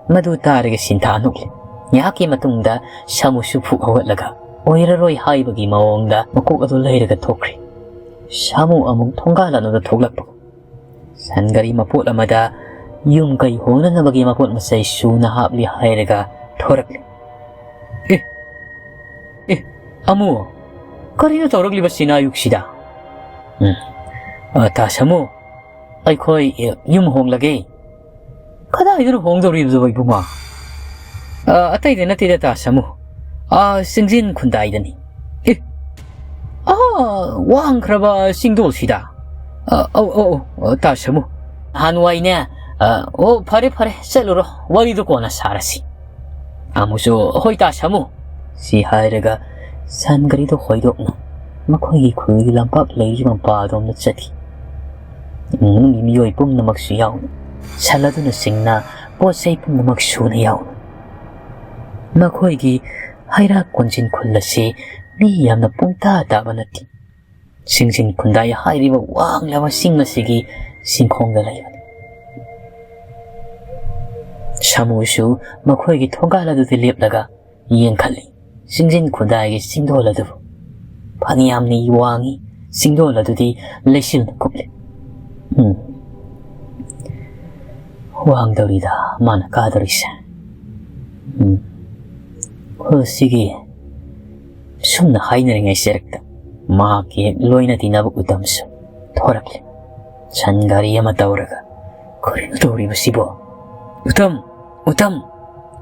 ꯃꯗꯨ ꯇꯥꯔꯒ ꯁꯤꯟꯊꯥ ꯅꯣꯛꯂꯤ꯫ ꯉꯥꯏꯍꯥꯛꯀꯤ ꯃꯇꯨꯡꯗ ꯁꯥꯃꯨꯁꯨ ꯐꯨꯛ ꯍꯧꯒꯠꯂꯒ ꯑꯣꯏꯔꯔꯣꯏ ꯍꯥꯏꯕꯒꯤ ꯃꯑꯣꯡꯗ ꯃꯀꯣꯛ ꯑꯗꯨ ꯂꯩꯔꯒ ꯊꯣꯛꯈ꯭ꯔꯤ꯫ ꯁꯥꯃꯨ ꯑꯃꯨꯛ ꯊꯣꯡꯒꯥꯜ ꯑꯗꯨꯗ ꯊꯣꯛꯂꯛꯄ꯫ ꯁꯟ ꯒꯥꯔꯤ ꯃꯄꯣꯠ ꯑꯃꯗ ꯌꯨꯝ ꯀꯩ ꯍꯣꯡꯅꯅꯕꯒꯤ ꯃꯄꯣꯠ ꯃꯆꯩ ꯁꯨꯅ ꯍꯥꯞꯂꯤ ꯍꯥꯏꯔꯒ ꯊꯣꯔꯛꯂꯤ꯫ "ꯑꯦ, ꯑꯦ, ꯑꯃꯨ, ꯀꯔꯤꯅꯣ ꯇꯧꯔꯛꯂꯤꯕꯁꯤꯅ ꯑꯌꯨꯛꯁꯤꯗ?" "ꯎꯝ, ꯑ, ꯇꯥ ꯁꯥꯃꯨ, ꯑꯩꯈꯣꯏ, ꯑꯦ, ꯌꯨꯝ ꯍꯣꯡꯂꯒꯦ꯫" "ꯀꯗꯥꯏꯗꯅꯣ ꯍꯣꯡꯗꯧꯔꯤꯕꯗꯨꯕꯣ ꯏꯕꯨꯡꯉꯣ?" "ꯑ, ꯑꯇꯩꯗ ꯅꯠꯇꯦꯗ ꯇꯥ ꯁꯥꯃꯨ, ꯑ, ꯆꯤꯡꯖꯤꯟ ꯈꯨꯟꯗꯥꯏꯗꯅꯤ꯫" "ꯑꯦ, ꯑ, ꯋꯥꯡꯈ꯭ꯔꯕ ꯆꯤꯡꯗꯣꯜꯁꯤꯗ?" "ꯑ, ꯑꯧ, ꯑꯧ, ꯑꯧ, ꯇꯥ ꯁꯥꯃꯨ, ꯅꯍꯥꯟꯋꯥꯏꯅꯦ, ꯑ, ꯑꯣ, ꯐꯔꯦ, ꯐꯔꯦ, ꯆꯠꯂꯨꯔꯣ, ꯋꯥꯔꯤꯗꯣ ꯀꯣꯟꯅ ꯁꯥꯔꯁꯤ꯫" ꯑꯃꯨꯛꯁꯨ, "ꯍꯣꯏ ꯇꯥ ꯁꯥꯃꯨ," ꯁꯤ ꯍꯥꯏꯔꯒ ꯁꯟ ꯒꯥꯔꯤꯗꯣ ꯍꯣꯏꯗꯣꯛꯅ ꯃꯈꯣꯏꯒꯤ ꯈꯨꯜꯒꯤ ꯂꯝꯄꯥꯛ ꯂꯩꯔꯤꯕ ꯃꯄꯥ ꯑꯗꯣꯝꯗ ꯆꯠꯈꯤ꯫ ꯏꯃꯨꯡ ꯃꯅꯨꯡꯒꯤ ꯃꯤꯑꯣꯏ ꯄꯨꯝꯅꯃꯛꯁꯨ ꯌꯥꯎꯅ, ꯁꯟ ꯑꯗꯨꯅꯆꯤꯡꯅ ꯄꯣꯠ ꯆꯩ ꯄꯨꯝꯅꯃꯛ ꯁꯨꯅ ꯌꯥꯎꯅ꯫ ꯃꯈꯣꯏꯒꯤ ꯍꯩꯔꯥꯛ ꯀꯣꯟꯖꯤꯟ ꯈꯨꯜ ꯑꯁꯤ ꯃꯤ ꯌꯥꯝꯅ ꯄꯨꯡꯇꯥ ꯇꯥꯕ ꯅꯠꯇꯦ꯫ ꯁꯤꯡꯖꯤꯟ ꯈꯨꯟꯗꯥꯏ ꯍꯥꯏꯔꯤꯕ ꯋꯥꯡꯂꯕ ꯆꯤꯡ ꯑꯁꯤꯒꯤ ꯆꯤꯡꯈꯣꯡꯗ ꯂꯩꯕꯅꯤ꯫ ꯁꯥꯃꯨꯁꯨ ꯃꯈꯣꯏꯒꯤ ꯊꯣꯡꯒꯥꯜ ꯑꯗꯨꯗ ꯂꯦꯞꯂꯒ ꯌꯦꯡꯈꯠꯂꯤ꯫ ꯁꯤꯡꯖꯤꯟ ꯈꯨꯟꯗꯥꯏꯒꯤ ꯆꯤꯡꯗꯣꯜ ꯑꯗꯨꯕꯨ ꯐꯅꯌꯥꯝꯅ ꯋꯥꯡꯏ꯫ ꯆꯤꯡꯗꯣꯜ ꯑꯗꯨꯗꯤ ꯂꯩꯆꯤꯜꯅ ꯀꯨꯞꯂꯤ꯫ ꯎꯝ, ꯋꯥꯡꯗꯧꯔꯤꯗ ꯃꯥꯅ ꯀꯥꯗꯧꯔꯤꯁꯦ꯫ ꯎꯝ, ꯈꯨꯜꯁꯤꯒꯤ ꯁꯨꯝꯅ ꯍꯥꯏꯅꯔꯤꯉꯩ ꯆꯦꯔꯛꯇ ꯃꯍꯥꯛꯀꯤ ꯍꯦꯛ ꯂꯣꯏꯅ ꯇꯤꯟꯅꯕ ꯎꯇꯝꯁꯨ ꯊꯣꯔꯛꯂꯦ꯫ ꯁꯟ ꯒꯥꯔꯤ ꯑꯃ ꯇꯧꯔꯒ "ꯀꯔꯤꯅꯣ ꯇꯧꯔꯤꯕꯁꯤꯕꯣ? ꯎꯇꯝ! ꯎꯇꯝ!"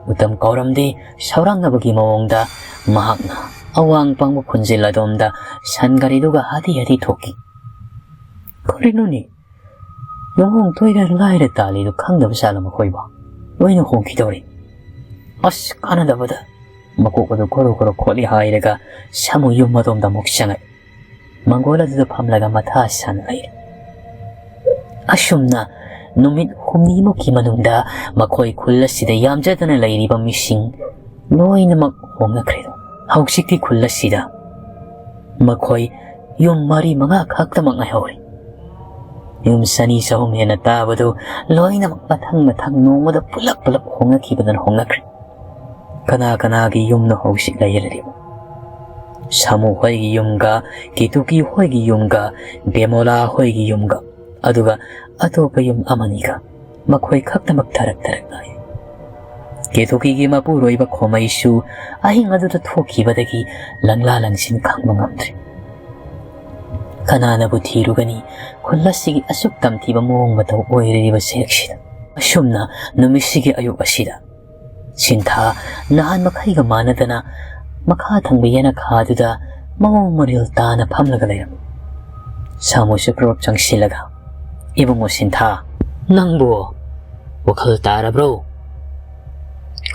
ꯎꯇꯝ ꯀꯧꯔꯝꯗꯦ꯫ ꯁꯧꯔꯥꯡꯅꯕꯒꯤ ꯃꯑꯣꯡꯗ ꯃꯍꯥꯛꯅ ꯑꯋꯥꯡ ꯄꯥꯡꯕ ꯈꯨꯟꯖꯦꯜ ꯑꯗꯣꯝꯗ ꯁꯟ ꯒꯥꯔꯤꯗꯨꯒ ꯍꯥꯊꯤ ꯍꯥꯊꯤ ꯊꯣꯛꯈꯤ꯫ "ꯀꯔꯤꯅꯣꯅꯦ? ꯂꯨꯍꯣꯡ ꯇꯣꯏꯔ ꯂꯥꯏꯔ ꯇꯥꯜꯂꯤꯗꯨ ꯈꯪꯗꯕ ꯖꯥꯠꯂ ꯃꯈꯣꯏꯕꯣ? ꯂꯣꯏꯅ ꯍꯣꯡꯈꯤꯗꯧꯔꯦ꯫ ꯑꯁ, ꯀꯥꯟꯅꯗꯕꯗ!" ꯃꯀꯣꯛ ꯑꯗꯨ ꯈꯣꯔꯣ ꯈꯣꯔꯣ ꯈꯣꯠꯂꯤ ꯍꯥꯏꯔꯒ ꯁꯥꯃꯨ ꯌꯨꯝ ꯑꯗꯣꯝꯗ ꯑꯃꯨꯛ ꯆꯪꯉꯛꯏ꯫ ꯃꯪꯒꯣꯜ ꯑꯗꯨꯗ ꯐꯝꯂꯒ ꯃꯊꯥ ꯁꯥꯅ ꯂꯩꯔꯦ꯫ ꯑꯁꯨꯝꯅ ꯅꯨꯃꯤꯠ ꯍꯨꯝꯅꯤꯃꯨꯛꯀꯤ ꯃꯅꯨꯡꯗ ꯃꯈꯣꯏ ꯈꯨꯜ ꯑꯁꯤꯗ ꯌꯥꯝꯖꯗꯅ ꯂꯩꯔꯤꯕ ꯃꯤꯁꯤꯡ ꯂꯣꯏꯅꯃꯛ ꯍꯣꯡꯅꯈ꯭ꯔꯦ꯫ ꯍꯧꯖꯤꯛꯇꯤ ꯈꯨꯜ ꯑꯁꯤꯗ ꯃꯈꯣꯏ ꯌꯨꯝ ꯃꯔꯤ ꯃꯉꯥ ꯈꯛꯇꯃꯛ ꯉꯥꯏꯍꯧꯔꯦ꯫ ꯌꯨꯝ ꯆꯅꯤ ꯆꯍꯨꯝ ꯍꯦꯟꯅ ꯇꯥꯕꯗꯨ ꯂꯣꯏꯅꯃꯛ ꯃꯊꯪ ꯃꯊꯪ ꯅꯣꯡꯃꯗ ꯄꯨꯂꯞ ꯄꯨꯂꯞ ꯍꯣꯡꯅꯈꯤꯕꯗꯅ ꯍꯣꯡꯅꯈ꯭ꯔꯦ꯫ ꯀꯅꯥ ꯀꯅꯥꯒꯤ ꯌꯨꯝꯅꯣ ꯍꯧꯖꯤꯛ ꯂꯩꯔꯤꯕ? ꯁꯥꯃꯨ ꯍꯣꯏꯒꯤ ꯌꯨꯝꯒ, ꯀꯦꯇꯨꯀꯤ ꯍꯣꯏꯒꯤ ꯌꯨꯝꯒ, ꯕꯦꯃꯣꯂꯥ ꯍꯣꯏꯒꯤ ꯌꯨꯝꯒ, ꯑꯗꯨꯒ ꯑꯇꯣꯞꯄ ꯌꯨꯝ ꯑꯃꯅꯤꯒ꯫ ꯃꯈꯣꯏ ꯈꯛꯇꯃꯛ ꯊꯔꯛ ꯊꯔꯛ ꯉꯥꯏ꯫ ꯀꯦꯇꯨꯀꯤꯒꯤ ꯃꯄꯨꯔꯣꯏꯕ ꯈꯣꯃꯩꯁꯨ ꯑꯍꯤꯡ ꯑꯗꯨꯗ ꯊꯣꯛꯈꯤꯕꯗꯒꯤ ꯂꯪꯂꯥ ꯂꯪꯁꯤꯟ ꯈꯪꯕ ꯉꯝꯗ꯭ꯔꯦ꯫ ꯀꯅꯥꯅꯕꯨ ꯊꯤꯔꯨꯒꯅꯤ ꯈꯨꯜ ꯑꯁꯤꯒꯤ ꯑꯁꯨꯛ ꯇꯝꯊꯤꯕ ꯃꯑꯣꯡ ꯃꯇꯧ ꯑꯣꯏꯔꯤꯕ ꯁꯦꯛꯁꯤꯗ? ꯑꯁꯨꯝꯅ ꯅꯨꯃꯤꯠꯁꯤꯒꯤ ꯑꯌꯨꯛ ꯑꯁꯤꯗ ꯁꯤꯟꯊꯥ ꯅꯍꯥꯟ ꯃꯈꯩꯒ ꯃꯥꯟꯅꯗꯅ ꯃꯈꯥ ꯊꯪꯕ ꯌꯦꯅꯈꯥꯗꯨꯗ ꯃꯑꯣꯡ ꯃꯔꯤꯜ ꯇꯥꯅ ꯐꯝꯂꯒ ꯂꯩꯔꯝꯃꯤ꯫ ꯁꯥꯃꯨꯁꯨ ꯄ꯭ꯔꯣꯞ ꯆꯪꯁꯤꯜꯂꯒ, "ꯏꯕꯨꯡꯉꯣ ꯁꯤꯟꯊꯥ, ꯅꯪꯕꯨ ꯋꯥꯈꯜ ꯇꯥꯔꯕ꯭ꯔꯣ?"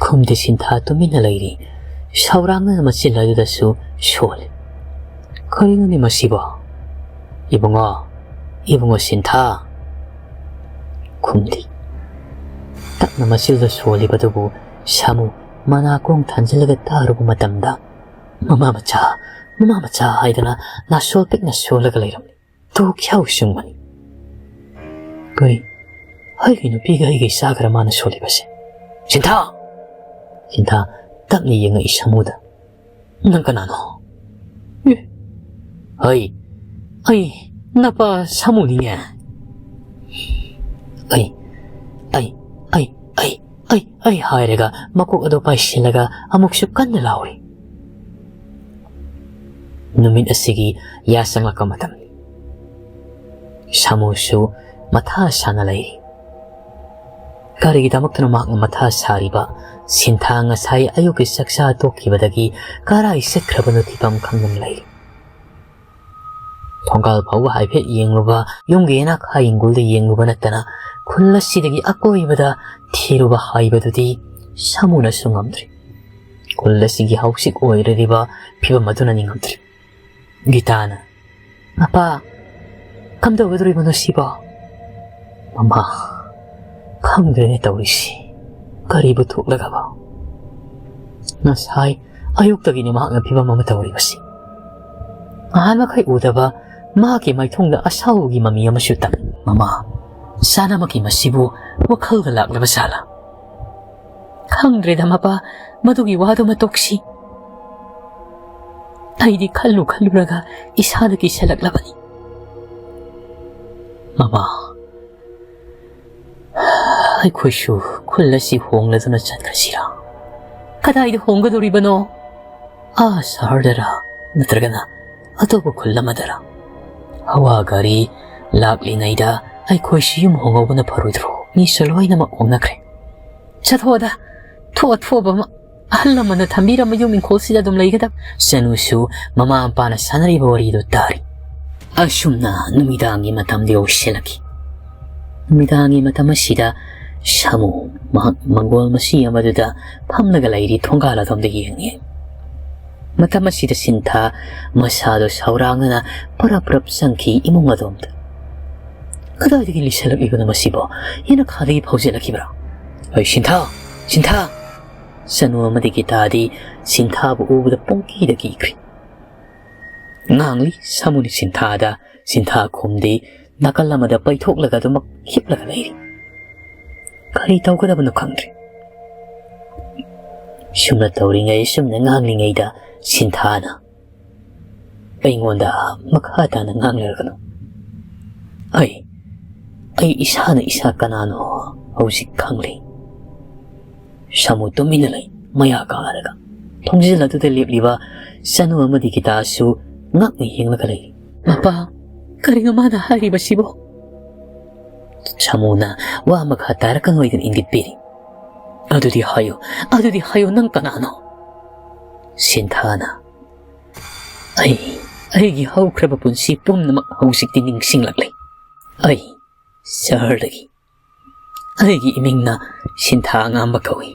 ꯈꯨꯝꯗꯦ꯫ ꯁꯤꯟꯊꯥ ꯇꯨꯃꯤꯟꯅ ꯂꯩꯔꯤ꯫ ꯁꯧꯔꯥꯡꯅ ꯃꯆꯤꯟ ꯑꯗꯨꯗꯁꯨ ꯁꯣꯜꯂꯤ꯫ "ꯀꯔꯤꯅꯣꯅꯦ ꯃꯁꯤꯕꯣ? ꯏꯕꯨꯡꯉꯣ, ꯏꯕꯨꯡꯉꯣ ꯁꯤꯟꯊꯥ!" ꯈꯨꯝꯗꯦ꯫ ꯇꯞꯅ ꯃꯆꯤꯜꯗ ꯁꯣꯜꯂꯤꯕꯗꯨꯕꯨ ꯁꯥꯃꯨ ꯃꯅꯥꯀꯣꯡ ꯊꯥꯡꯖꯤꯜꯂꯒ ꯇꯥꯔꯨꯕ ꯃꯇꯝꯗ, "ꯃꯃꯥ ꯃꯆꯥ, ꯃꯃꯥ ꯃꯆꯥ" ꯍꯥꯏꯗꯅ ꯅꯥꯁꯣꯜ ꯄꯤꯛꯅ ꯁꯣꯜꯂꯒ ꯂꯩꯔꯝꯂꯤ꯫ ꯇꯨ ꯈ꯭ꯌꯥꯎ ꯆꯨꯡꯕꯅꯤ꯫ "ꯀꯔꯤ? ꯑꯩꯒꯤ ꯅꯨꯄꯤꯒ ꯑꯩꯒ ꯏꯆꯥꯒꯔ ꯃꯥꯅ ꯁꯣꯜꯂꯤꯕꯁꯦ?" "ꯁꯤꯟꯊꯥ!" ꯁꯤꯟꯊꯥ ꯇꯞꯅ ꯌꯦꯡꯉꯛꯏ ꯁꯥꯃꯨꯗ꯫ "ꯅꯪ ꯀꯅꯥꯅꯣ?" "ꯑꯦ, ꯑꯩ, ꯑꯩ ꯅꯄꯥ ꯁꯥꯃꯨꯅꯤꯅꯦ!" "ꯑꯩ, ꯑꯩ, ꯑꯩ, ꯑꯩ, ꯑꯩ, ꯑꯩ" ꯍꯥꯏꯔꯒ ꯃꯀꯣꯛ ꯑꯗꯨ ꯄꯥꯏꯁꯤꯜꯂꯒ ꯑꯃꯨꯛꯁꯨ ꯀꯟꯅ ꯂꯥꯎꯔꯤ꯫ ꯅꯨꯃꯤꯠ ꯑꯁꯤꯒꯤ ꯌꯥꯆꯪꯂꯛꯄ ꯃꯇꯝꯅꯤ꯫ ꯁꯥꯃꯨꯁꯨ ꯃꯊꯥ ꯁꯥꯅ ꯂꯩꯔꯤ꯫ ꯀꯔꯤꯒꯤꯗꯃꯛꯇꯅꯣ ꯃꯍꯥꯛꯅ ꯃꯊꯥ ꯁꯥꯔꯤꯕ ꯁꯤꯟꯊꯥ ꯉꯁꯥꯏ ꯑꯌꯨꯛꯀꯤ ꯆꯥꯛꯆꯥ ꯇꯣꯛꯈꯤꯕꯗꯒꯤ ꯀꯔꯥꯏ ꯆꯠꯈ꯭ꯔꯕꯅꯣ ꯊꯤꯐꯝ ꯈꯪꯗꯅ ꯂꯩꯔꯤ꯫ ꯊꯣꯡꯒꯥꯜ ꯐꯥꯎꯕ ꯍꯥꯏꯐꯦꯠ ꯌꯦꯡꯂꯨꯕ, ꯌꯨꯝꯒꯤ ꯌꯦꯅꯥꯈꯥ ꯌꯦꯡꯒꯣꯜꯗ ꯌꯦꯡꯂꯨꯕ ꯅꯠꯇꯅ ꯈꯨꯜ ꯑꯁꯤꯗꯒꯤ ꯑꯀꯣꯏꯕꯗ ꯊꯤꯔꯨꯕ ꯍꯥꯏꯕꯗꯨꯗꯤ ꯁꯥꯃꯨꯅꯁꯨ ꯉꯝꯗ꯭ꯔꯤ꯫ ꯈꯨꯜ ꯑꯁꯤꯒꯤ ꯍꯧꯖꯤꯛ ꯑꯣꯏꯔꯤꯕ ꯐꯤꯕꯝ ꯑꯗꯨꯅꯅꯤ ꯉꯝꯗ꯭ꯔꯤ꯫ ꯒꯤꯇꯥꯅ, "ꯃꯄꯥ, ꯀꯝꯗꯧꯒꯗꯧꯔꯤꯕꯅꯣ ꯁꯤꯕꯣ?" "ꯃꯃꯥ, ꯈꯪꯗ꯭ꯔꯦꯅꯦ ꯇꯧꯔꯤꯁꯤ, ꯀꯔꯤꯕꯨ ꯊꯣꯛꯂꯒꯕ? ꯉꯁꯥꯏ ꯑꯌꯨꯛꯇꯒꯤꯅꯤ ꯃꯍꯥꯛꯅ ꯐꯤꯕꯝ ꯑꯃ ꯇꯧꯔꯤꯕꯁꯤ꯫ ꯉꯍꯥꯟ ꯃꯈꯩ ꯎꯗꯕ ꯃꯍꯥꯛꯀꯤ ꯃꯥꯏꯊꯣꯡꯗ ꯑꯁꯥꯎꯕꯒꯤ ꯃꯃꯤ ꯑꯃꯁꯨ ꯇꯝꯃꯤ꯫ ꯃꯃꯥ, ꯁꯥꯅꯃꯛꯀꯤ ꯃꯁꯤꯕꯨ ꯋꯥꯈꯜꯒ ꯂꯥꯛꯂꯕ ꯖꯥꯠꯂꯥ?" "ꯈꯪꯗ꯭ꯔꯦꯗ ꯃꯄꯥ, ꯃꯗꯨꯒꯤ ꯋꯥꯗꯨꯃ ꯇꯣꯛꯁꯤ꯫ ꯑꯩꯗꯤ ꯈꯜꯂꯨ ꯈꯜꯂꯨꯔꯒ ꯏꯁꯥꯗ ꯀꯤꯁꯜꯂꯛꯂꯕꯅꯤ꯫" "ꯃꯃꯥ, ꯑꯩꯈꯣꯏꯁꯨ ꯈꯨꯜ ꯑꯁꯤ ꯍꯣꯡꯂꯗꯨꯅ ꯆꯠꯈ꯭ꯔꯁꯤꯔꯥ?" "ꯀꯗꯥꯏꯗ ꯍꯣꯡꯒꯗꯧꯔꯤꯕꯅꯣ?" "ꯑꯥ ꯁꯍꯔꯗꯔ, ꯅꯠꯇ꯭ꯔꯒꯅ ꯑꯇꯣꯞꯄ ꯈꯨꯜ ꯑꯃꯗꯔ? ꯍꯋꯥ ꯒꯥꯔꯤ ꯂꯥꯛꯂꯤꯉꯩꯗ ꯑꯩꯈꯣꯏꯁꯨ ꯌꯨꯝ ꯍꯣꯡꯍꯧꯕꯅ ꯐꯔꯣꯏꯗ꯭ꯔꯣ? ꯃꯤꯁꯨ ꯂꯣꯏꯅꯃꯛ ꯍꯣꯡꯅꯈ꯭ꯔꯦ꯫" "ꯆꯠꯊꯣꯛꯑꯗ, ꯊꯣꯛꯑ ꯊꯣꯛꯑꯕ ꯑꯃ ꯑꯍꯜ ꯂꯃꯟꯅ ꯊꯝꯕꯤꯔꯝꯕ ꯌꯨꯝ ꯏꯪꯈꯣꯜꯁꯤꯗ ꯑꯗꯨꯝ ꯂꯩꯒꯗꯕ꯫" ꯆꯅꯨꯁꯨ ꯃꯃꯥ ꯃꯄꯥꯅ ꯁꯥꯟꯅꯔꯤꯕ ꯋꯥꯔꯤꯗꯨ ꯇꯥꯔꯤ꯫ ꯑꯁꯨꯝꯅ ꯅꯨꯃꯤꯗꯥꯡꯒꯤ ꯃꯇꯝꯗꯤ ꯑꯣꯏꯁꯤꯜꯂꯛꯈꯤ꯫ ꯅꯨꯃꯤꯗꯥꯡꯒꯤ ꯃꯇꯝ ꯑꯁꯤꯗ ꯁꯥꯃꯨ ꯃꯍꯥꯛ ꯃꯪꯒꯣꯜ ꯃꯁꯤ ꯑꯃꯗꯨꯗ ꯐꯝꯂꯒ ꯂꯩꯔꯤ, ꯊꯣꯡꯒꯥꯜ ꯑꯗꯣꯝꯗ ꯌꯦꯡꯉꯤ꯫ ꯃꯇꯝ ꯑꯁꯤꯗ ꯁꯤꯟꯊꯥ ꯃꯁꯥꯗꯣ ꯁꯧꯔꯥꯡꯅꯅ ꯄꯔꯞ ꯄꯔꯞ ꯆꯪꯈꯤ ꯏꯃꯨꯡ ꯑꯗꯣꯝꯗ꯫ "ꯀꯗꯥꯏꯗꯒꯤ ꯂꯤꯁꯜꯂꯛꯂꯤꯕꯅꯣ ꯃꯁꯤꯕꯣ? ꯌꯦꯅꯈꯥꯗꯒꯤ ꯐꯥꯎꯖꯤꯜꯂꯛꯈꯤꯕ꯭ꯔꯥ? ꯑꯩ ꯁꯤꯟꯊꯥ! ꯁꯤꯟꯊꯥ!" ꯆꯅꯨ ꯑꯃꯗꯤ ꯒꯤꯇꯥꯗꯤ ꯁꯤꯟꯊꯥꯕꯨ ꯎꯕꯗ ꯄꯨꯡꯀꯤꯗ ꯀꯤꯈ꯭ꯔꯦ꯫ ꯉꯥꯡꯂꯤ ꯁꯥꯃꯨꯅꯤ ꯁꯤꯟꯊꯥꯗ, ꯁꯤꯟꯊꯥ ꯈꯨꯝꯗꯦ, ꯅꯥꯀꯜ ꯑꯃꯗ ꯄꯩꯊꯣꯛꯂꯒ ꯑꯗꯨꯃꯛ ꯍꯤꯞꯂꯒ ꯂꯩꯔꯤ꯫ ꯀꯔꯤ ꯇꯧꯒꯗꯕꯅꯣ ꯈꯪꯗ꯭ꯔꯦ꯫ ꯁꯨꯝꯅ ꯇꯧꯔꯤꯉꯩ, ꯁꯨꯝꯅ ꯉꯥꯡꯂꯤꯉꯩꯗ ꯁꯤꯟꯊꯥꯅ ꯑꯩꯉꯣꯟꯗ ꯃꯈꯥ ꯇꯥꯅ ꯉꯥꯡꯂꯔꯒꯅꯨ꯫ ꯑꯩ, ꯑꯩ ꯏꯁꯥꯅ ꯏꯁꯥ ꯀꯅꯥꯅꯣ ꯍꯧꯖꯤꯛ ꯈꯪꯂꯦ꯫ ꯁꯥꯃꯨ ꯇꯨꯃꯤꯟꯅ ꯂꯩ, ꯃꯌꯥ ꯀꯥꯔꯒ꯫ ꯊꯣꯡꯖꯤꯜ ꯑꯗꯨꯗ ꯂꯦꯞꯂꯤꯕ ꯆꯅꯨ ꯑꯃꯗꯤ ꯒꯤꯇꯥꯁꯨ ꯉꯛꯅ ꯌꯦꯡꯂꯒ ꯂꯩ꯫ "ꯃꯄꯥ, ꯀꯔꯤꯅꯣ ꯃꯥꯅ ꯍꯥꯏꯔꯤꯕꯁꯤꯕꯣ?" ꯁꯥꯃꯨꯅ ꯋꯥ ꯃꯈꯥ ꯇꯥꯔꯛꯀꯅꯣꯏꯗꯅ ꯏꯪꯒꯤꯠ ꯄꯤꯔꯤ꯫ "ꯑꯗꯨꯗꯤ ꯍꯥꯏꯌꯨ, ꯑꯗꯨꯗꯤ ꯍꯥꯏꯌꯨ, ꯅꯪ ꯀꯅꯥꯅꯣ?" ꯁꯤꯟꯊꯥꯅ, "ꯑꯩ, ꯑꯩꯒꯤ ꯍꯧꯈ꯭ꯔꯕ ꯄꯨꯟꯁꯤ ꯄꯨꯝꯅꯃꯛ ꯍꯧꯖꯤꯛꯇꯤ ꯅꯤꯡꯁꯤꯡꯂꯛꯂꯦ꯫ ꯑꯩ ꯁꯍꯔꯗꯒꯤ꯫ ꯑꯩꯒꯤ ꯏꯃꯤꯡꯅ ꯁꯤꯟꯊꯥ ꯑꯉꯥꯝꯕ ꯀꯧꯏ꯫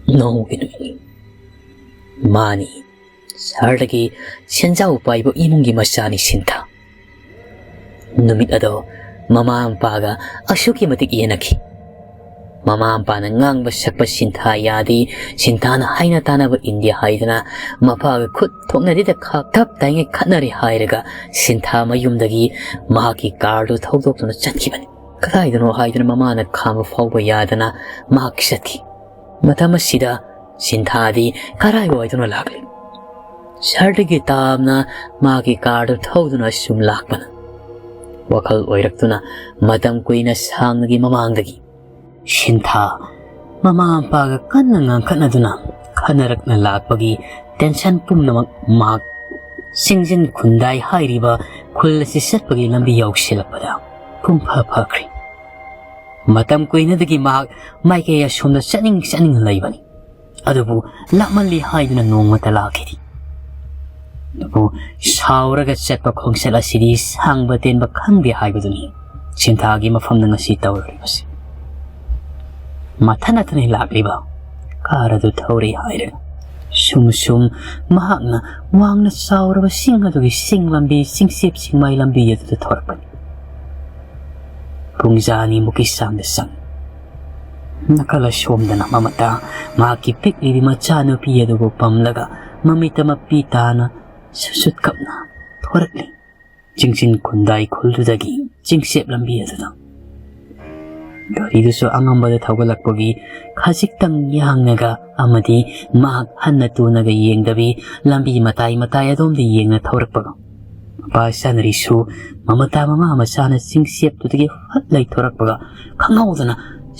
ꯅꯣꯡꯒꯤ ꯅꯨꯃꯤꯠꯅꯤ꯫ ꯃꯥꯅꯤ, ꯁꯍꯔꯗꯒꯤ ꯁꯦꯟꯖꯥꯎ ꯄꯥꯏꯕ ꯏꯃꯨꯡꯒꯤ ꯃꯆꯥꯅꯤ ꯁꯤꯟꯊꯥ꯫ ꯅꯨꯃꯤꯠ ꯑꯗꯣ ꯃꯃꯥ ꯃꯄꯥꯒ ꯑꯁꯨꯛꯀꯤ ꯃꯇꯤꯛ ꯌꯦꯟꯅꯈꯤ꯫ ꯃꯃꯥ ꯃꯄꯥꯅ ꯉꯥꯡꯕ ꯁꯛꯄ ꯁꯤꯟꯊꯥ ꯌꯥꯗꯦ, ꯁꯤꯟꯊꯥꯅ ꯍꯥꯏꯅ ꯇꯥꯅꯕ ꯏꯟꯗꯦ ꯍꯥꯏꯗꯅ ꯃꯄꯥꯒ ꯈꯨꯠ ꯊꯣꯛꯅꯗꯦꯗ ꯈꯥꯛ ꯇꯞ ꯇꯥꯏꯉꯩ ꯈꯠꯅꯔꯦ ꯍꯥꯏꯔꯒ ꯁꯤꯟꯊꯥ ꯃꯌꯨꯝꯗꯒꯤ ꯃꯍꯥꯛꯀꯤ ꯀꯥꯔꯗꯨ ꯊꯧꯗꯣꯛꯇꯨꯅ ꯆꯠꯈꯤꯕꯅꯤ꯫ ꯀꯗꯥꯏꯗꯅꯣ ꯍꯥꯏꯗꯨꯅ ꯃꯃꯥꯅ ꯈꯥꯝꯕ ꯐꯥꯎꯕ ꯌꯥꯗꯅ ꯃꯍꯥꯛ ꯆꯠꯈꯤ꯫ ꯃꯇꯝ ꯑꯁꯤꯗ ꯁꯤꯟꯊꯥꯗꯤ ꯀꯔꯥꯏꯋꯥꯏꯗꯅꯣ ꯂꯥꯛꯂꯤ? ꯁꯍꯔꯗꯒꯤ ꯇꯥꯞꯅ ꯃꯥꯒꯤ ꯀꯥꯔꯗꯨ ꯊꯧꯗꯨꯅ ꯑꯁꯨꯝ ꯂꯥꯛꯄꯅ ꯋꯥꯈꯜ ꯑꯣꯏꯔꯛꯇꯨꯅ ꯃꯇꯝ ꯀꯨꯏꯅ ꯁꯥꯡꯅꯒꯤ ꯃꯃꯥꯡꯗꯒꯤ ꯁꯤꯟꯊꯥ ꯃꯃꯥ ꯃꯄꯥꯒ ꯀꯟꯅ ꯉꯥꯡꯈꯠꯅꯗꯨꯅ ꯈꯟꯅꯔꯛꯅ ꯂꯥꯛꯄꯒꯤ ꯇꯦꯟꯁꯟ ꯄꯨꯝꯅꯃꯛ ꯃꯍꯥꯛ ꯆꯤꯡꯖꯤꯟ ꯈꯨꯟꯗꯥꯏ ꯍꯥꯏꯔꯤꯕ ꯈꯨꯜ ꯑꯁꯤ ꯆꯠꯄꯒꯤ ꯂꯝꯕꯤ ꯌꯧꯁꯤꯜꯂꯛꯄꯗ ꯄꯨꯡꯐ ꯐꯈ꯭ꯔꯦ꯫ ꯃꯇꯝ ꯀꯨꯏꯅꯗꯒꯤ ꯃꯍꯥꯛ ꯃꯥꯏꯀꯩ ꯑꯁꯣꯝꯗ ꯆꯠꯅꯤꯡ ꯆꯠꯅꯤꯡꯅ ꯂꯩꯕꯅꯤ꯫ ꯑꯗꯨꯕꯨ ꯂꯥꯞꯃꯜꯂꯤ ꯍꯥꯏꯗꯨꯅ ꯅꯣꯡꯃꯇ ꯂꯥꯛꯈꯤꯗꯦ꯫ ꯑꯗꯨꯕꯨ ꯁꯥꯎꯔꯒ ꯆꯠꯄ ꯈꯣꯡꯆꯠ ꯑꯁꯤꯗꯤ ꯁꯥꯡꯕ ꯇꯦꯟꯕ ꯈꯪꯗꯦ ꯍꯥꯏꯕꯗꯨꯅꯤ ꯁꯤꯟꯊꯥꯒꯤ ꯃꯐꯝꯗ ꯉꯁꯤ ꯇꯧꯔꯤꯕꯁꯤ꯫ ꯃꯊꯟ ꯃꯊꯟ ꯂꯥꯛꯂꯤꯕ ꯀꯥꯔ ꯑꯗꯨ ꯊꯧꯔꯤ ꯍꯥꯏꯔꯒ ꯁꯨꯝ ꯁꯨꯝ ꯃꯍꯥꯛꯅ ꯋꯥꯡꯅ ꯆꯥꯎꯔꯕ ꯆꯤꯡ ꯑꯗꯨꯒꯤ ꯆꯤꯡ ꯂꯝꯕꯤ, ꯆꯤꯡꯆꯦꯞ ꯆꯤꯡꯃꯥꯏ ꯂꯝꯕꯤ ꯑꯗꯨꯗ ꯊꯧꯔꯛꯄꯅꯤ꯫ ꯄꯨꯡꯖꯥ ꯑꯅꯤꯃꯨꯛꯀꯤ ꯆꯥꯡꯗ ꯆꯪꯏ꯫ ꯅꯥꯀꯜ ꯑꯁꯣꯝꯗꯅ ꯃꯃꯇꯥ ꯃꯍꯥꯛꯀꯤ ꯄꯤꯛꯂꯤꯕꯤ ꯃꯆꯥꯅꯨꯄꯤ ꯑꯗꯨꯕꯨ ꯄꯝꯂꯒ ꯃꯃꯤꯠꯇ ꯃꯄꯤ ꯇꯥꯅ ꯁꯨꯠ ꯁꯨꯠ ꯀꯞꯅ ꯊꯣꯔꯛꯂꯤ꯫ ꯆꯤꯡꯆꯤꯟ ꯈꯨꯟꯗꯥꯏ ꯈꯨꯜꯗꯨꯗꯒꯤ ꯆꯤꯡꯆꯦꯞ ꯂꯝꯕꯤ ꯑꯗꯨꯗ꯫ ꯒꯥꯔꯤꯗꯨꯁꯨ ꯑꯉꯝꯕꯗ ꯊꯧꯒꯠꯂꯛꯄꯒꯤ ꯈꯖꯤꯛꯇꯪ ꯌꯥꯡꯅꯒ ꯑꯃꯗꯤ ꯃꯍꯥꯛ ꯍꯟꯅ ꯇꯨꯅꯒ ꯌꯦꯡꯗꯕꯤ ꯂꯝꯕꯤ ꯃꯇꯥꯏ ꯃꯇꯥꯏ ꯑꯗꯣꯝꯗ ꯌꯦꯡꯅ ꯊꯧꯔꯛꯄꯒ ꯃꯄꯥ ꯆꯥꯅꯔꯤꯁꯨ ꯃꯃꯇꯥ ꯃꯃꯥ ꯃꯆꯥꯅ ꯆꯤꯡꯆꯦꯞꯇꯨꯗꯒꯤ ꯐꯠ ꯂꯩꯊꯣꯔꯛꯄꯒ ꯈꯪꯍꯧꯗꯅ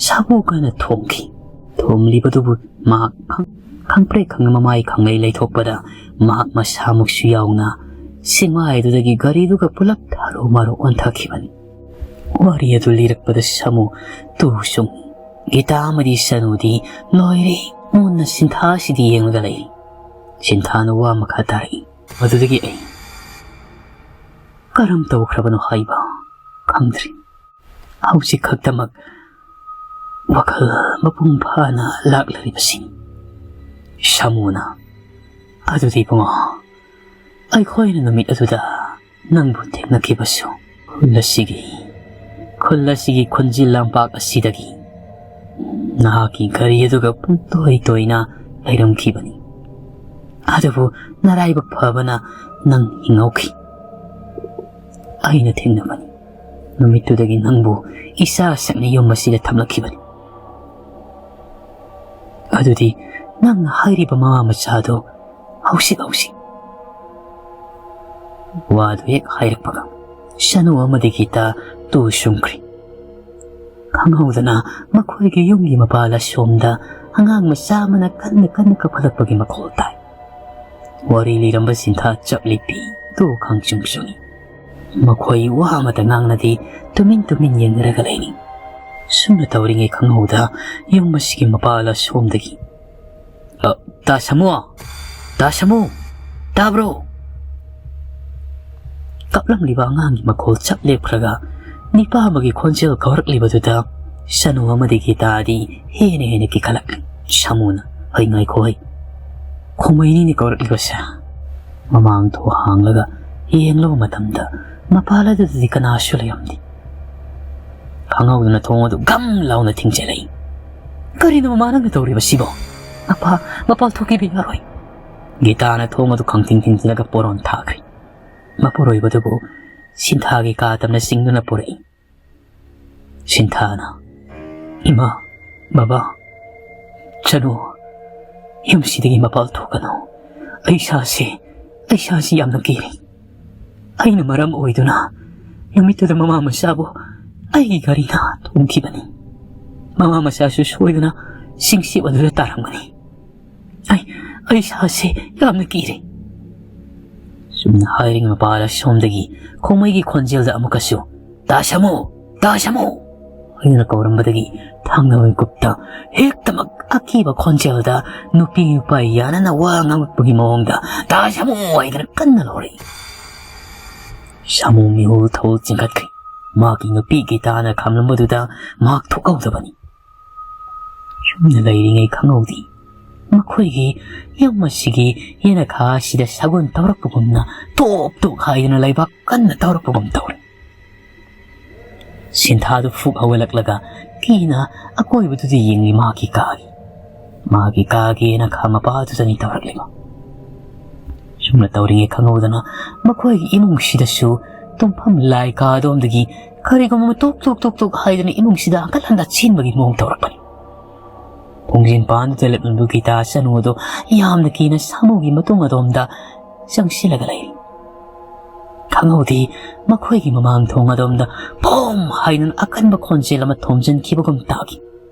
ꯁꯥꯕꯣꯛ ꯍꯥꯏꯅ ꯊꯣꯝꯈꯤ꯫ ꯊꯣꯝꯂꯤꯕꯗꯨꯕꯨ ꯃꯍꯥꯛ ꯈꯪ-, ꯈꯪꯄ꯭ꯔꯦꯛ ꯈꯪꯅ ꯃꯃꯥꯏ ꯈꯪꯂꯩ ꯂꯩꯊꯣꯛꯄꯗ ꯃꯍꯥꯛ ꯃꯁꯥꯃꯛꯁꯨ ꯌꯥꯎꯅ ꯆꯤꯡꯃꯥꯏꯗꯨꯗꯒꯤ ꯒꯥꯔꯤꯗꯨꯒ ꯄꯨꯂꯞ ꯊꯥꯔꯨ ꯃꯥꯔꯨ ꯑꯣꯟꯊꯈꯤꯕꯅꯤ꯫ ꯋꯥꯔꯤ ꯑꯗꯨ ꯂꯤꯔꯛꯄꯗ ꯁꯥꯃꯨ ꯇꯨ ꯁꯨꯝ, ꯒꯤꯇꯥ ꯑꯃꯗꯤ ꯁꯅꯨꯗꯤ ꯂꯣꯏꯔꯦ, ꯃꯨꯟꯅ ꯁꯤꯟꯊꯥꯁꯤꯗꯤ ꯌꯦꯡꯂꯒ ꯂꯩꯔꯤ꯫ ꯁꯤꯟꯊꯥꯅ ꯋꯥ ꯃꯈꯥ ꯇꯥꯔꯛꯏ꯫ ꯃꯗꯨꯗꯒꯤ ꯑꯩ ꯀꯔꯝ ꯇꯧꯈ꯭ꯔꯕꯅꯣ ꯍꯥꯏꯕ ꯈꯪꯗ꯭ꯔꯤ꯫ ꯍꯧꯖꯤꯛ ꯈꯛꯇꯃꯛ ꯋꯥꯈꯜ ꯃꯄꯨꯡ ꯐꯥꯅ ꯂꯥꯛꯂꯔꯤꯕꯁꯤ꯫ ꯁꯥꯃꯨꯅ, "ꯑꯗꯨꯗꯤ ꯏꯕꯨꯡꯉꯣ, ꯑꯩꯈꯣꯏꯅ ꯅꯨꯃꯤꯠ ꯑꯗꯨꯗ ꯅꯪꯕꯨ ꯊꯦꯡꯅꯈꯤꯕꯁꯨ ꯈꯨꯜ ꯑꯁꯤꯒꯤ, ꯈꯨꯜ ꯑꯁꯤꯒꯤ ꯈꯨꯟꯖꯤꯜ ꯂꯝꯄꯥꯛ ꯑꯁꯤꯗꯒꯤ ꯅꯍꯥꯛꯀꯤ ꯒꯥꯔꯤ ꯑꯗꯨꯒ ꯄꯨꯡꯇꯣꯏ ꯇꯣꯏꯅ ꯂꯩꯔꯝꯈꯤꯕꯅꯤ꯫ ꯑꯗꯨꯕꯨ ꯅꯔꯥꯏꯕꯛ ꯐꯕꯅ ꯅꯪ ꯍꯤꯡꯍꯧꯈꯤ꯫ ꯑꯩꯅ ꯊꯦꯡꯅꯕꯅꯤ꯫ ꯅꯨꯃꯤꯠꯇꯨꯗꯒꯤ ꯅꯪꯕꯨ ꯏꯆꯥ ꯁꯛꯅ ꯌꯨꯝ ꯑꯁꯤꯗ ꯊꯝꯂꯛꯈꯤꯕꯅꯤ꯫ ꯑꯗꯨꯗꯤ ꯅꯪꯅ ꯍꯥꯏꯔꯤꯕ ꯃꯃꯥ ꯃꯆꯥꯗꯣ ꯍꯧꯖꯤꯛ ꯍꯧꯖꯤꯛ?" ꯋꯥꯗꯨ ꯍꯦꯛ ꯍꯥꯏꯔꯛꯄꯒ ꯁꯅꯨ ꯑꯃꯗꯤ ꯒꯤꯇꯥ ꯇꯨ ꯁꯨꯝꯈ꯭ꯔꯤ꯫ ꯈꯪꯍꯧꯗꯅ ꯃꯈꯣꯏꯒꯤ ꯌꯨꯝꯒꯤ ꯃꯄꯥꯜ ꯑꯁꯣꯝꯗ ꯑꯉꯥꯡ ꯃꯆꯥ ꯑꯃꯅ ꯀꯟꯅ ꯀꯟꯅ ꯀꯞꯈꯠꯂꯛꯄꯒꯤ ꯃꯈꯣꯜ ꯇꯥꯏ꯫ ꯋꯥꯔꯤ ꯂꯤꯔꯝꯕ ꯁꯤꯟꯊꯥ ꯆꯞ ꯂꯦꯞꯄꯤ꯫ ꯇꯨ ꯈꯪꯆꯨꯡ ꯆꯨꯡꯏ꯫ ꯃꯈꯣꯏ ꯋꯥ ꯑꯃꯇ ꯉꯥꯡꯅꯗꯦ, ꯇꯨꯃꯤꯟ ꯇꯨꯃꯤꯟ ꯌꯦꯡꯅꯔꯒ ꯂꯩꯔꯤ꯫ ꯁꯨꯝꯅ ꯇꯧꯔꯤꯉꯩ ꯈꯪꯍꯧꯗ ꯌꯨꯝ ꯑꯁꯤꯒꯤ ꯃꯄꯥꯜ ꯑꯁꯣꯝꯗꯒꯤ, "ꯑ, ꯇꯥ ꯁꯥꯃꯨ! ꯇꯥ ꯁꯥꯃꯨ! ꯇꯥꯕ꯭ꯔꯣ?" ꯀꯞꯂꯝꯂꯤꯕ ꯑꯉꯥꯡꯒꯤ ꯃꯈꯣꯜ ꯆꯞ ꯂꯦꯞꯈ꯭ꯔꯒ ꯅꯤꯄꯥ ꯑꯃꯒꯤ ꯈꯣꯟꯖꯦꯜ ꯀꯧꯔꯛꯂꯤꯕꯗꯨꯗ ꯁꯅꯨ ꯑꯃꯗꯤ ꯒꯤꯇꯥꯗꯤ ꯍꯦꯟꯅ ꯍꯦꯟꯅ ꯀꯤꯈꯠꯂꯛꯂꯤ꯫ ꯁꯥꯃꯨꯅ, "ꯍꯩ, ꯉꯥꯏꯈꯣ ꯍꯩ, ꯈꯣꯡꯃꯩꯅꯤꯅꯦ ꯀꯧꯔꯛꯂꯤꯕꯁꯦ꯫ ꯃꯃꯥꯡ ꯊꯣ ꯍꯥꯡꯂꯒ ꯌꯦꯡꯂꯨꯕ ꯃꯇꯝꯗ ꯃꯄꯥꯜ ꯑꯗꯨꯗꯗꯤ ꯀꯅꯥꯁꯨ ꯂꯩꯔꯝꯗꯦ꯫" ꯈꯪꯍꯧꯗꯅ ꯊꯣꯡ ꯑꯗꯨ ꯒꯝ ꯂꯥꯎꯅ ꯊꯤꯡꯖꯤꯜꯂꯛꯏ꯫ "ꯀꯔꯤꯅꯣ ꯃꯃꯥ ꯅꯪꯅ ꯇꯧꯔꯤꯕꯁꯤꯕꯣ? ꯃꯄꯥ, ꯃꯄꯥꯜ ꯊꯣꯛꯈꯤꯕ ꯌꯥꯔꯣꯏ꯫" ꯒꯤꯇꯥꯅ ꯊꯣꯡ ꯑꯗꯨ ꯈꯪꯊꯤꯡ ꯊꯤꯡꯖꯤꯜꯂꯒ ꯄꯣꯔꯣꯟ ꯊꯥꯈ꯭ꯔꯦ꯫ ꯃꯄꯨꯔꯣꯏꯕꯗꯨꯕꯨ ꯁꯤꯟꯊꯥꯒꯤ ꯀꯥ ꯇꯝꯅ ꯆꯤꯡꯗꯨꯅ ꯄꯨꯔꯛꯏ꯫ ꯁꯤꯟꯊꯥꯅ, "ꯏꯃꯥ, ꯕꯕꯥ, ꯆꯅꯨ, ꯌꯨꯝꯁꯤꯗꯒꯤ ꯃꯄꯥꯜ ꯊꯣꯛꯀꯅꯨ꯫ ꯑꯩ ꯏꯁꯥꯁꯦ, ꯑꯩ ꯏꯁꯥꯁꯤ ꯌꯥꯝꯅ ꯀꯤꯔꯦ꯫ ꯑꯩꯅ ꯃꯔꯝ ꯑꯣꯏꯗꯨꯅ ꯅꯨꯃꯤꯠꯇꯨꯗ ꯃꯃꯥ ꯃꯆꯥꯕꯨ ꯑꯩꯒꯤ ꯒꯥꯔꯤꯅ ꯊꯣꯝꯈꯤꯕꯅꯤ꯫ ꯃꯃꯥ ꯃꯆꯥꯁꯨ ꯁꯣꯏꯗꯅ ꯆꯤꯡꯁꯤꯞ ꯑꯗꯨꯗ ꯇꯥꯔꯝꯒꯅꯤ꯫ ꯑꯩ, ꯑꯩ ꯏꯁꯥꯁꯦ ꯌꯥꯝꯅ ꯀꯤꯔꯦ꯫" ꯁꯨꯝꯅ ꯍꯥꯏꯔꯤꯉꯩ ꯃꯄꯥꯜ ꯑꯁꯣꯝꯗꯒꯤ ꯈꯣꯡꯃꯩꯒꯤ ꯈꯣꯟꯖꯦꯜꯗ ꯑꯃꯨꯛꯀꯁꯨ, "ꯇꯥ ꯁꯥꯃꯨ! "ꯇꯥ ꯁꯥꯃꯨ!" ꯍꯥꯏꯗꯨꯅ ꯀꯧꯔꯝꯕꯗꯒꯤ ꯊꯪꯅꯕ ꯃꯤꯀꯨꯞꯇ ꯍꯦꯛꯇꯃꯛ ꯑꯀꯤꯕ ꯈꯣꯟꯖꯦꯜꯗ ꯅꯨꯄꯤ ꯅꯨꯄꯥ ꯌꯥꯅꯅ ꯋꯥ ꯉꯥꯡꯂꯛꯄꯒꯤ ꯃꯑꯣꯡꯗ "ꯇꯥ ꯁꯥꯃꯨ!" ꯍꯥꯏꯗꯨꯅ ꯀꯟꯅ ꯂꯥꯎꯔꯛꯏ꯫ ꯁꯥꯃꯨ ꯃꯤꯍꯨꯜ ꯊꯧ ꯆꯤꯡꯈꯠꯈ꯭ꯔꯦ꯫ ꯃꯍꯥꯛꯀꯤ ꯅꯨꯄꯤ ꯒꯤꯇꯥꯅ ꯈꯥꯝꯂꯝꯕꯗꯨꯗ ꯃꯍꯥꯛ ꯊꯣꯛꯍꯧꯗꯕꯅꯤ꯫ ꯁꯨꯝꯅ ꯂꯩꯔꯤꯉꯩ ꯈꯪꯍꯧꯗꯦ, ꯃꯈꯣꯏꯒꯤ ꯌꯨꯝ ꯑꯁꯤꯒꯤ ꯌꯦꯅꯈꯥ ꯑꯁꯤꯗ ꯁꯒꯣꯜ ꯇꯧꯔꯛꯄꯒꯨꯝꯅ ꯇꯣꯛ ꯇꯣꯛ ꯍꯥꯏꯗꯨꯅ ꯂꯩꯕꯥꯛ ꯀꯟꯅ ꯇꯧꯔꯛꯄꯒꯨꯝ ꯇꯧꯔꯦ꯫ ꯁꯤꯟꯊꯥꯗꯨ ꯐꯨꯛ ꯍꯧꯒꯠꯂꯛꯂꯒ ꯀꯤꯅ ꯑꯀꯣꯏꯕꯗꯨꯗ ꯌꯦꯡꯂꯤ꯫ ꯃꯍꯥꯛꯀꯤ ꯀꯥꯒꯤ, ꯃꯥꯒꯤ ꯀꯥꯒꯤ ꯌꯦꯅꯈꯥ ꯃꯄꯥꯗꯨꯗꯅꯤ ꯇꯧꯔꯛꯂꯤꯕ꯫ ꯁꯨꯝꯅ ꯇꯧꯔꯤꯉꯩ ꯈꯪꯍꯧꯗꯅ ꯃꯈꯣꯏꯒꯤ ꯏꯃꯨꯡꯁꯤꯗꯁꯨ ꯇꯨꯝꯐꯝ ꯂꯥꯏ ꯀꯥ ꯑꯗꯣꯝꯗꯒꯤ ꯀꯔꯤꯒꯨꯝꯕ ꯑꯃ ꯇꯨꯛ ꯇꯨꯛ ꯇꯨꯛ ꯇꯨꯛ ꯍꯥꯏꯗꯨꯅ ꯏꯃꯨꯡꯁꯤꯗ ꯍꯟꯒꯠ ꯍꯟꯗ ꯆꯦꯟꯕꯒꯤ ꯃꯑꯣꯡ ꯇꯧꯔꯛꯄꯅꯤ꯫ ꯊꯣꯡꯖꯤꯟ ꯄꯥꯟꯗꯨꯗ ꯂꯦꯞꯂꯝꯕ ꯒꯤꯇꯥ ꯆꯅꯨ ꯑꯗꯣ ꯌꯥꯝꯅ ꯀꯤꯅ ꯁꯥꯃꯨꯒꯤ ꯃꯇꯨꯡ ꯑꯗꯣꯝꯗ ꯆꯪꯁꯤꯜꯂꯒ ꯂꯩꯔꯤ꯫ ꯈꯪꯍꯧꯗꯦ, ꯃꯈꯣꯏꯒꯤ ꯃꯃꯥꯡ ꯊꯣꯡ ꯑꯗꯣꯝꯗ ꯄꯣꯝ ꯍꯥꯏꯗꯨꯅ ꯑꯀꯟꯕ ꯈꯣꯟꯖꯦꯜ ꯑꯃ ꯊꯣꯝꯖꯤꯟꯈꯤꯕꯒꯨꯝ ꯇꯥꯈꯤ꯫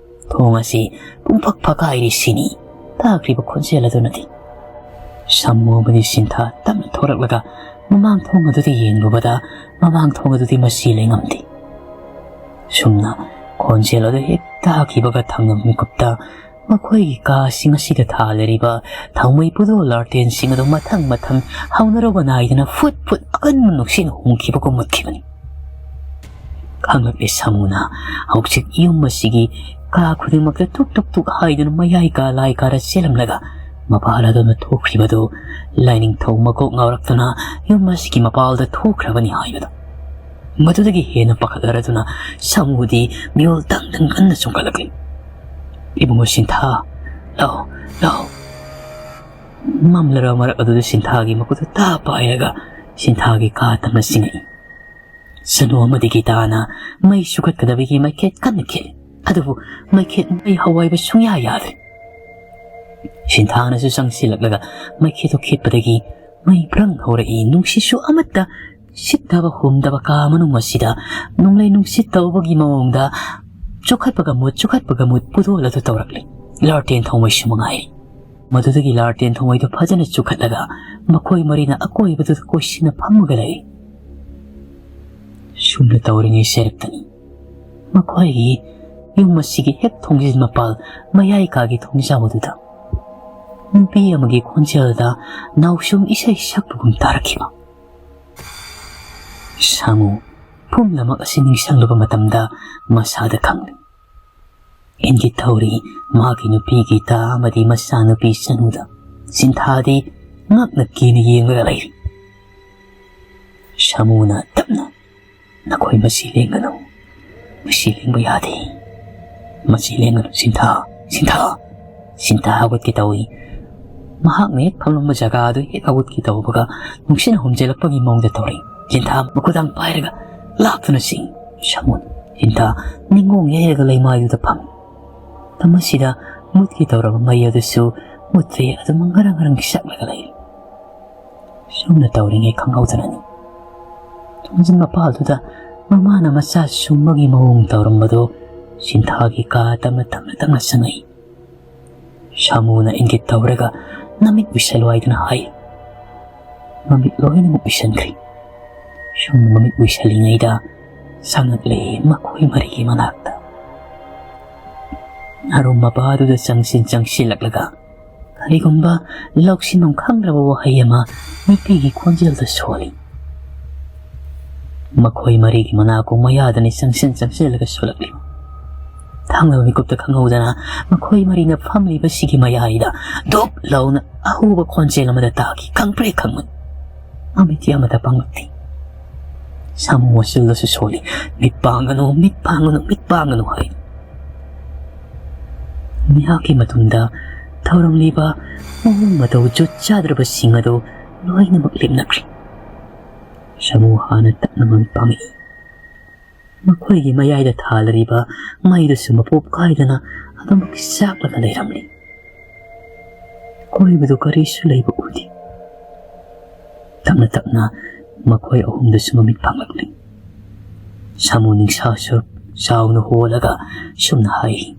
ꯊꯣꯡ ꯑꯁꯤ ꯄꯨꯡꯐꯛ ꯐꯛꯀꯥꯏꯔꯤ ꯁꯤꯅꯤ ꯇꯥꯈ꯭ꯔꯤꯕ ꯈꯣꯟꯖꯦꯜ ꯑꯗꯨꯅꯗꯤ꯫ ꯁꯥꯃꯨ ꯑꯃꯗꯤ ꯁꯤꯟꯊꯥ ꯇꯞꯅ ꯊꯣꯔꯛꯂꯒ ꯃꯃꯥꯡ ꯊꯣꯡ ꯑꯗꯨꯗ ꯌꯦꯡꯂꯨꯕꯗ ꯃꯃꯥꯡ ꯊꯣꯡ ꯑꯗꯨꯗꯤ ꯃꯁꯤ ꯂꯩꯉꯝꯗꯦ꯫ ꯁꯨꯝꯅ ꯈꯣꯟꯖꯦꯜ ꯑꯗꯨ ꯍꯦꯛ ꯇꯥꯈꯤꯕꯒ ꯊꯪꯅꯕ ꯃꯤꯀꯨꯞꯇ ꯃꯈꯣꯏꯒꯤ ꯀꯥꯁꯤꯡ ꯑꯁꯤꯗ ꯊꯥꯂꯔꯤꯕ ꯊꯥꯎꯃꯩ ꯄꯨꯗꯣ ꯂꯥꯔꯇꯦꯟꯁꯤꯡ ꯑꯗꯨ ꯃꯊꯪ ꯃꯊꯪ ꯍꯧꯅꯔꯧꯕ ꯅꯥꯏꯗꯅ ꯐꯨꯠ ꯐꯨꯠ ꯑꯀꯟꯕ ꯅꯨꯡꯁꯤꯠꯅ ꯍꯨꯝꯈꯤꯕꯒꯨꯝ ꯃꯨꯠꯈꯤꯕꯅꯤ꯫ ꯈꯪꯂꯛꯂꯦ ꯁꯥꯃꯨꯅ ꯍꯧꯖꯤꯛ ꯌꯨꯝ ꯑꯁꯤꯒꯤ ꯀꯥ ꯈꯨꯗꯤꯡꯃꯛꯇ ꯇꯨꯛ ꯇꯨꯛ ꯇꯨꯛ ꯍꯥꯏꯗꯨꯅ ꯃꯌꯥꯏ ꯀꯥ ꯂꯥꯏ ꯀꯥꯔ ꯆꯦꯜꯂꯝꯂꯒ ꯃꯄꯥ ꯂꯥꯗꯣꯟꯅ ꯊꯣꯛꯈ꯭ꯔꯤꯕꯗꯨ ꯂꯥꯏꯅꯤꯡꯊꯧ ꯃꯀꯣꯛ ꯉꯥꯎꯔꯛꯇꯨꯅ ꯌꯨꯝ ꯑꯁꯤꯒꯤ ꯃꯄꯥꯜꯗ ꯊꯣꯛꯈ꯭ꯔꯕꯅꯤ ꯍꯥꯏꯕꯗꯣ꯫ ꯃꯗꯨꯗꯒꯤ ꯍꯦꯟꯅ ꯄꯥꯈꯠꯂꯔꯗꯨꯅ ꯁꯥꯃꯨꯗꯤ ꯃꯤꯍꯨꯜ ꯇꯪ ꯇꯪ ꯀꯟꯅ ꯆꯣꯡꯈꯠꯂꯛꯂꯤ꯫ "ꯏꯕꯨꯡꯉꯣ ꯁꯤꯟꯊꯥ, ꯂꯥꯛꯑꯣ, ꯂꯥꯛꯑꯣ!" ꯃꯝꯂꯔ ꯃꯔꯛ ꯑꯗꯨꯗ ꯁꯤꯟꯊꯥꯒꯤ ꯃꯈꯨꯠꯇ ꯇꯥ ꯄꯥꯏꯔꯒ ꯁꯤꯟꯊꯥꯒꯤ ꯀꯥ ꯇꯝꯅ ꯆꯤꯡꯉꯛꯏ꯫ ꯁꯅꯨ ꯑꯃꯗꯤ ꯒꯤꯇꯥꯅ ꯃꯩ ꯁꯨꯒꯠꯀꯗꯕꯒꯤ ꯃꯩꯈꯦꯠ ꯀꯟꯅ ꯈꯦꯠꯂꯤ꯫ ꯑꯗꯨꯕꯨ ꯃꯩꯈꯦꯠ ꯃꯩ ꯍꯧꯋꯥꯏꯕ ꯁꯨꯡꯌꯥ ꯌꯥꯗ꯭ꯔꯦ꯫ ꯁꯤꯟꯊꯥꯅꯁꯨ ꯆꯪꯁꯤꯜꯂꯛꯂꯒ ꯃꯩꯈꯦꯠꯇꯨ ꯈꯦꯠꯄꯗꯒꯤ ꯃꯩ ꯕ꯭ꯔꯪ ꯍꯧꯔꯛꯏ꯫ ꯅꯨꯡꯁꯤꯠꯁꯨ ꯑꯃꯠꯇ ꯁꯤꯠꯇꯕ ꯍꯨꯝꯗꯕ ꯀꯥ ꯃꯅꯨꯡ ꯑꯁꯤꯗ ꯅꯣꯡꯂꯩ ꯅꯨꯡꯁꯤꯠ ꯇꯧꯕꯒꯤ ꯃꯑꯣꯡꯗ ꯆꯨꯈꯠꯄꯒ ꯃꯨꯠ, ꯆꯨꯈꯠꯄꯒ ꯃꯨꯠ ꯄꯨꯗꯣꯜ ꯑꯗꯨ ꯇꯧꯔꯛꯂꯤ꯫ ꯂꯥꯔꯇꯦꯟ ꯊꯧꯃꯩꯁꯨ ꯃꯉꯥꯏꯔꯤ꯫ ꯃꯗꯨꯗꯒꯤ ꯂꯥꯔꯇꯦꯟ ꯊꯧꯃꯩꯗꯨ ꯐꯖꯅ ꯆꯨꯈꯠꯂꯒ ꯃꯈꯣꯏ ꯃꯔꯤꯅ ꯑꯀꯣꯏꯕꯗꯨꯗ ꯀꯣꯏꯁꯤꯟꯅ ꯐꯝꯃꯒ ꯂꯩ꯫ ꯁꯨꯝꯅ ꯇꯧꯔꯤꯉꯩ ꯁꯦꯔꯛꯇꯅꯤ ꯃꯈꯣꯏꯒꯤ ꯌꯨꯝ ꯑꯁꯤꯒꯤ ꯍꯦꯛ ꯊꯣꯡꯖꯤꯟ ꯃꯄꯥꯜ ꯃꯌꯥꯏ ꯀꯥꯒꯤ ꯊꯣꯡꯖꯥꯎ ꯑꯗꯨꯗ ꯅꯨꯄꯤ ꯑꯃꯒꯤ ꯈꯣꯟꯖꯦꯜꯗ ꯅꯥꯎꯁꯨꯝ ꯏꯁꯩ ꯁꯛꯄꯒꯨꯝ ꯇꯥꯔꯛꯈꯤꯕ꯫ ꯁꯥꯃꯨ ꯄꯨꯝꯅꯃꯛ ꯑꯁꯤ ꯅꯤꯡꯁꯤꯡꯂꯨꯕ ꯃꯇꯝꯗ ꯃꯁꯥꯗ ꯈꯪꯂꯦ꯫ ꯏꯟꯒꯤ ꯊꯧꯔꯤ ꯃꯥꯒꯤ ꯅꯨꯄꯤ ꯒꯤꯇꯥ ꯑꯃꯗꯤ ꯃꯆꯥꯅꯨꯄꯤ ꯁꯅꯨꯗ ꯁꯤꯟꯊꯥꯗꯤ ꯉꯛꯅ ꯀꯤꯅ ꯌꯦꯡꯂꯒ ꯂꯩꯔꯤ꯫ ꯁꯥꯃꯨꯅ ꯇꯞꯅ, "ꯅꯈꯣꯏ ꯃꯁꯤ ꯂꯦꯡꯒꯅꯨ, ꯃꯁꯤ ꯂꯦꯡꯕ ꯌꯥꯗꯦ, ꯃꯁꯤ ꯂꯦꯡꯒꯅꯨ, ꯁꯤꯟꯊꯥ, ꯁꯤꯟꯊꯥ!" ꯁꯤꯟꯊꯥ ꯍꯧꯒꯠꯀꯦ ꯇꯧꯏ꯫ ꯃꯍꯥꯛꯅ ꯍꯦꯛ ꯐꯝꯂꯝꯕ ꯖꯒꯥ ꯑꯗꯨ ꯍꯦꯛ ꯍꯧꯒꯠꯀꯦ ꯇꯧꯕꯒ ꯅꯨꯡꯁꯤꯠꯅ ꯍꯨꯝꯖꯤꯜꯂꯛꯄꯒꯤ ꯃꯑꯣꯡꯗ ꯇꯧꯔꯤ꯫ ꯁꯤꯟꯊꯥ ꯃꯈꯨꯗꯥꯡ ꯄꯥꯏꯔꯒ ꯂꯥꯛꯇꯨꯅ ꯆꯤꯡ꯫ ꯁꯥꯃꯨꯅ ꯁꯤꯟꯊꯥ ꯅꯤꯡꯒꯣꯡ ꯌꯩꯔꯒ ꯂꯩꯃꯥꯏꯗꯨꯗ ꯐꯝꯃꯤ꯫ ꯃꯇꯝ ꯑꯁꯤꯗ ꯃꯨꯠꯀꯦ ꯇꯧꯔꯕ ꯃꯩ ꯑꯗꯨꯁꯨ ꯃꯨꯠꯇ꯭ꯔꯦ, ꯑꯗꯨꯃꯛ ꯉꯔꯪ ꯉꯔꯪ ꯁꯛꯂꯒ ꯂꯩꯔꯤ꯫ ꯁꯨꯝꯅ ꯇꯧꯔꯤꯉꯩ ꯈꯪꯍꯧꯗꯅꯅꯤ ꯊꯣꯡꯖꯤꯟ ꯃꯄꯥꯜꯗꯨꯗ ꯃꯃꯥꯅ ꯃꯆꯥ ꯁꯨꯝꯕꯒꯤ ꯃꯑꯣꯡ ꯇꯧꯔꯝꯕꯗꯨ ꯁꯤꯟꯊꯥꯒꯤ ꯀꯥ ꯇꯞꯅ ꯇꯞꯅ ꯇꯞꯅ ꯆꯪꯉꯛꯏ꯫ ꯁꯥꯃꯨꯅ ꯏꯪꯒꯤꯠ ꯇꯧꯔꯒ, "ꯅꯃꯤꯠ ꯎꯏꯁꯜꯂꯨ" ꯍꯥꯏꯗꯨꯅ ꯍꯥꯏ꯫ ꯃꯃꯤꯠ ꯂꯣꯏꯅꯃꯛ ꯎꯏꯁꯟꯈ꯭ꯔꯦ꯫ ꯁꯨꯝ ꯃꯃꯤꯠ ꯎꯏꯁꯜꯂꯤꯉꯩꯗ ꯆꯪꯉꯛꯂꯦ ꯃꯈꯣꯏ ꯃꯔꯤꯒꯤ ꯃꯅꯥꯛꯇ꯫ ꯑꯔꯨꯝ ꯃꯄꯥꯗꯨꯗ ꯆꯪꯁꯤꯟ ꯆꯪꯁꯤꯜꯂꯛꯂꯒ ꯀꯔꯤꯒꯨꯝꯕ ꯂꯧꯁꯤꯟꯐꯝ ꯈꯪꯗ꯭ꯔꯕ ꯋꯥꯍꯩ ꯑꯃ ꯅꯨꯄꯤꯒꯤ ꯈꯣꯟꯖꯦꯜꯗ ꯁꯣꯜꯂꯤ꯫ ꯃꯈꯣꯏ ꯃꯔꯤꯒꯤ ꯃꯅꯥꯀꯣꯡ ꯃꯌꯥꯗꯅꯤ ꯆꯪꯁꯤꯟ ꯆꯪꯁꯤꯜꯂꯒ ꯁꯣꯜꯂꯛꯂꯤꯕ꯫ ꯊꯥꯡꯂꯕ ꯃꯤꯀꯨꯞꯇ ꯈꯪꯍꯧꯗꯅ ꯃꯈꯣꯏ ꯃꯔꯤꯅ ꯐꯝꯂꯤꯕꯁꯤꯒꯤ ꯃꯌꯥꯏꯗ ꯙꯨꯞ ꯂꯥꯎꯅ ꯑꯍꯧꯕ ꯈꯣꯟꯖꯦꯜ ꯑꯃꯗ ꯇꯥꯈꯤ꯫ ꯈꯪꯄ꯭ꯔꯦꯛ ꯈꯪꯃꯨꯟ꯫ ꯃꯃꯤꯠꯇꯤ ꯑꯃꯠꯇ ꯄꯥꯡꯂꯛꯇꯦ꯫ ꯁꯥꯃꯨ ꯃꯆꯨꯜꯗꯁꯨ ꯁꯣꯜꯂꯤ꯫ "ꯃꯤꯠ ꯄꯥꯡꯒꯅꯨ, ꯃꯤꯠ ꯄꯥꯡꯒꯅꯨ, ꯃꯤꯠ ꯄꯥꯡꯒꯅꯨ" ꯍꯥꯏ꯫ ꯃꯤꯍꯥꯛꯀꯤ ꯃꯇꯨꯡꯗ ꯊꯧꯔꯝꯂꯤꯕ ꯃꯑꯣꯡ ꯃꯇꯧ ꯖꯨꯠ ꯆꯥꯗ꯭ꯔꯕꯁꯤꯡ ꯑꯗꯨ ꯂꯣꯏꯅꯃꯛ ꯂꯦꯞꯅꯈ꯭ꯔꯦ꯫ ꯁꯥꯃꯨ ꯍꯥꯟꯅ ꯇꯞꯅ ꯃꯃꯤꯠ ꯄꯥꯡꯉꯛꯏ꯫ ꯃꯈꯣꯏꯒꯤ ꯃꯌꯥꯏꯗ ꯊꯥꯜꯂꯔꯤꯕ ꯃꯩꯗꯨꯁꯨ ꯃꯄꯣꯞ ꯀꯥꯏꯗꯅ ꯑꯗꯨꯃꯛ ꯆꯥꯛꯂꯒ ꯂꯩꯔꯝꯂꯤ꯫ ꯀꯣꯏꯕꯗꯨ ꯀꯔꯤꯁꯨ ꯂꯩꯕ ꯎꯗꯦ꯫ ꯇꯞꯅ ꯇꯞꯅ ꯃꯈꯣꯏ ꯑꯍꯨꯝꯗꯁꯨ ꯃꯃꯤꯠ ꯄꯥꯡꯂꯛꯂꯤ꯫ ꯁꯥꯃꯨ ꯅꯤꯡꯁꯥꯁꯨ ꯆꯥꯎꯅ ꯍꯣꯜꯂꯒ ꯁꯨꯝꯅ ꯍꯥꯏ,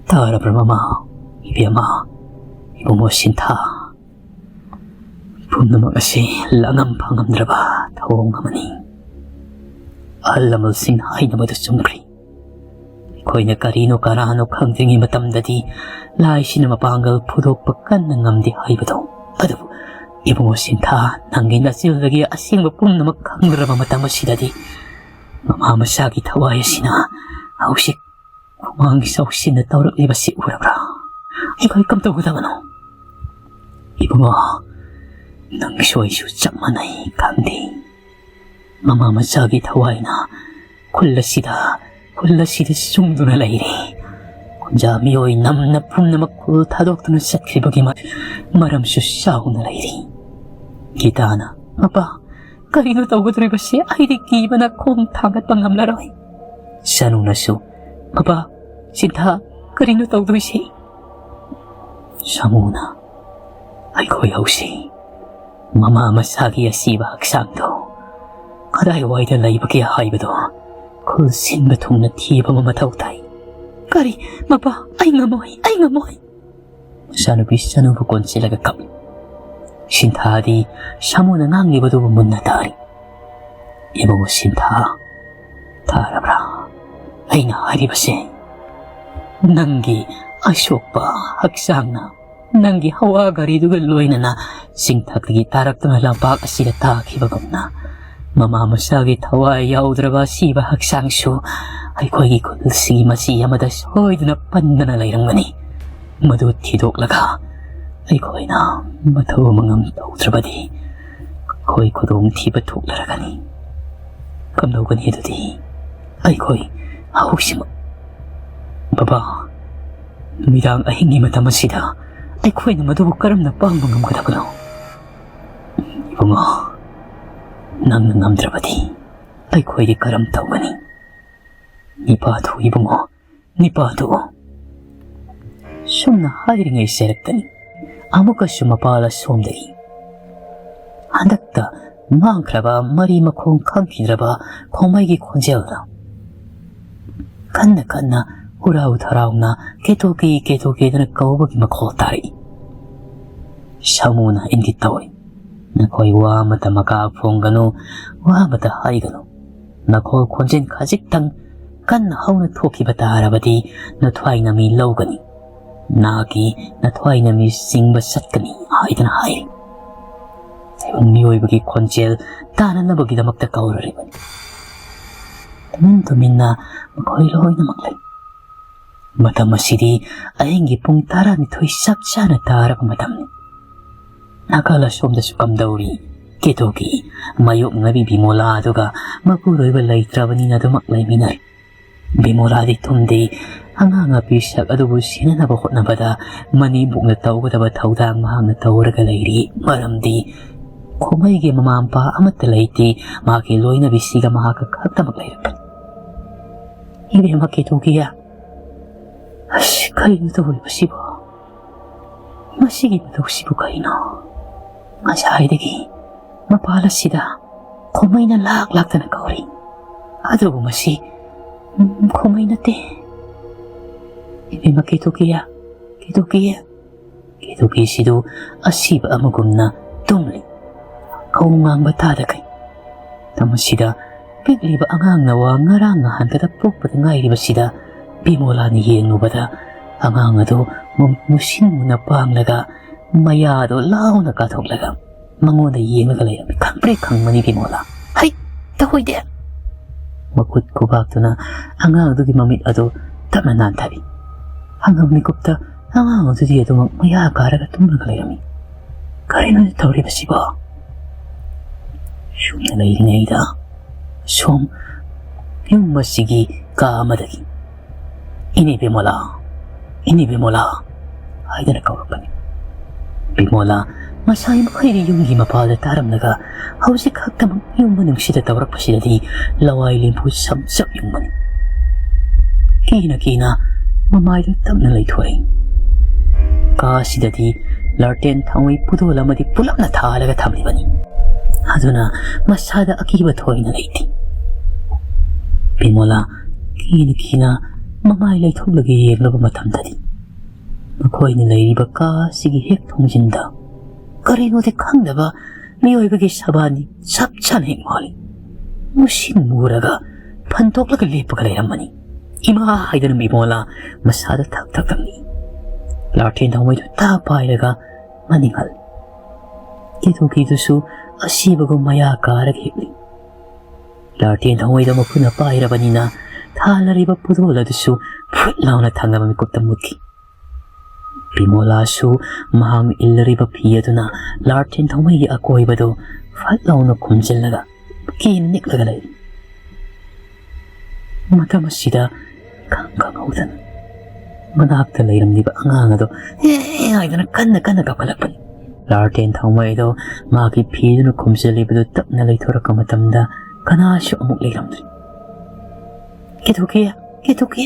"ꯇꯥꯔꯕ꯭ꯔꯥ ꯃꯃꯥ, ꯏꯕꯦꯝꯃ, ꯏꯕꯨꯡꯉꯣ ꯁꯤꯟꯊꯥ? ꯄꯨꯝꯅꯃꯛ ꯑꯁꯤ ꯂꯥꯡꯉꯝ ꯐꯪꯉꯝꯗ꯭ꯔꯕ ꯊꯧꯑꯣꯡ ꯑꯃꯅꯤ꯫ ꯑꯍꯜ ꯂꯃꯟꯁꯤꯡꯅ ꯍꯥꯏꯅꯕꯗꯨ ꯆꯨꯝꯈ꯭ꯔꯦ꯫ ꯑꯩꯈꯣꯏꯅ ꯀꯔꯤꯅꯣ ꯀꯅꯥꯅꯣ ꯈꯪꯗ꯭ꯔꯤꯉꯩ ꯃꯇꯝꯗꯗꯤ ꯂꯥꯏꯁꯤꯅ ꯃꯄꯥꯡꯒꯜ ꯐꯨꯗꯣꯛꯄ ꯀꯟꯅ ꯉꯝꯗꯦ ꯍꯥꯏꯕꯗꯣ꯫ ꯑꯗꯨꯕꯨ ꯏꯕꯨꯡꯉꯣ ꯁꯤꯟꯊꯥ, ꯅꯪꯒꯤ ꯅꯆꯤꯜꯗꯒꯤ ꯑꯁꯦꯡꯕ ꯄꯨꯝꯅꯃꯛ ꯈꯪꯂꯔꯕ ꯃꯇꯝ ꯑꯁꯤꯗꯗꯤ ꯃꯃꯥ ꯃꯆꯥꯒꯤ ꯊꯋꯥꯏ ꯑꯁꯤꯅ ꯍꯧꯖꯤꯛ ꯈꯨꯃꯥꯡꯒꯤ ꯆꯥꯎꯁꯤꯟꯅ ꯇꯧꯔꯛꯂꯤꯕꯁꯤ ꯎꯔꯕ꯭ꯔꯥ? ꯑꯩꯈꯣꯏ ꯀꯝꯗꯧꯒꯗꯕꯅꯣ? ꯏꯕꯨꯡꯉꯣ, ꯅꯪꯒꯤꯁꯨ ꯑꯩꯁꯨ ꯆꯞ ꯃꯥꯟꯅꯩ ꯈꯪꯗꯦ꯫ ꯃꯃꯥ ꯃꯆꯥꯒꯤ ꯊꯋꯥꯏꯅ ꯈꯨꯜ ꯑꯁꯤꯗ, ꯈꯨꯜ ꯑꯁꯤꯗ ꯆꯨꯡꯗꯨꯅ ꯂꯩꯔꯤ꯫ ꯈꯨꯟꯖꯥ ꯃꯤꯑꯣꯏ ꯅꯝꯅ ꯄꯨꯝꯅꯃꯛ ꯈꯨꯜ ꯊꯥꯗꯣꯛꯇꯨꯅ ꯆꯠꯈꯤꯕꯒꯤ ꯃ-, ꯃꯔꯝꯁꯨ ꯆꯥꯎꯅ ꯂꯩꯔꯤ꯫ ꯒꯤꯇꯥꯅ, "ꯃꯄꯥ, ꯀꯔꯤꯅꯣ ꯇꯧꯒꯗꯧꯔꯤꯕꯁꯤ? ꯑꯩꯗꯤ ꯀꯤꯕꯅ ꯈꯣꯡ ꯊꯥꯡꯒꯠꯄ ꯉꯝꯂꯔꯣꯏ꯫" ꯁꯅꯨꯅꯁꯨ, "ꯃꯄꯥ, ꯁꯤꯟꯊꯥ, ꯀꯔꯤꯅꯣ ꯇꯧꯗꯣꯏꯁꯤ?" ꯁꯥꯃꯨꯅ, "ꯑꯩꯈꯣꯏ ꯍꯧꯁꯤ꯫ ꯃꯃꯥ ꯃꯆꯥꯒꯤ ꯑꯁꯤꯕ ꯍꯛꯆꯥꯡꯗꯣ ꯀꯗꯥꯏꯋꯥꯏꯗ ꯂꯩꯕꯒꯦ ꯍꯥꯏꯕꯗꯣ ꯈꯨꯜ ꯁꯤꯟꯕ ꯊꯨꯡꯅ ꯊꯤꯕ ꯑꯃ ꯃꯊꯧ ꯇꯥꯏ꯫" "ꯀꯔꯤ? ꯃꯄꯥ, ꯑꯩ ꯉꯝꯃꯣꯏ, ꯑꯩ ꯉꯝꯃꯣꯏ!" ꯃꯆꯥꯅꯨꯄꯤ ꯁꯅꯨꯕꯨ ꯀꯣꯟꯁꯤꯜꯂꯒ ꯀꯞꯂꯤ꯫ ꯁꯤꯟꯊꯥꯗꯤ ꯁꯥꯃꯨꯅ ꯉꯥꯡꯂꯤꯕꯗꯨꯕꯨ ꯃꯨꯟꯅ ꯇꯥꯔꯤ꯫ "ꯏꯕꯨꯡꯉꯣ ꯁꯤꯟꯊꯥ, ꯇꯥꯔꯕ꯭ꯔꯥ ꯑꯩꯅ ꯍꯥꯏꯔꯤꯕꯁꯦ? ꯅꯪꯒꯤ ꯑꯁꯣꯛꯄ ꯍꯛꯆꯥꯡꯅ, ꯅꯪꯒꯤ ꯍꯋꯥ ꯒꯥꯔꯤꯗꯨꯒ ꯂꯣꯏꯅꯅ ꯆꯤꯡꯊꯛꯇꯒꯤ ꯇꯥꯔꯛꯇꯨꯅ ꯂꯝꯄꯥꯛ ꯑꯁꯤꯗ ꯇꯥꯈꯤꯕꯒꯨꯝꯅ, ꯃꯃꯥ ꯃꯆꯥꯒꯤ ꯊꯋꯥꯏ ꯌꯥꯎꯗ꯭ꯔꯕ ꯑꯁꯤꯕ ꯍꯛꯆꯥꯡꯁꯨ ꯑꯩꯈꯣꯏꯒꯤ ꯈꯨꯜꯁꯤꯒꯤ ꯃꯆꯤ ꯑꯃꯗ ꯁꯣꯏꯗꯅ ꯄꯟꯗꯅ ꯂꯩꯔꯝꯒꯅꯤ꯫ ꯃꯗꯨ ꯊꯤꯗꯣꯛꯂꯒ ꯑꯩꯈꯣꯏꯅ ꯃꯊꯧ ꯃꯉꯝ ꯇꯧꯗ꯭ꯔꯕꯗꯤ ꯑꯩꯈꯣꯏ ꯈꯨꯗꯣꯡꯊꯤꯕ ꯊꯣꯛꯂꯔꯒꯅꯤ꯫ ꯀꯝꯗꯧꯒꯅꯤ ꯑꯗꯨꯗꯤ ꯑꯩꯈꯣꯏ ꯍꯧꯖꯤꯛꯃꯛ?" "ꯕꯕꯥ, ꯅꯨꯃꯤꯗꯥꯡ ꯑꯍꯤꯡꯒꯤ ꯃꯇꯝ ꯑꯁꯤꯗ ꯑꯩꯈꯣꯏꯅ ꯃꯗꯨꯕꯨ ꯀꯔꯝꯅ ꯄꯥꯡꯕ ꯉꯝꯒꯗꯕꯅꯣ?" "ꯏꯕꯨꯡꯉꯣ, ꯅꯪꯅ ꯉꯝꯗ꯭ꯔꯕꯗꯤ ꯑꯩꯈꯣꯏꯗꯤ ꯀꯔꯝ ꯇꯧꯒꯅꯤ? ꯅꯤꯄꯥ ꯊꯣꯛ ꯏꯕꯨꯡꯉꯣ, ꯅꯤꯄꯥꯗꯨ꯫" ꯁꯨꯝꯅ ꯍꯥꯏꯔꯤꯉꯩ ꯆꯦꯔꯛꯇꯅꯤ ꯑꯃꯨꯛꯀꯁꯨ ꯃꯄꯥꯜ ꯑꯁꯣꯝꯗꯒꯤ ꯍꯟꯗꯛꯇ ꯃꯥꯡꯈ꯭ꯔꯕ ꯃꯔꯤ ꯃꯈꯣꯡ ꯈꯪꯈꯤꯗ꯭ꯔꯕ ꯈꯣꯡꯃꯩꯒꯤ ꯈꯣꯟꯖꯦꯜꯗ ꯀꯟꯅ ꯀꯟꯅ ꯍꯨꯔꯥꯎ ꯊꯔꯥꯎꯅ ꯀꯦꯇꯣꯀꯤ ꯀꯦꯇꯣꯀꯤꯗꯅ ꯀꯧꯕꯒꯤ ꯃꯈꯣꯜ ꯇꯥꯔꯛꯏ꯫ ꯁꯥꯃꯨꯅ ꯏꯪꯒꯤꯠ ꯇꯧꯏ꯫ "ꯅꯈꯣꯏ ꯋꯥ ꯑꯃꯇ ꯃꯀꯥ ꯐꯣꯡꯒꯅꯨ, ꯋꯥ ꯑꯃꯇ ꯍꯥꯏꯒꯅꯨ꯫ ꯅꯈꯣꯜ ꯈꯣꯟꯖꯦꯜ ꯈꯖꯤꯛꯇꯪ ꯀꯟꯅ ꯍꯧꯅ ꯊꯣꯛꯈꯤꯕ ꯇꯥꯔꯕꯗꯤ ꯅꯊ꯭ꯋꯥꯏꯅ ꯃꯤ ꯂꯧꯒꯅꯤ, ꯅꯍꯥꯛꯀꯤ ꯅꯊ꯭ꯋꯥꯏꯅ ꯃꯤ ꯆꯤꯡꯕ ꯆꯠꯀꯅꯤ" ꯍꯥꯏꯗꯨꯅ ꯍꯥꯏꯔꯤ꯫ ꯇꯥꯏꯕꯪ ꯃꯤꯑꯣꯏꯕꯒꯤ ꯈꯣꯟꯖꯦꯜ ꯇꯥꯅꯅꯕꯒꯤꯗꯃꯛꯇ ꯀꯧꯔꯨꯔꯤꯕꯅꯤ꯫ ꯇꯨꯃꯤꯟ ꯇꯨꯃꯤꯟꯅ ꯃꯈꯣꯏ ꯂꯣꯏꯅꯃꯛ ꯂꯩ꯫ ꯃꯇꯝ ꯑꯁꯤꯗꯤ ꯑꯍꯤꯡꯒꯤ ꯄꯨꯡ ꯇꯔꯥꯅꯤꯊꯣꯏ ꯆꯞ ꯆꯥꯅ ꯇꯥꯔꯕ ꯃꯇꯝꯅꯤ꯫ ꯅꯥꯀꯜ ꯑꯁꯣꯝꯗꯁꯨ ꯀꯝꯗꯧꯔꯤ? ꯀꯦꯇꯨꯀꯤ ꯃꯥꯌꯣꯛꯅꯕꯤ ꯕꯤꯃꯣꯂꯥ ꯑꯗꯨꯒ ꯃꯄꯨꯔꯣꯏꯕ ꯂꯩꯇ꯭ꯔꯕꯅꯤꯅ ꯑꯗꯨꯃꯛ ꯂꯩꯃꯤꯟꯅꯔꯤ꯫ ꯕꯤꯃꯣꯂꯥꯗꯤ ꯇꯨꯝꯗꯦ꯫ ꯑꯉꯥꯡ ꯑꯄꯤꯁꯛ ꯑꯗꯨꯕꯨ ꯁꯦꯟꯅꯅꯕ ꯍꯣꯠꯅꯕꯗ ꯃꯅꯦꯝꯕꯣꯛꯅ ꯇꯧꯒꯗꯕ ꯊꯧꯗꯥꯡ ꯃꯍꯥꯛꯅ ꯇꯧꯔꯒ ꯂꯩꯔꯤ꯫ ꯃꯔꯝꯗꯤ ꯈꯣꯃꯩꯒꯤ ꯃꯃꯥ ꯃꯄꯥ ꯑꯃꯠꯇ ꯂꯩꯇꯦ꯫ ꯃꯍꯥꯛꯀꯤ ꯂꯣꯏꯅꯕꯤꯁꯤꯒ ꯃꯍꯥꯛꯀ ꯈꯛꯇꯃꯛ ꯂꯩꯔꯛꯄꯅꯤ꯫ "ꯏꯕꯦꯝꯃ ꯀꯦꯇꯨꯀꯤ, ꯑꯁ, ꯀꯔꯤꯅꯣ ꯇꯧꯔꯤꯕꯁꯤꯕꯣ? ꯃꯁꯤꯒꯤ ꯃꯇꯧꯁꯤꯕꯨ ꯀꯔꯤꯅꯣ? ꯉꯁꯥꯏꯗꯒꯤ ꯃꯄꯥꯜ ꯑꯁꯤꯗ ꯈꯣꯃꯩꯅ ꯂꯥꯛ ꯂꯥꯛꯇꯅ ꯀꯧꯔꯤ, ꯑꯗꯨꯕꯨ ꯃꯁꯤ, ꯎꯝ, ꯈꯣꯃꯩ ꯅꯠꯇꯦ꯫ ꯏꯕꯦꯝꯃ ꯀꯦꯇꯨꯀꯤ, ꯀꯦꯇꯨꯀꯤ, ꯀꯦꯇꯨꯀꯤꯁꯤꯗꯨ ꯑꯁꯤꯕ ꯑꯃꯒꯨꯝꯅ ꯇꯨꯝꯂꯤ꯫ ꯀꯧ ꯉꯥꯡꯕ ꯇꯥꯗꯈꯩ꯫ ꯃꯇꯝ ꯑꯁꯤꯗ ꯄꯤꯛꯂꯤꯕ ꯑꯉꯥꯡꯅ ꯋꯥ ꯉꯔꯥꯡ ꯅꯍꯥꯟꯇꯗ ꯄꯣꯛꯄꯗ ꯉꯥꯏꯔꯤꯕꯁꯤꯗ ꯕꯤꯃꯣꯂꯥꯅ ꯌꯦꯡꯂꯨꯕꯗ ꯑꯉꯥꯡ ꯑꯗꯨ ꯃꯨ-, ꯃꯨꯁꯤꯟ ꯃꯨꯅ ꯄꯥꯡꯂꯒ ꯃꯌꯥꯗꯣ ꯂꯥꯎꯅ ꯀꯥꯊꯣꯛꯂꯒ ꯃꯉꯣꯟꯗ ꯌꯦꯡꯂꯒ ꯂꯩꯔꯝꯃꯤ꯫ ꯈꯪꯄ꯭ꯔꯦꯛ ꯈꯪꯕꯅꯤ ꯕꯤꯃꯣꯂꯥ꯫ "ꯍꯩ, ꯇꯧꯍꯣꯏꯗꯦ!" ꯃꯈꯨꯠ ꯈꯨꯕꯥꯛꯇꯨꯅ ꯑꯉꯥꯡꯗꯨꯒꯤ ꯃꯃꯤꯠ ꯑꯗꯨ ꯇꯞꯅ ꯅꯥꯟꯊꯔꯤ꯫ ꯑꯉꯥꯡ ꯃꯤꯀꯨꯞꯇ ꯑꯉꯥꯡ ꯑꯗꯨꯗꯤ ꯑꯗꯨꯃꯛ ꯃꯌꯥ ꯀꯥꯔꯒ ꯇꯨꯝꯂꯒ ꯂꯩꯔꯝꯃꯤ꯫ ꯀꯔꯤꯅꯣꯅꯦ ꯇꯧꯔꯤꯕꯁꯤꯕꯣ? ꯁꯨꯝꯅ ꯂꯩꯔꯤꯉꯩꯗ ꯁꯣꯝ ꯌꯨꯝ ꯑꯁꯤꯒꯤ ꯀꯥ ꯑꯃꯗꯒꯤ, "ꯏꯅꯦ ꯕꯤꯃꯣꯂꯥ, ꯏꯅꯦ ꯕꯤꯃꯣꯂꯥ" ꯍꯥꯏꯗꯅ ꯀꯧꯔꯛꯄꯅꯤ꯫ ꯕꯤꯃꯣꯂꯥ ꯉꯁꯥꯏ ꯃꯈꯩꯗꯤ ꯌꯨꯝꯒꯤ ꯃꯄꯥꯜꯗ ꯇꯥꯔꯝꯂꯒ ꯍꯧꯖꯤꯛ ꯈꯛꯇꯃꯛ ꯌꯨꯝ ꯃꯅꯨꯡꯁꯤꯗ ꯇꯧꯔꯛꯄꯁꯤꯗꯗꯤ ꯂꯋꯥꯏ ꯂꯦꯝꯐꯨ ꯁꯝꯆꯞ ꯌꯨꯡꯕꯅꯤ꯫ ꯀꯤꯅ ꯀꯤꯅ ꯃꯃꯥꯏꯗꯨ ꯇꯞꯅ ꯂꯩꯊꯣꯔꯛꯏ꯫ ꯀꯥ ꯑꯁꯤꯗꯗꯤ ꯂꯥꯔꯇꯦꯟ ꯊꯥꯎꯃꯩ ꯄꯨꯗꯣꯜ ꯑꯃꯗꯤ ꯄꯨꯂꯞꯅ ꯊꯥꯜꯂꯒ ꯊꯝꯂꯤꯕꯅꯤ꯫ ꯑꯗꯨꯅ ꯃꯁꯥꯗ ꯑꯀꯤꯕ ꯊꯣꯏꯅ ꯂꯩꯇꯦ꯫ ꯕꯤꯃꯣꯂꯥ ꯀꯤꯅ ꯀꯤꯅ ꯃꯃꯥꯏ ꯂꯩꯊꯣꯛꯂꯒ ꯌꯦꯡꯂꯕ ꯃꯇꯝꯗꯗꯤ ꯃꯈꯣꯏꯅ ꯂꯩꯔꯤꯕ ꯀꯥ ꯑꯁꯤꯒꯤ ꯍꯦꯛ ꯊꯣꯡꯖꯤꯟꯗ ꯀꯔꯤꯅꯣꯗꯤ ꯈꯪꯗꯕ ꯃꯤꯑꯣꯏꯕꯒꯤ ꯁꯕꯥꯟꯅꯤ ꯆꯞ ꯆꯥꯅ ꯍꯦꯛ ꯃꯥꯜꯂꯤ꯫ ꯃꯨꯁꯤꯟ ꯃꯨꯔꯒ ꯐꯟꯗꯣꯛꯂꯒ ꯂꯦꯞꯄꯒ ꯂꯩꯔꯝꯕꯅꯤ꯫ "ꯏꯃꯥ!" ꯍꯥꯏꯗꯨꯅ ꯕꯤꯃꯣꯂꯥ ꯃꯁꯥꯗ ꯊꯛ ꯊꯛ ꯊꯛꯅꯤ꯫ ꯂꯥꯔꯇꯦꯟ ꯊꯧꯃꯩꯗꯨ ꯇꯥ ꯄꯥꯏꯔꯒ ꯃꯅꯤꯡ ꯍꯜꯂꯤ꯫ ꯀꯦꯇꯨꯀꯤꯗꯨꯁꯨ ꯑꯁꯤꯕꯒꯨꯝ ꯃꯌꯥ ꯀꯥꯔꯒ ꯍꯤꯞꯂꯤ꯫ ꯂꯥꯔꯇꯦꯟ ꯊꯧꯃꯩꯗꯣ ꯃꯈꯨꯠꯅ ꯄꯥꯏꯔꯕꯅꯤꯅ ꯊꯥꯜꯂꯔꯤꯕ ꯄꯨꯗꯣꯜ ꯑꯗꯨꯁꯨ ꯐꯨꯠ ꯂꯥꯎꯅ ꯊꯪꯅꯕ ꯃꯤꯀꯨꯞꯇ ꯃꯨꯠꯈꯤ꯫ ꯕꯤꯃꯣꯂꯥꯁꯨ ꯃꯍꯥꯛꯅ ꯏꯜꯂꯔꯤꯕ ꯐꯤ ꯑꯗꯨꯅ ꯂꯥꯔꯇꯦꯟ ꯊꯧꯃꯩꯒꯤ ꯑꯀꯣꯏꯕꯗꯨ ꯐꯠ ꯂꯥꯎꯅ ꯈꯨꯝꯖꯤꯜꯂꯒ ꯀꯤꯅ ꯅꯤꯛꯂꯒ ꯂꯩꯔꯤ꯫ ꯃꯇꯝ ꯑꯁꯤꯗ ꯏꯈꯪ ꯈꯪꯍꯧꯗꯅ ꯃꯅꯥꯛꯇ ꯂꯩꯔꯝꯂꯤꯕ ꯑꯉꯥꯡ ꯑꯗꯨ "ꯑꯦ" ꯍꯥꯏꯗꯨꯅ ꯀꯟꯅ ꯀꯟꯅ ꯀꯞꯈꯠꯂꯛꯄꯅꯤ꯫ ꯂꯥꯔꯇꯦꯟ ꯊꯧꯃꯩꯗꯣ ꯃꯥꯒꯤ ꯐꯤꯗꯨꯅ ꯈꯨꯝꯖꯤꯜꯂꯤꯕꯗꯨ ꯇꯞꯅ ꯂꯩꯊꯣꯔꯛꯄ ꯃꯇꯝꯗ ꯀꯅꯥꯁꯨ ꯑꯃꯨꯛ ꯂꯩꯔꯝꯗ꯭ꯔꯦ꯫ "ꯀꯦꯇꯨꯀꯤ, ꯀꯦꯇꯨꯀꯤ!"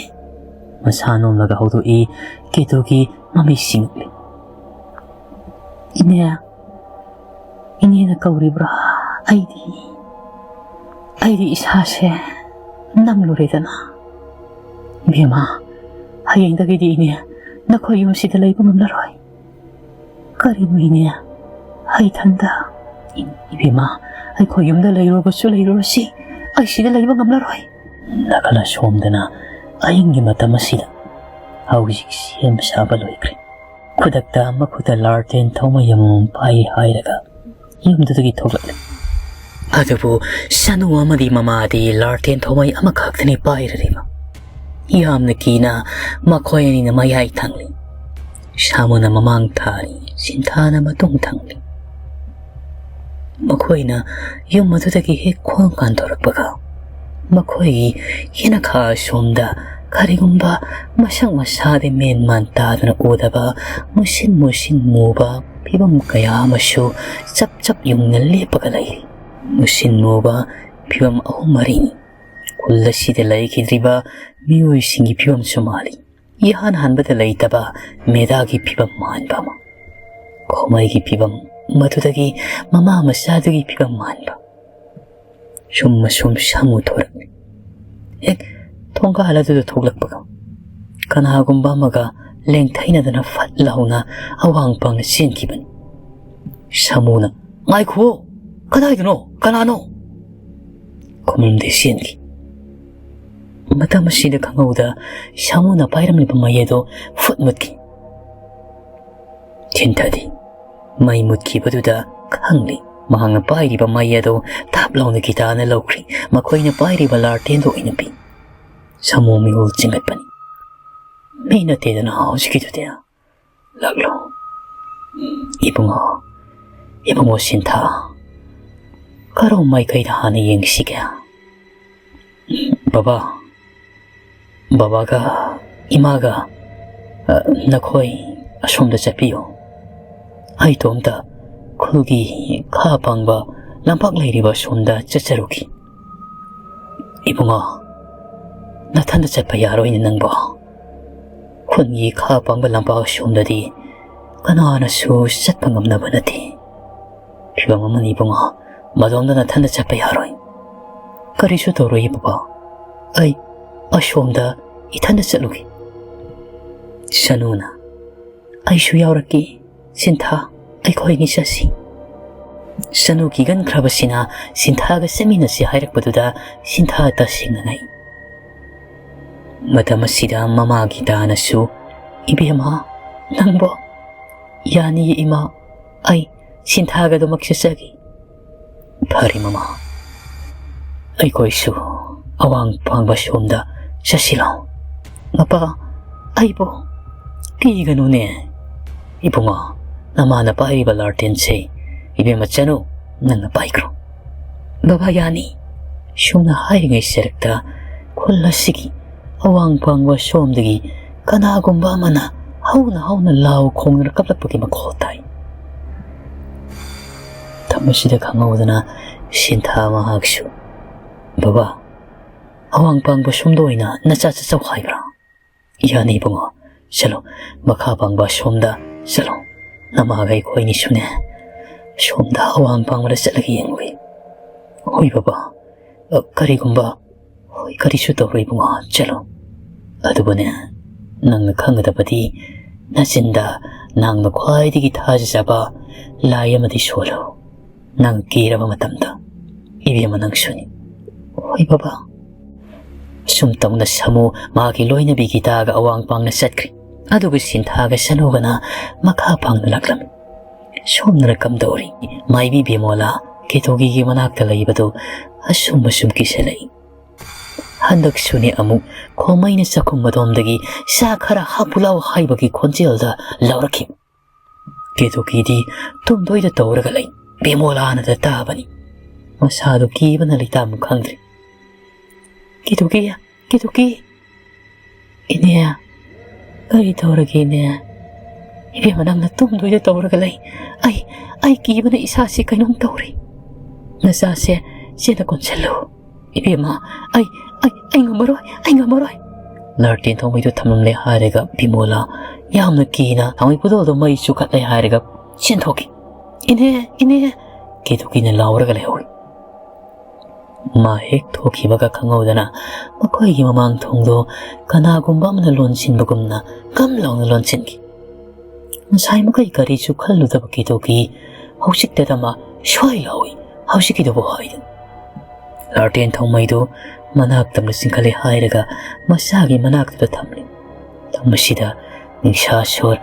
ꯃꯁꯥ ꯅꯣꯝꯂꯒ ꯍꯧꯗꯣꯛꯏ ꯀꯦꯇꯨꯀꯤ꯫ ꯃꯃꯤꯠ ꯁꯤꯡꯂꯤ꯫ "ꯏꯅꯦ, ꯏꯅꯦꯅ ꯀꯧꯔꯤꯕ꯭ꯔꯥ? ꯑꯩꯗꯤ, ꯑꯩꯗꯤ ꯏꯁꯥꯁꯦ ꯅꯝꯂꯨꯔꯦꯗꯅ꯫ ꯏꯕꯦꯝꯃ, ꯍꯌꯦꯡꯗꯒꯤꯗꯤ ꯏꯅꯦ ꯅꯈꯣꯏ ꯌꯨꯝꯁꯤꯗ ꯂꯩꯕ ꯉꯝꯂꯔꯣꯏ꯫" "ꯀꯔꯤꯅꯣ ꯏꯅꯦ? ꯑꯩ ꯏꯊꯟꯗ?" "ꯏꯕꯦꯝꯃ, ꯑꯩꯈꯣꯏ ꯌꯨꯝꯗ ꯂꯩꯔꯨꯔꯕꯁꯨ ꯂꯩꯔꯨꯔꯁꯤ, ꯑꯩ ꯁꯤꯗ ꯂꯩꯕ ꯉꯝꯂꯔꯣꯏ꯫" ꯅꯥꯀꯜ ꯑꯁꯣꯝꯗꯅ ꯑꯍꯤꯡꯒꯤ ꯃꯇꯝ ꯑꯁꯤꯗ ꯍꯧꯖꯤꯛ ꯁꯦꯝ ꯁꯥꯕ ꯂꯣꯏꯈ꯭ꯔꯦ꯫ ꯈꯨꯗꯛꯇ ꯃꯈꯨꯠꯇ ꯂꯥꯔꯇꯦꯟ ꯊꯧꯃꯩ ꯑꯃꯃꯝ ꯄꯥꯏ ꯍꯥꯏꯔꯒ ꯌꯨꯝꯗꯨꯗꯒꯤ ꯊꯣꯛꯂꯛꯂꯦ꯫ ꯑꯗꯨꯕꯨ ꯁꯅꯨ ꯑꯃꯗꯤ ꯃꯃꯥꯗꯤ ꯂꯥꯔꯇꯦꯟ ꯊꯧꯃꯩ ꯑꯃꯈꯛꯇꯅꯤ ꯄꯥꯏꯔꯤꯕ꯫ ꯌꯥꯝꯅ ꯀꯤꯅ ꯃꯈꯣꯏ ꯑꯅꯤꯅ ꯃꯌꯥꯏ ꯊꯪꯂꯤ꯫ ꯁꯥꯃꯨꯅ ꯃꯃꯥꯡ ꯊꯥꯔꯤ, ꯁꯤꯟꯊꯥꯅ ꯃꯇꯨꯡ ꯊꯪꯂꯤ꯫ ꯃꯈꯣꯏꯅ ꯌꯨꯝ ꯑꯗꯨꯗꯒꯤ ꯍꯦꯛ ꯈꯣꯡ ꯀꯥꯟꯊꯣꯔꯛꯄꯒ, ꯃꯈꯣꯏꯒꯤ ꯌꯦꯅꯈꯥ ꯑꯁꯣꯝꯗ ꯀꯔꯤꯒꯨꯝꯕ ꯃꯁꯛ ꯃꯁꯥꯗꯤ ꯃꯦꯟ ꯃꯥꯟ ꯇꯥꯗꯅ ꯎꯗꯕ ꯃꯨꯁꯤꯟ ꯃꯨꯁꯤꯟ ꯃꯨꯕ ꯐꯤꯕꯝ ꯀꯌꯥ ꯑꯃꯁꯨ ꯆꯞ ꯆꯞ ꯌꯨꯡꯅ ꯂꯦꯞꯄꯒ ꯂꯩꯔꯤ꯫ ꯃꯨꯁꯤꯟ ꯃꯨꯕ ꯐꯤꯕꯝ ꯑꯍꯨꯝ ꯃꯔꯤꯅꯤ꯫ ꯈꯨꯜ ꯑꯁꯤꯗ ꯂꯩꯈꯤꯗ꯭ꯔꯤꯕ ꯃꯤꯑꯣꯏꯁꯤꯡꯒꯤ ꯐꯤꯕꯝꯁꯨ ꯃꯥꯜꯂꯤ꯫ ꯏꯍꯥꯟ ꯍꯥꯟꯕꯗ ꯂꯩꯇꯕ ꯃꯦꯗꯥꯒꯤ ꯐꯤꯕꯝ ꯃꯥꯟꯕ ꯑꯃ, ꯈꯣꯃꯩꯒꯤ ꯐꯤꯕꯝ, ꯃꯗꯨꯗꯒꯤ ꯃꯃꯥ ꯃꯆꯥꯗꯨꯒꯤ ꯐꯤꯕꯝ ꯃꯥꯟꯕ꯫ ꯁꯨꯝ ꯑꯁꯨꯝ ꯁꯥꯃꯨ ꯊꯣꯔꯛꯂꯤ꯫ ꯍꯦꯛ ꯊꯣꯡꯒꯥꯜ ꯑꯗꯨꯗ ꯊꯣꯛꯂꯛꯄꯒ, ꯀꯅꯥꯒꯨꯝꯕ ꯑꯃꯒ ꯂꯦꯡꯊꯩꯅꯗꯅ ꯐꯠ ꯂꯥꯎꯅ ꯑꯋꯥꯡ ꯄꯥꯡꯅ ꯆꯦꯟꯈꯤꯕꯅꯤ꯫ ꯁꯥꯃꯨꯅ, "ꯉꯥꯏꯈꯨꯑꯣ, ꯀꯗꯥꯏꯗꯅꯣ? ꯀꯅꯥꯅꯣ?" ꯈꯨꯝꯂꯝꯗꯦ, ꯆꯦꯟꯈꯤ꯫ ꯃꯇꯝ ꯑꯁꯤꯗ ꯈꯪꯍꯧꯗ ꯁꯥꯃꯨꯅ ꯄꯥꯏꯔꯝꯂꯤꯕ ꯃꯩ ꯑꯗꯨ ꯐꯨꯠ ꯃꯨꯠꯈꯤ꯫ ꯁꯤꯟꯊꯥꯗꯤ ꯃꯩ ꯃꯨꯠꯈꯤꯕꯗꯨꯗ ꯈꯪꯂꯤ꯫ ꯃꯍꯥꯛꯅ ꯄꯥꯏꯔꯤꯕ ꯃꯩ ꯑꯗꯨ ꯊꯥꯞ ꯂꯥꯎꯅ ꯒꯤꯇꯥꯅ ꯂꯧꯈ꯭ꯔꯤ꯫ ꯃꯈꯣꯏꯅ ꯄꯥꯏꯔꯤꯕ ꯂꯥꯔꯇꯦꯟꯗꯨ ꯑꯣꯏꯅ ꯄꯤ꯫ ꯁꯥꯃꯨ ꯃꯤꯍꯨꯜ ꯆꯤꯡꯈꯠꯄꯅꯤ꯫ "ꯃꯤ ꯅꯠꯇꯦꯗꯅ ꯍꯧꯖꯤꯛꯀꯤꯗꯨꯗꯤ꯫ ꯂꯥꯛꯂꯣ꯫ ꯏꯕꯨꯡꯉꯣ, ꯏꯕꯨꯡꯉꯣ ꯁꯤꯟꯊꯥ, ꯀꯔꯣꯝ ꯃꯥꯏꯀꯩꯗ ꯍꯥꯟꯅ ꯌꯦꯡꯁꯤꯒꯦ?" "ꯕꯕꯥ, ꯕꯕꯥꯒ ꯏꯃꯥꯒ, ꯑ, ꯅꯈꯣꯏ ꯑꯁꯣꯝꯗ ꯆꯠꯄꯤꯌꯨ꯫ ꯑꯩ ꯏꯇꯣꯝꯇ ꯈꯨꯜꯒꯤ ꯈꯥ ꯄꯥꯡꯕ ꯂꯝꯄꯥꯛ ꯂꯩꯔꯤꯕ ꯑꯁꯣꯝꯗ ꯆꯠꯆꯔꯨꯈꯤ꯫" "ꯏꯕꯨꯡꯉꯣ, ꯅꯊꯟꯗ ꯆꯠꯄ ꯌꯥꯔꯣꯏꯅꯦ ꯅꯪꯕꯣ꯫ ꯈꯨꯟꯒꯤ ꯈꯥ ꯄꯥꯡꯕ ꯂꯝꯄꯥꯛ ꯑꯁꯣꯝꯗꯗꯤ ꯀꯅꯥꯅꯁꯨ ꯆꯠꯄ ꯉꯝꯅꯕ ꯅꯠꯇꯦ꯫ ꯐꯤꯕꯝ ꯑꯃꯅꯤ ꯏꯕꯨꯡꯉꯣ, ꯃꯗꯣꯝꯗ ꯅꯊꯟꯗ ꯆꯠꯄ ꯌꯥꯔꯣꯏ꯫" "ꯀꯔꯤꯁꯨ ꯇꯧꯔꯣꯏ ꯕꯕꯥ, ꯑꯩ ꯑꯁꯣꯝꯗ ꯏꯊꯟꯗ ꯆꯠꯂꯨꯒꯦ꯫" ꯁꯅꯨꯅ, "ꯑꯩꯁꯨ ꯌꯥꯎꯔꯛꯀꯦ ꯁꯤꯟꯊꯥ, ꯑꯩꯈꯣꯏꯅꯤ ꯆꯠꯁꯤ꯫" ꯁꯅꯨ ꯀꯤꯒꯟꯈ꯭ꯔꯕꯁꯤꯅ ꯁꯤꯟꯊꯥꯒ ꯆꯠꯃꯤꯟꯅꯁꯤ ꯍꯥꯏꯔꯛꯄꯗꯨꯗ ꯁꯤꯟꯊꯥ ꯇꯁꯦꯡꯅ ꯉꯛꯏ꯫ ꯃꯇꯝ ꯑꯁꯤꯗ ꯃꯃꯥ ꯒꯤꯇꯥꯅꯁꯨ, "ꯏꯕꯦꯝꯃ, ꯅꯪꯕꯣ?" "ꯌꯥꯅꯤꯌꯦ ꯏꯃꯥ, ꯑꯩ ꯁꯤꯟꯊꯥꯒꯗꯃꯛ ꯆꯠꯆꯒꯦ꯫" "ꯐꯔꯦ ꯃꯃꯥ, ꯑꯩꯈꯣꯏꯁꯨ ꯑꯋꯥꯡ ꯄꯥꯡꯕ ꯁꯣꯝꯗ ꯆꯠꯁꯤꯂꯣ꯫" "ꯃꯄꯥ, ꯑꯩꯕꯨ ꯀꯤꯒꯅꯨꯅꯦ꯫" "ꯏꯕꯨꯡꯉꯣ, ꯅꯃꯥꯅ ꯄꯥꯏꯔꯤꯕ ꯂꯥꯔꯇꯦꯟꯁꯦ ꯏꯕꯦꯝꯃ ꯆꯅꯨ ꯅꯪꯅ ꯄꯥꯏꯈ꯭ꯔꯣ꯫" "ꯕꯕꯥ ꯌꯥꯅꯤ꯫" ꯁꯨꯝꯅ ꯍꯥꯏꯔꯤꯉꯩ ꯁꯔꯛꯇ ꯈꯨꯜ ꯑꯁꯤꯒꯤ ꯑꯋꯥꯡ ꯄꯥꯡꯕ ꯁꯣꯝꯗꯒꯤ ꯀꯅꯥꯒꯨꯝꯕ ꯑꯃꯅ ꯍꯧꯅ ꯍꯧꯅ ꯂꯥꯎ ꯈꯣꯡꯗꯨꯅ ꯀꯞꯂꯛꯄꯒꯤ ꯃꯈꯣꯜ ꯇꯥꯏ꯫ ꯃꯇꯝ ꯑꯁꯤꯗ ꯈꯪꯍꯧꯗꯅ ꯁꯤꯟꯊꯥ ꯃꯍꯥꯛꯁꯨ, "ꯕꯕꯥ, ꯑꯋꯥꯡ ꯄꯥꯡꯕ ꯁꯣꯝꯗ ꯑꯣꯏꯅ ꯅꯆꯥ ꯆꯠꯆꯧ ꯍꯥꯏꯕ꯭ꯔꯥ?" "ꯌꯥꯅꯤ ꯏꯕꯨꯡꯉꯣ, ꯆꯠꯂꯣ, ꯃꯈꯥ ꯄꯥꯡꯕ ꯁꯣꯝꯗ ꯆꯠꯂꯣ, ꯅꯃꯥꯒ ꯑꯩꯈꯣꯏꯅꯤꯁꯨꯅꯦ ꯁꯣꯝꯗ ꯑꯋꯥꯡ ꯄꯥꯡꯕꯗ ꯆꯠꯂꯒ ꯌꯦꯡꯂꯨꯏ꯫" "ꯍꯣꯏ ꯕꯕꯥ, ꯑ, ꯀꯔꯤꯒꯨꯝꯕ ꯍꯣꯏ, ꯀꯔꯤꯁꯨ ꯇꯧꯔꯣꯏ ꯏꯕꯨꯡꯉꯣ, ꯆꯠꯂꯣ꯫ ꯑꯗꯨꯕꯨꯅꯦ, ꯅꯪꯅ ꯈꯪꯒꯗꯕꯗꯤ ꯅꯆꯤꯟꯗ ꯅꯪꯅ ꯈ꯭ꯋꯥꯏꯗꯒꯤ ꯊꯥꯖꯖꯕ ꯂꯥꯏ ꯑꯃꯗꯤ ꯁꯣꯜꯂꯨ꯫ ꯅꯪ ꯀꯤꯔꯕ ꯃꯇꯝꯗ ꯏꯕꯦꯝꯃ ꯅꯪꯁꯨꯅꯤ꯫" "ꯍꯣꯏ ꯕꯕꯥ꯫" ꯁꯨꯝ ꯇꯧꯅ ꯁꯥꯃꯨ ꯃꯥꯒꯤ ꯂꯣꯏꯅꯕꯤ ꯒꯤꯇꯥꯒ ꯑꯋꯥꯡ ꯄꯥꯡꯅ ꯆꯠꯈ꯭ꯔꯦ꯫ ꯑꯗꯨꯒ ꯁꯤꯟꯊꯥꯒ ꯁꯅꯨꯒꯅ ꯃꯈꯥ ꯄꯥꯡꯅ ꯂꯥꯛꯂꯝꯃꯤ꯫ ꯁꯣꯝꯅꯔ ꯀꯝꯗꯧꯔꯤ? ꯃꯥꯏꯕꯤ ꯕꯦꯃꯣꯂꯥ ꯀꯦꯇꯨꯀꯤꯒꯤ ꯃꯅꯥꯛꯇ ꯂꯩꯕꯗꯨ ꯑꯁꯨꯝ ꯑꯁꯨꯝ ꯀꯤꯁꯜꯂꯛꯏ꯫ ꯍꯟꯗꯛꯁꯨꯅꯦ ꯑꯃꯨꯛ ꯈꯣꯃꯩꯅ ꯆꯥꯛꯈꯨꯝ ꯑꯗꯣꯝꯗꯒꯤ "ꯆꯥ ꯈꯔ ꯍꯥꯞꯄꯨ ꯂꯥꯎ" ꯍꯥꯏꯕꯒꯤ ꯈꯣꯟꯖꯦꯜꯗ ꯂꯥꯎꯔꯛꯈꯤ꯫ ꯀꯦꯇꯨꯀꯤꯗꯤ ꯇꯨꯝꯗꯣꯏꯗ ꯇꯧꯔꯒ ꯂꯩ꯫ ꯕꯦꯃꯣꯂꯥꯅꯗ ꯇꯥꯕꯅꯤ꯫ ꯃꯁꯥꯗꯨ ꯀꯤꯕꯅ ꯂꯩꯇꯥꯐꯝ ꯈꯪꯗ꯭ꯔꯦ꯫ "ꯀꯦꯇꯨꯀꯤ, ꯀꯦꯇꯨꯀꯤ!" "ꯏꯅꯦ, ꯀꯔꯤ ꯇꯧꯔꯒꯦ ꯏꯅꯦ?" "ꯏꯕꯦꯝꯃ, ꯅꯪꯅ ꯇꯨꯝꯗꯣꯏꯗ ꯇꯧꯔꯒ ꯂꯩ꯫ ꯑꯩ, ꯑꯩ ꯀꯤꯕꯅ ꯏꯁꯥꯁꯤ ꯀꯩꯅꯣꯝ ꯇꯧꯔꯦ꯫ ꯅꯆꯥꯁꯦ ꯆꯦꯗ ꯀꯣꯟꯁꯤꯜꯂꯨ꯫" "ꯏꯕꯦꯝꯃ, ꯑꯩ, ꯑꯩ, ꯑꯩ ꯉꯝꯃꯔꯣꯏ, ꯑꯩ ꯉꯝꯃꯔꯣꯏ꯫" ꯂꯥꯔꯇꯦꯟ ꯊꯥꯎꯃꯩꯗꯨ ꯊꯝꯂꯝꯂꯦ ꯍꯥꯏꯔꯒ ꯕꯤꯃꯣꯂꯥ ꯌꯥꯝꯅ ꯀꯤꯅ ꯊꯥꯎꯃꯩ ꯈꯨꯗꯣꯜꯗꯨ ꯃꯩ ꯆꯨꯈꯠꯂꯦ ꯍꯥꯏꯔꯒ ꯆꯦꯟꯊꯣꯛꯈꯤ꯫ "ꯏꯅꯦ, ꯏꯅꯦ!" ꯀꯦꯇꯨꯀꯤꯅ ꯂꯥꯎꯔꯒ ꯂꯩꯍꯧꯏ꯫ ꯃꯥ ꯍꯦꯛ ꯊꯣꯛꯈꯤꯕꯒ ꯈꯪꯍꯧꯗꯅ ꯃꯈꯣꯏꯒꯤ ꯃꯃꯥꯡ ꯊꯣꯡꯗꯣ ꯀꯅꯥꯒꯨꯝꯕ ꯑꯃꯅ ꯂꯣꯟꯁꯤꯟꯕꯒꯨꯝꯅ ꯒꯝ ꯂꯥꯎꯅ ꯂꯣꯟꯁꯤꯟꯈꯤ꯫ ꯉꯁꯥꯏ ꯃꯈꯩ ꯀꯔꯤꯁꯨ ꯈꯜꯂꯨꯗꯕ ꯀꯦꯇꯨꯀꯤ ꯍꯧꯖꯤꯛꯇꯗ ꯃꯥ ꯁ꯭ꯋꯥꯏ ꯂꯥꯎꯏ꯫ ꯍꯧꯖꯤꯛꯀꯤꯗꯨꯕꯨ ꯍꯥꯏꯗꯅ꯫ ꯂꯥꯔꯇꯦꯟ ꯊꯥꯎꯃꯩꯗꯨ ꯃꯅꯥꯛ ꯇꯝꯅ ꯆꯤꯡꯈꯠꯂꯦ ꯍꯥꯏꯔꯒ ꯃꯁꯥꯒꯤ ꯃꯅꯥꯛꯇꯨꯗ ꯊꯝꯂꯤ꯫ ꯊꯝꯕꯁꯤꯗ ꯅꯤꯡꯁꯥ ꯁꯣꯔ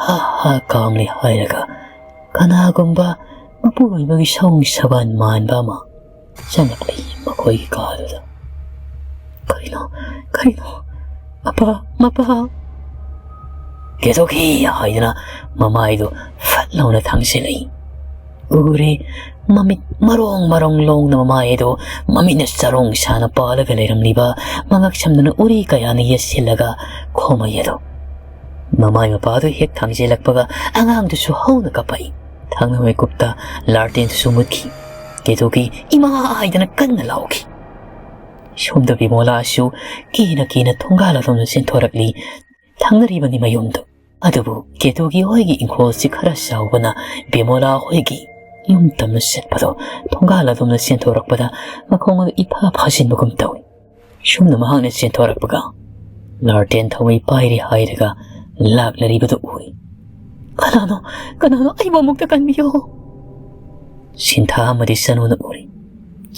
ꯍꯥ ꯍꯥ ꯀꯥꯝꯂꯦ ꯍꯥꯏꯔꯒ ꯀꯅꯥꯒꯨꯝꯕ ꯃꯄꯨꯔꯣꯏꯕꯒꯤ ꯁꯑꯣꯡ ꯁꯕꯥꯟ ꯃꯥꯟꯕ ꯑꯃ ꯆꯪꯂꯛꯂꯤ ꯃꯈꯣꯏꯒꯤ ꯀꯥꯗꯨꯗ꯫ "ꯀꯔꯤꯅꯣ? ꯀꯔꯤꯅꯣ? ꯃꯄꯥ, ꯃꯄꯥ!" "ꯀꯦꯇꯨꯀꯤ!" ꯍꯥꯏꯗꯨꯅ ꯃꯃꯥꯏꯗꯨ ꯐꯠ ꯂꯥꯎꯅ ꯊꯥꯡꯖꯤꯜꯂꯛꯏ꯫ ꯎꯔꯦ, ꯃꯃꯤꯠ ꯃꯔꯣꯡ ꯃꯔꯣꯡ ꯂꯣꯡꯅ ꯃꯃꯥꯏ ꯑꯗꯨ ꯃꯃꯤꯠꯅ ꯆꯔꯣꯡ ꯁꯥꯅ ꯄꯥꯜꯂꯒ ꯂꯩꯔꯝꯂꯤꯕ ꯃꯉꯛ ꯁꯝꯗꯨꯅ ꯎꯔꯤ ꯀꯌꯥꯅ ꯌꯦꯠꯁꯤꯜꯂꯒ ꯈꯣꯃꯩ ꯑꯗꯨ꯫ ꯃꯃꯥꯏ ꯃꯄꯥꯗꯨ ꯍꯦꯛ ꯊꯥꯡꯖꯤꯜꯂꯛꯄꯒ ꯑꯉꯥꯡꯗꯨꯁꯨ ꯍꯧꯅ ꯀꯞꯄꯛꯏ꯫ ꯊꯪꯅ ꯃꯤꯀꯨꯞꯇ ꯂꯥꯔꯇꯦꯟꯗꯨꯁꯨ ꯃꯨꯠꯈꯤ꯫ ꯀꯦꯇꯨꯀꯤ "ꯏꯃꯥ!" ꯍꯥꯏꯗꯅ ꯀꯟꯅ ꯂꯥꯎꯈꯤ꯫ ꯁꯣꯝꯗ ꯕꯤꯃꯣꯂꯥꯁꯨ ꯀꯤꯅ ꯀꯤꯅ ꯊꯣꯡꯒꯥꯜ ꯑꯗꯣꯝꯗ ꯆꯦꯟꯊꯣꯔꯛꯂꯤ꯫ ꯊꯪꯅꯔꯤꯕꯅꯤ ꯃꯌꯨꯝꯗꯨ꯫ ꯑꯗꯨꯕꯨ ꯀꯦꯇꯨꯀꯤ ꯍꯣꯏꯒꯤ ꯏꯪꯈꯣꯜꯁꯤ ꯈꯔ ꯆꯥꯎꯕꯅ ꯕꯤꯃꯣꯂꯥ ꯍꯣꯏꯒꯤ ꯌꯨꯝ ꯇꯝꯅ ꯆꯠꯄꯗꯣ ꯊꯣꯡꯒꯥꯜ ꯑꯗꯣꯝꯗ ꯆꯦꯟꯊꯣꯔꯛꯄꯗ ꯃꯈꯣꯡ ꯑꯗꯨ ꯏꯐꯥ ꯐꯥꯖꯤꯟꯕꯒꯨꯝ ꯇꯧꯏ꯫ ꯁꯣꯝꯗ ꯃꯍꯥꯛꯅ ꯆꯦꯟꯊꯣꯔꯛꯄꯒ ꯂꯥꯔꯇꯦꯟ ꯊꯥꯎꯃꯩ ꯄꯥꯏꯔꯤ ꯍꯥꯏꯔꯒ ꯂꯥꯛꯂꯔꯤꯕꯗꯨ ꯎꯏ꯫ "ꯀꯅꯥꯅꯣ? ꯀꯅꯥꯅꯣ? ꯑꯩꯕꯨ ꯑꯃꯨꯛꯇ ꯀꯟꯕꯤꯌꯨ!" ꯁꯤꯟꯊꯥ ꯑꯃꯗꯤ ꯆꯅꯨꯅ ꯎꯔꯤ꯫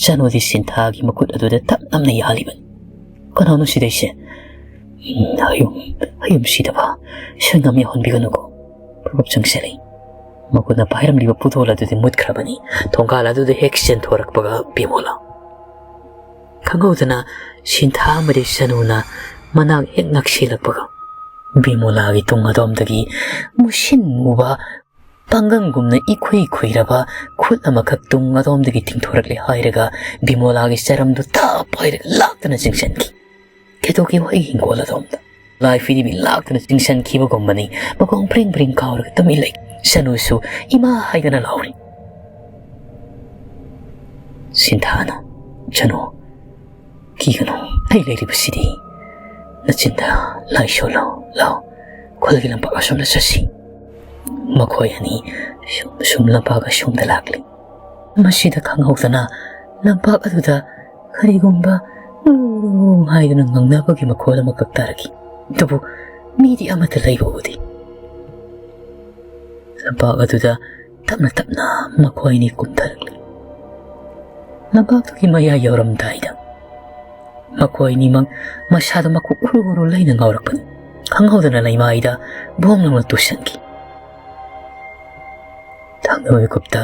ꯆꯅꯨꯗꯤ ꯁꯤꯟꯊꯥꯒꯤ ꯃꯈꯨꯠ ꯑꯗꯨꯗ ꯇꯞ ꯅꯞꯅ ꯌꯥꯜꯂꯤꯕꯅꯤ꯫ "ꯀꯅꯥꯅꯣ ꯁꯤꯗꯩꯁꯦ?" "ꯎꯝ, ꯍꯌꯨꯝ, ꯍꯌꯨꯝ ꯁꯤꯗꯕ, ꯁꯣꯏꯉꯝ ꯌꯥꯎꯍꯟꯕꯤꯒꯅꯨꯀꯣ꯫" ꯄ꯭ꯔꯣꯞ ꯆꯪꯁꯤꯜꯂꯤ꯫ ꯃꯈꯨꯠꯅ ꯄꯥꯏꯔꯝꯂꯤꯕ ꯄꯨꯗꯣꯜ ꯑꯗꯨꯗꯤ ꯃꯨꯠꯈ꯭ꯔꯕꯅꯤ꯫ ꯊꯣꯡꯒꯥꯜ ꯑꯗꯨꯗ ꯍꯦꯛ ꯆꯦꯟꯊꯣꯔꯛꯄꯒ ꯕꯤꯃꯣꯂꯥ꯫ ꯈꯪꯍꯧꯗꯅ ꯁꯤꯟꯊꯥ ꯑꯃꯗꯤ ꯁꯅꯨꯅ ꯃꯅꯥꯛ ꯍꯦꯛ ꯅꯛꯁꯤꯜꯂꯛꯄꯒ, ꯕꯤꯃꯣꯂꯥꯒꯤ ꯇꯨꯡ ꯑꯗꯣꯝꯗꯒꯤ ꯃꯨꯁꯤꯟ ꯃꯨꯕ ꯄꯥꯡꯒꯪꯒꯨꯝꯅ ꯏꯈꯨꯏ ꯈꯨꯏꯔꯕ ꯈꯨꯠ ꯑꯃꯈꯛ ꯇꯨꯡ ꯑꯗꯣꯝꯗꯒꯤ ꯇꯤꯡꯊꯣꯔꯛꯂꯦ ꯍꯥꯏꯔꯒ ꯕꯤꯃꯣꯂꯥꯒꯤ ꯆꯔꯝꯗꯨ ꯇꯥꯞ ꯍꯥꯏꯔꯒ ꯂꯥꯛꯇꯨꯅ ꯆꯤꯡꯁꯤꯟꯈꯤ꯫ ꯀꯦꯇꯣꯀꯤ ꯍꯣꯏꯒꯤ ꯍꯤꯡꯒꯣꯜ ꯑꯗꯣꯝꯗ ꯂꯥꯏ ꯐꯤꯔꯤꯕꯤ ꯂꯥꯛꯇꯨꯅ ꯆꯤꯡꯁꯤꯟꯈꯤꯕꯒꯨꯝꯕꯅꯤ꯫ ꯃꯈꯣꯡ ꯐ꯭ꯔꯤꯡ ꯐ꯭ꯔꯤꯡ ꯀꯥꯎꯔꯒ ꯇꯨꯃꯤꯟ ꯂꯩ꯫ ꯁꯅꯨꯁꯨ "ꯏꯃꯥ" ꯍꯥꯏꯗꯅ ꯂꯥꯎꯔꯤ꯫ ꯁꯤꯟꯊꯥꯅ, "ꯁꯅꯨ, ꯀꯤꯒꯅꯨ, ꯑꯩ ꯂꯩꯔꯤꯕꯁꯤꯗꯤ꯫ ꯅꯆꯤꯟꯗ ꯂꯥꯏ ꯁꯣꯜꯂꯣ, ꯂꯥꯎ, ꯈꯨꯜꯒꯤ ꯂꯝꯄꯥꯛ ꯑꯁꯣꯝꯗ ꯆꯠꯁꯤ꯫" ꯃꯈꯣꯏ ꯑꯅꯤ ꯁꯨꯝ ꯁꯨꯝ ꯂꯝꯄꯥꯛ ꯑꯁꯣꯝꯗ ꯂꯥꯛꯂꯤ꯫ ꯃꯁꯤꯗ ꯈꯪꯍꯧꯗꯅ ꯂꯝꯄꯥꯛ ꯑꯗꯨꯗ ꯀꯔꯤꯒꯨꯝꯕ ꯉꯨꯔꯨꯡ ꯉꯨꯔꯨꯡ ꯍꯥꯏꯗꯨꯅ ꯉꯪꯅꯕꯒꯤ ꯃꯈꯣꯜ ꯑꯃꯈꯛ ꯇꯥꯔꯛꯈꯤ꯫ ꯑꯗꯨꯕꯨ ꯃꯤꯗꯤ ꯑꯃꯠꯇ ꯂꯩꯕ ꯎꯗꯦ꯫ ꯂꯝꯄꯥꯛ ꯑꯗꯨꯗ ꯇꯞꯅ ꯇꯞꯅ ꯃꯈꯣꯏ ꯑꯅꯤ ꯀꯨꯝꯊꯔꯛꯂꯤ꯫ ꯂꯝꯄꯥꯛꯇꯨꯒꯤ ꯃꯌꯥꯏ ꯌꯧꯔꯝꯗꯥꯏꯗ ꯃꯈꯣꯏ ꯑꯅꯤꯃꯛ ꯃꯁꯥꯗ ꯃꯈꯨ ꯎꯔꯨ ꯎꯔꯨ ꯂꯩꯅ ꯉꯥꯎꯔꯛꯄꯅꯤ꯫ ꯈꯪꯍꯧꯗꯅ ꯂꯩꯃꯥꯏꯗ ꯕꯣꯝ ꯂꯥꯎꯅ ꯇꯨꯁꯟꯈꯤ꯫ ꯊꯪꯅꯕ ꯃꯤꯀꯨꯞꯇ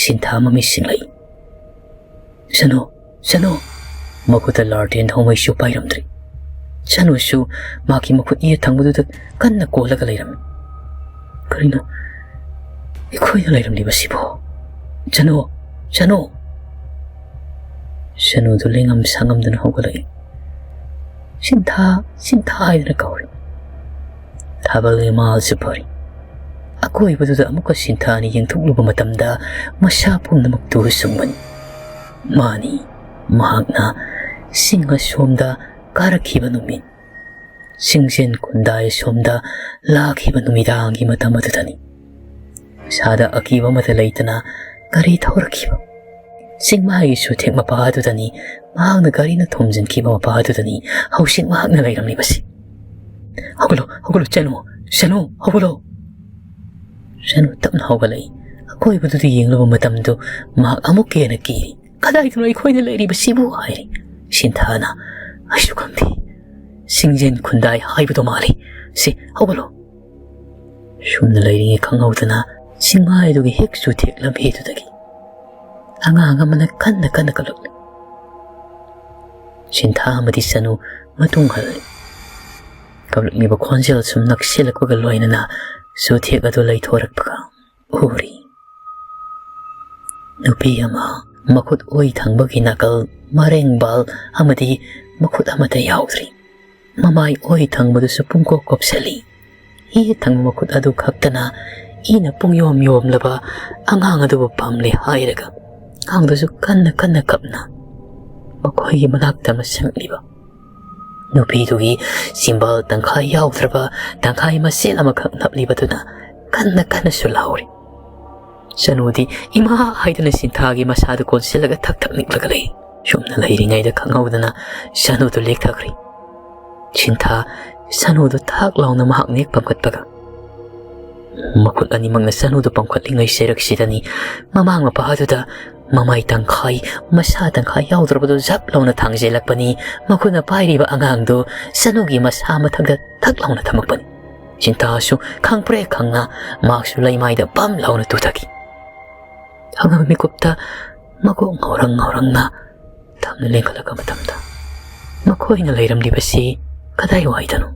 ꯁꯤꯟꯊꯥ ꯃꯃꯤꯠ ꯁꯤꯡꯂꯛꯏ꯫ "ꯁꯅꯨ, ꯁꯅꯨ!" ꯃꯈꯨꯠꯇ ꯂꯥꯔꯇꯦꯟ ꯊꯥꯎꯃꯩꯁꯨ ꯄꯥꯏꯔꯝꯗ꯭ꯔꯤ꯫ ꯁꯅꯨꯁꯨ ꯃꯍꯥꯛꯀꯤ ꯃꯈꯨꯠ ꯌꯦꯠ ꯊꯪꯕꯗꯨꯗ ꯀꯟꯅ ꯀꯣꯜꯂꯒ ꯂꯩꯔꯝꯃꯤ꯫ "ꯀꯔꯤꯅꯣ ꯑꯩꯈꯣꯏꯅ ꯂꯩꯔꯝꯂꯤꯕꯁꯤꯕꯣ? ꯁꯅꯨ, ꯁꯅꯨ!" ꯁꯅꯨꯗꯨ ꯂꯦꯡꯉꯝ ꯁꯥꯉꯝꯗꯅ ꯍꯧꯒꯠꯂꯛꯏ꯫ "ꯁꯤꯟꯊꯥ, ꯁꯤꯟꯊꯥ" ꯍꯥꯏꯗꯨꯅ ꯀꯧꯔꯤ꯫ ꯊꯥꯕꯜꯒꯤ ꯃꯉꯥꯜꯁꯨ ꯐꯔꯤ꯫ ꯑꯀꯣꯏꯕꯗꯨꯗ ꯑꯃꯨꯛꯀ ꯁꯤꯟꯊꯥꯅ ꯌꯦꯡꯊꯣꯛꯂꯨꯕ ꯃꯇꯝꯗ ꯃꯁꯥ ꯄꯨꯝꯅꯃꯛ ꯇꯨ ꯁꯨꯡꯕꯅꯤ꯫ ꯃꯥꯅꯤ, ꯃꯍꯥꯛꯅ ꯆꯤꯡ ꯑꯁꯣꯝꯗ ꯀꯥꯔꯛꯈꯤꯕ ꯅꯨꯃꯤꯠ, ꯆꯤꯡꯖꯦꯟ ꯈꯨꯟꯗꯥꯏ ꯑꯁꯣꯝꯗ ꯂꯥꯛꯈꯤꯕ ꯅꯨꯃꯤꯗꯥꯡꯒꯤ ꯃꯇꯝ ꯑꯗꯨꯗꯅꯤ꯫ ꯏꯁꯥꯗ ꯑꯀꯤꯕ ꯑꯃꯠꯇ ꯂꯩꯇꯅ ꯒꯥꯔꯤ ꯊꯧꯔꯛꯈꯤꯕ꯫ ꯆꯤꯡꯃꯥꯏꯒꯤ ꯆꯨꯊꯦꯛ ꯃꯄꯥ ꯑꯗꯨꯗꯅꯤ, ꯃꯍꯥꯛꯅ ꯒꯥꯔꯤꯅ ꯊꯣꯝꯖꯤꯟꯈꯤꯕ ꯃꯄꯥ ꯑꯗꯨꯗꯅꯤ ꯍꯧꯖꯤꯛ ꯃꯍꯥꯛꯅ ꯂꯩꯔꯝꯂꯤꯕꯁꯤ꯫ "ꯍꯧꯒꯠꯂꯣ, ꯍꯧꯒꯠꯂꯣ, ꯁꯅꯨ, ꯁꯅꯨ, ꯍꯧꯒꯠꯂꯣ!" ꯁꯅꯨ ꯇꯞꯅ ꯍꯧꯒꯠꯂꯛꯏ꯫ ꯑꯀꯣꯏꯕꯗꯨꯗ ꯌꯦꯡꯂꯨꯕ ꯃꯇꯝꯗꯨ ꯃꯍꯥꯛ ꯑꯃꯨꯛꯀ ꯍꯦꯟꯅ ꯀꯤꯔꯤ꯫ "ꯀꯗꯥꯏꯗꯅꯣ ꯑꯩꯈꯣꯏꯅ ꯂꯩꯔꯤꯕꯁꯤꯕꯨ?" ꯍꯥꯏꯔꯤ꯫ ꯁꯤꯟꯊꯥꯅ, ꯑꯩꯁꯨ ꯈꯪꯗꯦ꯫ ꯁꯤꯡꯖꯦꯟ ꯈꯨꯟꯗꯥꯏ ꯍꯥꯏꯕꯗꯣ ꯃꯥꯜꯂꯤ꯫ ꯁꯤ, ꯍꯧꯒꯠꯂꯣ꯫ ꯁꯨꯝꯅ ꯂꯩꯔꯤꯉꯩ ꯈꯪꯍꯧꯗꯅ ꯆꯤꯡꯃꯥꯏꯗꯨꯒꯤ ꯍꯦꯛ ꯆꯨꯊꯦꯛ ꯂꯝꯕꯤꯗꯨꯗꯒꯤ ꯑꯉꯥꯡ ꯑꯃꯅ ꯀꯟꯅ ꯀꯟꯅ ꯀꯞꯂꯛꯂꯤ꯫ ꯁꯤꯟꯊꯥ ꯑꯃꯗꯤ ꯁꯅꯨ ꯃꯇꯨꯡ ꯍꯜꯂꯤ꯫ ꯀꯞꯂꯛꯂꯤꯕ ꯈꯣꯟꯖꯦꯜ ꯁꯨꯝ ꯅꯛꯁꯤꯜꯂꯛꯄꯒ ꯂꯣꯏꯅꯅ ꯆꯨꯊꯦꯛ ꯑꯗꯨ ꯂꯩꯊꯣꯔꯛꯄꯒ ꯎꯔꯤ꯫ ꯅꯨꯄꯤ ꯑꯃ ꯃꯈꯨꯠ ꯑꯣꯏ ꯊꯪꯕꯒꯤ ꯅꯥꯀꯜ ꯃꯔꯦꯡꯕꯥꯜ ꯑꯃꯗꯤ ꯃꯈꯨꯠ ꯑꯃꯠꯇ ꯌꯥꯎꯗ꯭ꯔꯤ꯫ ꯃꯃꯥꯏ ꯑꯣꯏ ꯊꯪꯕꯗꯨꯁꯨ ꯄꯨꯡꯀꯣꯞ ꯀꯣꯞꯁꯜꯂꯤ꯫ ꯏ ꯊꯪꯕ ꯃꯈꯨꯠ ꯑꯗꯨ ꯈꯛꯇꯅ ꯏꯅ ꯄꯨꯡꯌꯣꯝ ꯌꯣꯝꯂꯕ ꯑꯉꯥꯡ ꯑꯗꯨꯕꯨ ꯄꯝꯂꯦ ꯍꯥꯏꯔꯒ ꯑꯉꯥꯡꯗꯨꯁꯨ ꯀꯟꯅ ꯀꯟꯅ ꯀꯞꯅ ꯃꯈꯣꯏꯒꯤ ꯃꯅꯥꯛꯇ ꯑꯃ ꯆꯪꯂꯤꯕ ꯅꯨꯄꯤꯗꯨꯒꯤ ꯆꯤꯝꯕꯥꯜ ꯇꯪꯈꯥꯏ ꯌꯥꯎꯗ꯭ꯔꯕ ꯇꯪꯈꯥꯏ ꯃꯆꯦꯠ ꯑꯃꯈꯛ ꯅꯞꯂꯤꯕꯗꯨꯅ ꯀꯟꯅ ꯀꯟꯅꯁꯨ ꯂꯥꯎꯔꯤ꯫ ꯁꯅꯨꯗꯤ "ꯏꯃꯥ" ꯍꯥꯏꯗꯨꯅ ꯁꯤꯟꯊꯥꯒꯤ ꯃꯁꯥꯗꯨ ꯀꯣꯟꯁꯤꯜꯂꯒ ꯊꯛ ꯊꯛ ꯅꯤꯛꯂꯒ ꯂꯩ꯫ ꯁꯨꯝꯅ ꯂꯩꯔꯤꯉꯩꯗ ꯈꯪꯍꯧꯗꯅ ꯁꯅꯨꯗꯨ ꯂꯦꯛꯊꯈ꯭ꯔꯤ꯫ ꯁꯤꯟꯊꯥ ꯁꯅꯨꯗꯨ ꯊꯥꯛ ꯂꯥꯎꯅ ꯃꯍꯥꯛ ꯅꯦꯛ ꯄꯝꯈꯠꯄꯒ ꯃꯈꯨꯠ ꯑꯅꯤꯃꯛꯅ ꯁꯅꯨꯗꯨ ꯄꯝꯈꯠꯂꯤꯉꯩ ꯆꯩꯔꯛꯁꯤꯗꯅꯤ ꯃꯃꯥꯡ ꯃꯄꯥꯗꯨꯗ ꯃꯃꯥꯏ ꯇꯪꯈꯥꯏ, ꯃꯁꯥ ꯇꯪꯈꯥꯏ ꯌꯥꯎꯗ꯭ꯔꯕꯗꯨ ꯖꯞ ꯂꯥꯎꯅ ꯊꯥꯡꯖꯤꯜꯂꯛꯄꯅꯤ꯫ ꯃꯈꯨꯠꯅ ꯄꯥꯏꯔꯤꯕ ꯑꯉꯥꯡꯗꯨ ꯁꯅꯨꯒꯤ ꯃꯁꯥ ꯃꯊꯛꯇ ꯊꯛ ꯂꯥꯎꯅ ꯊꯝꯃꯛꯄꯅꯤ꯫ ꯁꯤꯟꯊꯥꯁꯨ ꯈꯪꯄ꯭ꯔꯦꯛ ꯈꯪꯅ ꯃꯍꯥꯛꯁꯨ ꯂꯩꯃꯥꯏꯗ ꯄꯝ ꯂꯥꯎꯅ ꯇꯨꯊꯈꯤ꯫ ꯑꯉꯝꯕ ꯃꯤꯀꯨꯞꯇ ꯃꯀꯣꯛ ꯉꯥꯎꯔꯪ ꯉꯥꯎꯔꯪꯅ ꯊꯝꯅ ꯂꯦꯡꯈꯠꯂꯛꯄ ꯃꯇꯝꯗ ꯃꯈꯣꯏꯅ ꯂꯩꯔꯝꯂꯤꯕꯁꯤ ꯀꯗꯥꯏꯋꯥꯏꯗꯅꯣ?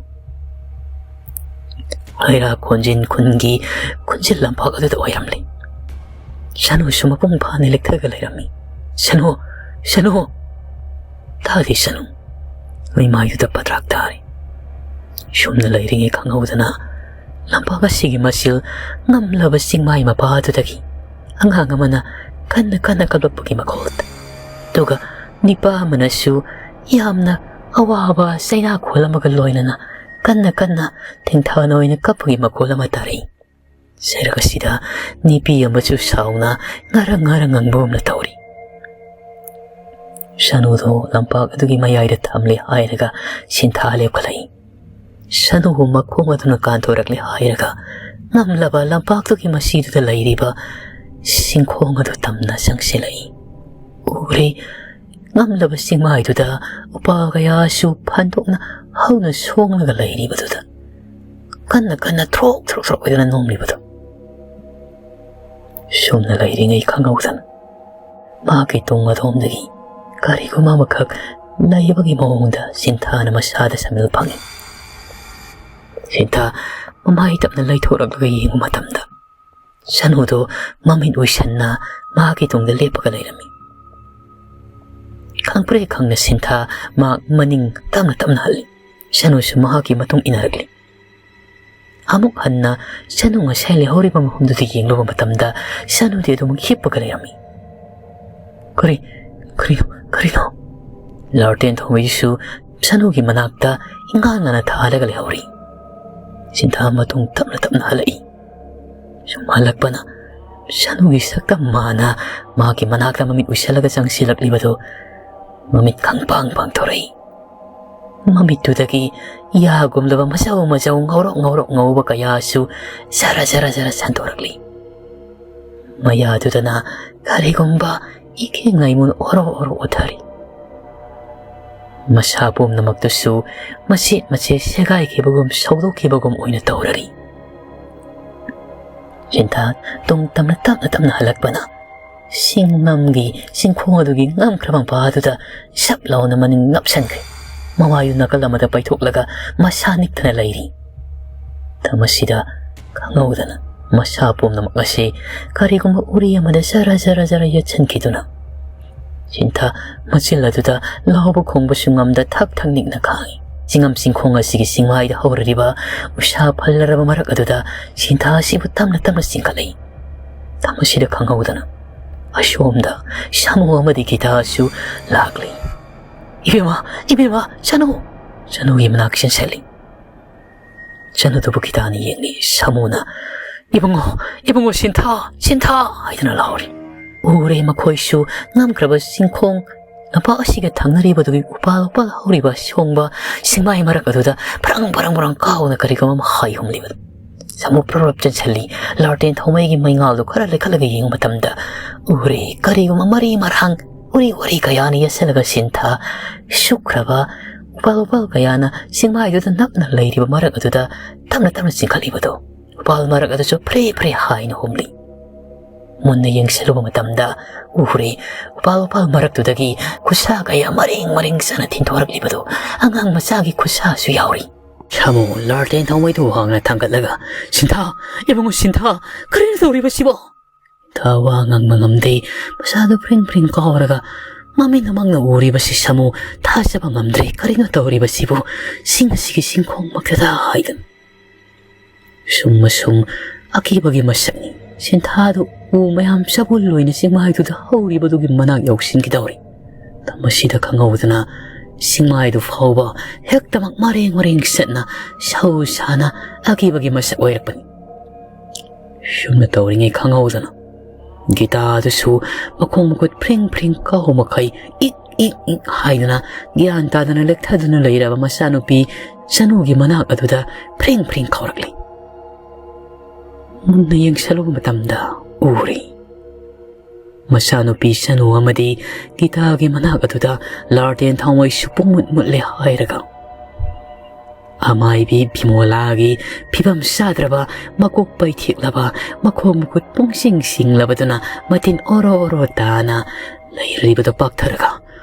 ꯍꯩꯔꯥ ꯈꯣꯟꯖꯤꯟ ꯈꯨꯟꯒꯤ ꯈꯨꯟꯖꯤꯜ ꯂꯝꯄꯥꯛ ꯑꯗꯨꯗ ꯑꯣꯏꯔꯝꯂꯦ꯫ ꯁꯅꯨꯁꯨ ꯃꯄꯨꯡ ꯐꯥꯅ ꯂꯦꯛꯊꯒ ꯂꯩꯔꯝꯃꯤ꯫ "ꯁꯅꯨ! ꯁꯅꯨ!" ꯇꯥꯗꯦ ꯁꯅꯨ꯫ ꯃꯩꯃꯥꯏꯗꯨꯗ ꯄꯗ꯭ꯔꯥꯛ ꯇꯥꯔꯤ꯫ ꯁꯨꯝꯅ ꯂꯩꯔꯤꯉꯩ ꯈꯪꯍꯧꯗꯅ ꯂꯝꯄꯥꯛ ꯑꯁꯤꯒꯤ ꯃꯆꯤꯜ ꯉꯝꯂꯕ ꯆꯤꯡꯃꯥꯏ ꯃꯄꯥ ꯑꯗꯨꯗꯒꯤ ꯑꯉꯥꯡ ꯑꯃꯅ ꯀꯟꯅ ꯀꯟꯅ ꯀꯞꯂꯛꯄꯒꯤ ꯃꯈꯣꯜ, ꯑꯗꯨꯒ ꯅꯤꯄꯥ ꯑꯃꯅꯁꯨ ꯌꯥꯝꯅ ꯑꯋꯥꯕ ꯆꯩꯅꯥꯈꯣꯜ ꯑꯃꯒ ꯂꯣꯏꯅꯅ ꯀꯟꯅ ꯀꯟꯅ ꯊꯦꯡꯊꯥꯅ ꯑꯣꯏꯅ ꯀꯞꯄꯒꯤ ꯃꯈꯣꯜ ꯑꯃ ꯇꯥꯔꯛꯏ꯫ ꯆꯩꯔꯛ ꯑꯁꯤꯗ ꯅꯤꯄꯤ ꯑꯃꯁꯨ ꯁꯥꯎꯅ ꯉꯥꯔꯪ ꯉꯥꯔꯪ ꯉꯪꯕꯒꯨꯝꯅ ꯇꯧꯔꯤ꯫ ꯁꯅꯨꯗꯨ ꯂꯝꯄꯥꯛ ꯑꯗꯨꯒꯤ ꯃꯌꯥꯏꯗ ꯊꯝꯂꯦ ꯍꯥꯏꯔꯒ ꯁꯤꯟꯊꯥ ꯂꯦꯞꯈꯠꯂꯛꯏ꯫ ꯁꯅꯨꯕꯨ ꯃꯈꯣꯡ ꯑꯗꯨꯅ ꯀꯥꯟꯊꯣꯔꯛꯂꯦ ꯍꯥꯏꯔꯒ ꯉꯝꯂꯕ ꯂꯝꯄꯥꯛꯇꯨꯒꯤ ꯃꯁꯤꯗꯨꯗ ꯂꯩꯔꯤꯕ ꯁꯤꯡꯈꯣꯡ ꯑꯗꯨ ꯇꯝꯅ ꯆꯪꯁꯤꯜꯂꯛꯏ꯫ ꯎꯔꯦ, ꯉꯝꯂꯕ ꯆꯤꯡꯃꯥꯏꯗꯨꯗ ꯎꯄꯥꯜ ꯀꯌꯥꯁꯨ ꯐꯟꯗꯣꯛꯅ ꯍꯧꯅ ꯁꯣꯡꯂꯒ ꯂꯩꯔꯤꯕꯗꯨꯗ ꯀꯟꯅ ꯀꯟꯅ ꯊ꯭ꯔꯣꯛ ꯊ꯭ꯔꯣꯛ ꯊ꯭ꯔꯣꯛ ꯑꯣꯏꯗꯨꯅ ꯅꯣꯝꯂꯤꯕꯗꯨ꯫ ꯁꯨꯝꯅ ꯂꯩꯔꯤꯉꯩ ꯈꯪꯍꯧꯗꯅ ꯃꯍꯥꯛꯀꯤ ꯇꯨꯡ ꯑꯗꯣꯝꯗꯒꯤ ꯀꯔꯤꯒꯨꯝꯕ ꯑꯃꯈꯛ ꯂꯩꯕꯒꯤ ꯃꯑꯣꯡꯗ ꯁꯤꯟꯊꯥꯅ ꯃꯁꯥꯗ ꯁꯃꯤꯜ ꯐꯪꯏ꯫ ꯁꯤꯟꯊꯥ ꯃꯃꯥꯏ ꯇꯞꯅ ꯂꯩꯊꯣꯔꯛꯂꯒ ꯌꯦꯡꯕ ꯃꯇꯝꯗ ꯁꯅꯨꯗꯨ ꯃꯃꯤꯠ ꯎꯏꯁꯟꯅ ꯃꯍꯥꯛꯀꯤ ꯇꯨꯡꯗ ꯂꯦꯞꯄꯒ ꯂꯩꯔꯝꯃꯤ꯫ ꯈꯪꯄ꯭ꯔꯦꯛ ꯈꯪꯅ ꯁꯤꯟꯊꯥ ꯃꯍꯥꯛ ꯃꯅꯤꯡ ꯇꯞꯅ ꯇꯞꯅ ꯍꯜꯂꯤ꯫ ꯁꯅꯨꯁꯨ ꯃꯍꯥꯛꯀꯤ ꯃꯇꯨꯡ ꯏꯟꯅꯔꯛꯂꯤ꯫ ꯑꯃꯨꯛ ꯍꯟꯅ ꯁꯅꯨ ꯉꯁꯥꯏ ꯂꯩꯍꯧꯔꯤꯕ ꯃꯐꯝꯗꯨꯗ ꯌꯦꯡꯂꯨꯕ ꯃꯇꯝꯗ ꯁꯅꯨꯗꯤ ꯑꯗꯨꯃꯛ ꯍꯤꯞꯄꯒ ꯂꯩꯔꯝꯃꯤ꯫ "ꯀꯔꯤ, ꯀꯔꯤꯅꯣ, ꯀꯔꯤꯅꯣ?" ꯂꯥꯔꯇꯦꯟ ꯊꯧꯃꯩꯁꯨ ꯁꯅꯨꯒꯤ ꯃꯅꯥꯛꯇ ꯏꯉꯥꯟ ꯉꯥꯟꯅ ꯊꯥꯜꯂꯒ ꯂꯩꯍꯧꯔꯤ꯫ ꯁꯤꯟꯊꯥ ꯃꯇꯨꯡ ꯇꯞꯅ ꯇꯞꯅ ꯍꯜꯂꯛꯏ꯫ ꯁꯨꯝ ꯍꯜꯂꯛꯄꯅ ꯁꯅꯨꯒꯤ ꯁꯛꯇꯝ ꯃꯥꯅ ꯃꯍꯥꯛꯀꯤ ꯃꯅꯥꯛꯇ ꯃꯃꯤꯠ ꯎꯏꯁꯜꯂꯒ ꯆꯪꯁꯤꯜꯂꯛꯂꯤꯕꯗꯨ ꯃꯃꯤꯠ ꯈꯪꯄꯥꯡ ꯄꯥꯡꯊꯣꯔꯛꯏ꯫ ꯃꯃꯤꯠꯇꯨꯗꯒꯤ ꯌꯥꯒꯨꯝꯂꯕ ꯃꯆꯧ ꯃꯆꯧ ꯉꯧꯔꯣꯛ ꯉꯧꯔꯣꯛ ꯉꯧꯕ ꯀꯌꯥꯁꯨ ꯖꯔ ꯖꯔ ꯖꯔ ꯁꯟꯗꯣꯔꯛꯂꯤ꯫ ꯃꯌꯥꯗꯨꯗꯅ ꯀꯔꯤꯒꯨꯝꯕ ꯏꯀꯦꯡ ꯂꯩꯃꯨꯟ ꯑꯣꯔꯣ ꯑꯣꯔꯣ ꯑꯣꯊꯔꯤ꯫ ꯃꯁꯥ ꯄꯨꯝꯅꯃꯛꯇꯨꯁꯨ ꯃꯆꯦꯠ ꯃꯆꯦꯠ ꯁꯦꯒꯥꯏꯈꯤꯕꯒꯨꯝ ꯁꯧꯗꯣꯛꯈꯤꯕꯒꯨꯝ ꯑꯣꯏꯅ ꯇꯧꯔꯔꯤ꯫ ꯁꯤꯟꯊꯥ ꯇꯨꯡ ꯇꯝꯅ ꯇꯞꯅ ꯇꯞꯅ ꯍꯜꯂꯛꯄꯅ ꯁꯤꯡꯂꯝꯒꯤ ꯆꯤꯡꯈꯣꯡ ꯑꯗꯨꯒꯤ ꯉꯝꯈ꯭ꯔꯕ ꯃꯄꯥ ꯑꯗꯨꯗ ꯁꯞ ꯂꯥꯎꯅ ꯃꯅꯤꯡ ꯅꯞꯁꯟꯈ꯭ꯔꯦ꯫ ꯃꯃꯥꯏꯗꯨ ꯅꯥꯀꯜ ꯑꯃꯗ ꯄꯩꯊꯣꯛꯂꯒ ꯃꯁꯥ ꯅꯤꯛꯇꯅ ꯂꯩꯔꯤ꯫ ꯃꯇꯝ ꯑꯁꯤꯗ ꯈꯪꯍꯧꯗꯅ ꯃꯁꯥ ꯄꯨꯝꯅꯃꯛ ꯑꯁꯤ ꯀꯔꯤꯒꯨꯝꯕ ꯎꯔꯤ ꯑꯃꯗ ꯖꯔ ꯖꯔ ꯖꯔ ꯌꯦꯠꯁꯤꯟꯈꯤꯗꯨꯅ ꯁꯤꯟꯊꯥ ꯃꯆꯤꯜ ꯑꯗꯨꯗ ꯂꯥꯎꯕ ꯈꯣꯡꯕꯁꯨ ꯉꯝꯗ ꯊꯛ ꯊꯛ ꯅꯤꯛꯅ ꯈꯥꯡꯏ꯫ ꯆꯤꯡꯉꯝ ꯆꯤꯡꯈꯣꯡ ꯑꯁꯤꯒꯤ ꯆꯤꯡꯃꯥꯏꯗ ꯍꯧꯔꯤꯕ ꯎꯁꯥ ꯐꯜꯂꯔꯕ ꯃꯔꯛ ꯑꯗꯨꯗ ꯁꯤꯟꯊꯥ ꯑꯁꯤꯕꯨ ꯇꯞꯅ ꯇꯞꯅ ꯆꯤꯡꯈꯠꯂꯛꯏ꯫ ꯃꯇꯝ ꯑꯁꯤꯗ ꯈꯪꯍꯧꯗꯅ ꯑꯁꯣꯝꯗ ꯁꯥꯃꯨ ꯑꯃꯗꯤ ꯒꯤꯇꯥꯁꯨ ꯂꯥꯛꯂꯤ꯫ "ꯏꯕꯦꯝꯃ, ꯏꯕꯦꯝꯃ, ꯁꯥꯅꯨ!" ꯁꯥꯅꯨꯒꯤ ꯃꯅꯥꯛ ꯆꯦꯟꯁꯤꯜꯂꯤ꯫ ꯁꯥꯅꯨꯗꯨꯕꯨ ꯒꯤꯇꯥꯅ ꯌꯦꯡꯂꯤ꯫ ꯁꯥꯃꯨꯅ, "ꯏꯕꯨꯡꯉꯣ, ꯏꯕꯨꯡꯉꯣ ꯁꯤꯟꯊꯥ, ꯁꯤꯟꯊꯥ!" ꯍꯥꯏꯗꯨꯅ ꯂꯥꯎꯔꯤ꯫ ꯎꯔꯦ ꯃꯈꯣꯏꯁꯨ ꯉꯝꯈ꯭ꯔꯕ ꯆꯤꯡꯈꯣꯡ ꯂꯝꯄꯥꯛ ꯑꯁꯤꯒ ꯊꯪꯅꯔꯤꯕꯗꯨꯒꯤ ꯎꯄꯥꯜ ꯋꯥꯄꯥꯜ ꯍꯧꯔꯤꯕ ꯁꯣꯡꯕ ꯁꯤꯡꯃꯥꯏ ꯃꯔꯛ ꯑꯗꯨꯗ ꯐꯔꯪ ꯐꯔꯪ ꯐꯔꯪ ꯀꯥꯎꯅ ꯀꯔꯤꯒꯨꯝꯕ ꯑꯃ ꯍꯥꯏꯍꯨꯝꯂꯤꯕꯗꯨ꯫ ꯁꯥꯃꯨ ꯄ꯭ꯔꯞ ꯄ꯭ꯔꯞ ꯆꯦꯟꯁꯤꯜꯂꯤ꯫ ꯂꯥꯔꯇꯦꯟ ꯊꯧꯃꯩꯒꯤ ꯃꯩꯉꯥꯜꯗꯨ ꯈꯔ ꯂꯩꯈꯠꯂꯒ ꯌꯦꯡꯕ ꯃꯇꯝꯗ ꯎꯔꯦ ꯀꯔꯤꯒꯨꯝꯕ ꯃꯔꯤ ꯃꯔꯥꯡ ꯋꯥꯔꯤ ꯋꯥꯔꯤ ꯀꯌꯥꯅ ꯌꯦꯠꯁꯤꯜꯂꯒ ꯁꯤꯟꯊꯥ ꯁꯨꯛꯈ꯭ꯔꯕ ꯎꯄꯥꯜ ꯋꯥꯄꯥꯜ ꯀꯌꯥꯅ ꯆꯤꯡꯃꯥꯏꯗꯨꯗ ꯅꯞꯅ ꯂꯩꯔꯤꯕ ꯃꯔꯛ ꯑꯗꯨꯗ ꯇꯞꯅ ꯇꯞꯅ ꯆꯤꯡꯈꯠꯂꯤꯕꯗꯨ, ꯎꯄꯥꯜ ꯃꯔꯛ ꯑꯗꯨꯁꯨ ꯐ꯭ꯔꯦ ꯐ꯭ꯔꯦ ꯍꯥꯏꯅ ꯍꯨꯝꯂꯤ꯫ ꯃꯨꯟꯅ ꯌꯦꯡꯁꯤꯜꯂꯨꯕ ꯃꯇꯝꯗ ꯎꯔꯦ, ꯎꯄꯥꯜ ꯎꯄꯥꯜ ꯃꯔꯛꯇꯨꯗꯒꯤ ꯈꯨꯠꯁꯥ ꯀꯌꯥ ꯃꯔꯦꯡ ꯃꯔꯦꯡ ꯆꯠꯅ ꯊꯤꯟꯊꯣꯔꯛꯂꯤꯕꯗꯨ ꯑꯉꯥꯡ ꯃꯆꯥꯒꯤ ꯈꯨꯠꯁꯥꯁꯨ ꯌꯥꯎꯔꯤ꯫ ꯁꯥꯃꯨ ꯂꯥꯔꯇꯦꯟ ꯊꯥꯎꯃꯩꯗꯨ ꯋꯥꯡꯅ ꯊꯥꯡꯒꯠꯂꯒ, "ꯁꯤꯟꯊꯥ, ꯏꯕꯨꯡꯉꯣ ꯁꯤꯟꯊꯥ, ꯀꯔꯤꯅꯣ ꯇꯧꯔꯤꯕꯁꯤꯕꯣ?" ꯁꯤꯟꯊꯥ ꯋꯥ ꯉꯥꯡꯕ ꯉꯝꯗꯦ꯫ ꯃꯁꯥꯗꯨ ꯐ꯭ꯔꯤꯡ ꯐ꯭ꯔꯤꯡ ꯀꯥꯎꯔꯒ ꯃꯃꯤꯠꯅꯃꯛꯅ ꯎꯔꯤꯕꯁꯤ ꯁꯥꯃꯨ ꯊꯥꯖꯕ ꯉꯝꯗ꯭ꯔꯦ꯫ "ꯀꯔꯤꯅꯣ ꯇꯧꯔꯤꯕꯁꯤꯕꯨ? ꯁꯤꯡ ꯑꯁꯤꯒꯤ ꯆꯤꯡꯈꯣꯡ ꯃꯛꯇꯗ" ꯍꯥꯏꯗꯅ꯫ ꯁꯨꯝ ꯑꯁꯨꯝ ꯑꯀꯤꯕꯒꯤ ꯃꯁꯛꯅꯤ꯫ ꯁꯤꯟꯊꯥꯗꯨ ꯎ ꯃꯌꯥꯝ ꯆꯕꯨꯜ ꯑꯣꯏꯅ ꯆꯤꯡꯃꯥꯏꯗꯨꯗ ꯍꯧꯔꯤꯕꯗꯨꯒꯤ ꯃꯅꯥꯛ ꯌꯧꯁꯤꯟꯈꯤꯗꯧꯔꯤ꯫ ꯃꯁꯤꯗ ꯈꯪꯍꯧꯗꯅ ꯆꯤꯡꯃꯥꯏꯗꯨ ꯐꯥꯎꯕ ꯍꯦꯛꯇꯃꯛ ꯃꯔꯦꯡ ꯃꯔꯦꯡ ꯆꯠꯅ ꯁꯧ ꯁꯥꯅ ꯑꯀꯤꯕꯒꯤ ꯃꯁꯛ ꯑꯣꯏꯔꯛꯄꯅꯤ꯫ ꯁꯨꯝꯅ ꯇꯧꯔꯤꯉꯩ ꯈꯪꯍꯧꯗꯅ ꯒꯤꯇꯥꯗꯨꯁꯨ ꯃꯈꯣꯡ ꯃꯈꯨꯠ ꯐ꯭ꯔꯤꯡ ꯐ꯭ꯔꯤꯡ ꯀꯥꯎ ꯃꯈꯩ ꯏꯛ ꯏꯛ ꯏꯛ ꯍꯥꯏꯗꯨꯅ ꯒ꯭ꯌꯥꯟ ꯇꯥꯗꯅ ꯂꯦꯛꯊꯗꯨꯅ ꯂꯩꯔꯕ ꯃꯆꯥꯅꯨꯄꯤ ꯁꯅꯨꯒꯤ ꯃꯅꯥꯛ ꯑꯗꯨꯗ ꯐ꯭ꯔꯤꯡ ꯐ꯭ꯔꯤꯡ ꯀꯥꯎꯔꯛꯂꯤ꯫ ꯃꯨꯟꯅ ꯌꯦꯡꯁꯜꯂꯨꯕ ꯃꯇꯝꯗ ꯎꯔꯤ꯫ ꯃꯆꯥꯅꯨꯄꯤ ꯁꯅꯨ ꯑꯃꯗꯤ ꯒꯤꯇꯥꯒꯤ ꯃꯅꯥꯛ ꯑꯗꯨꯗ ꯂꯥꯔꯇꯦꯟ ꯊꯥꯎꯃꯩꯁꯨ ꯄꯨꯡꯃꯨꯠ ꯃꯨꯠꯂꯦ ꯍꯥꯏꯔꯒ, ꯑꯃꯥꯏꯕꯤ ꯕꯤꯃꯣꯂꯥꯒꯤ ꯐꯤꯕꯝ ꯆꯥꯗ꯭ꯔꯕ, ꯃꯀꯣꯛ ꯄꯩꯊꯦꯛꯂꯕ, ꯃꯈꯣꯡ ꯃꯈꯨꯠ ꯄꯨꯡꯁꯤꯡ ꯁꯤꯡꯂꯕꯗꯨꯅ ꯃꯇꯤꯟ ꯑꯣꯔꯣ ꯑꯣꯔꯣ ꯇꯥꯅ ꯂꯩꯔꯤꯕꯗꯨ ꯄꯥꯛꯊꯔꯒ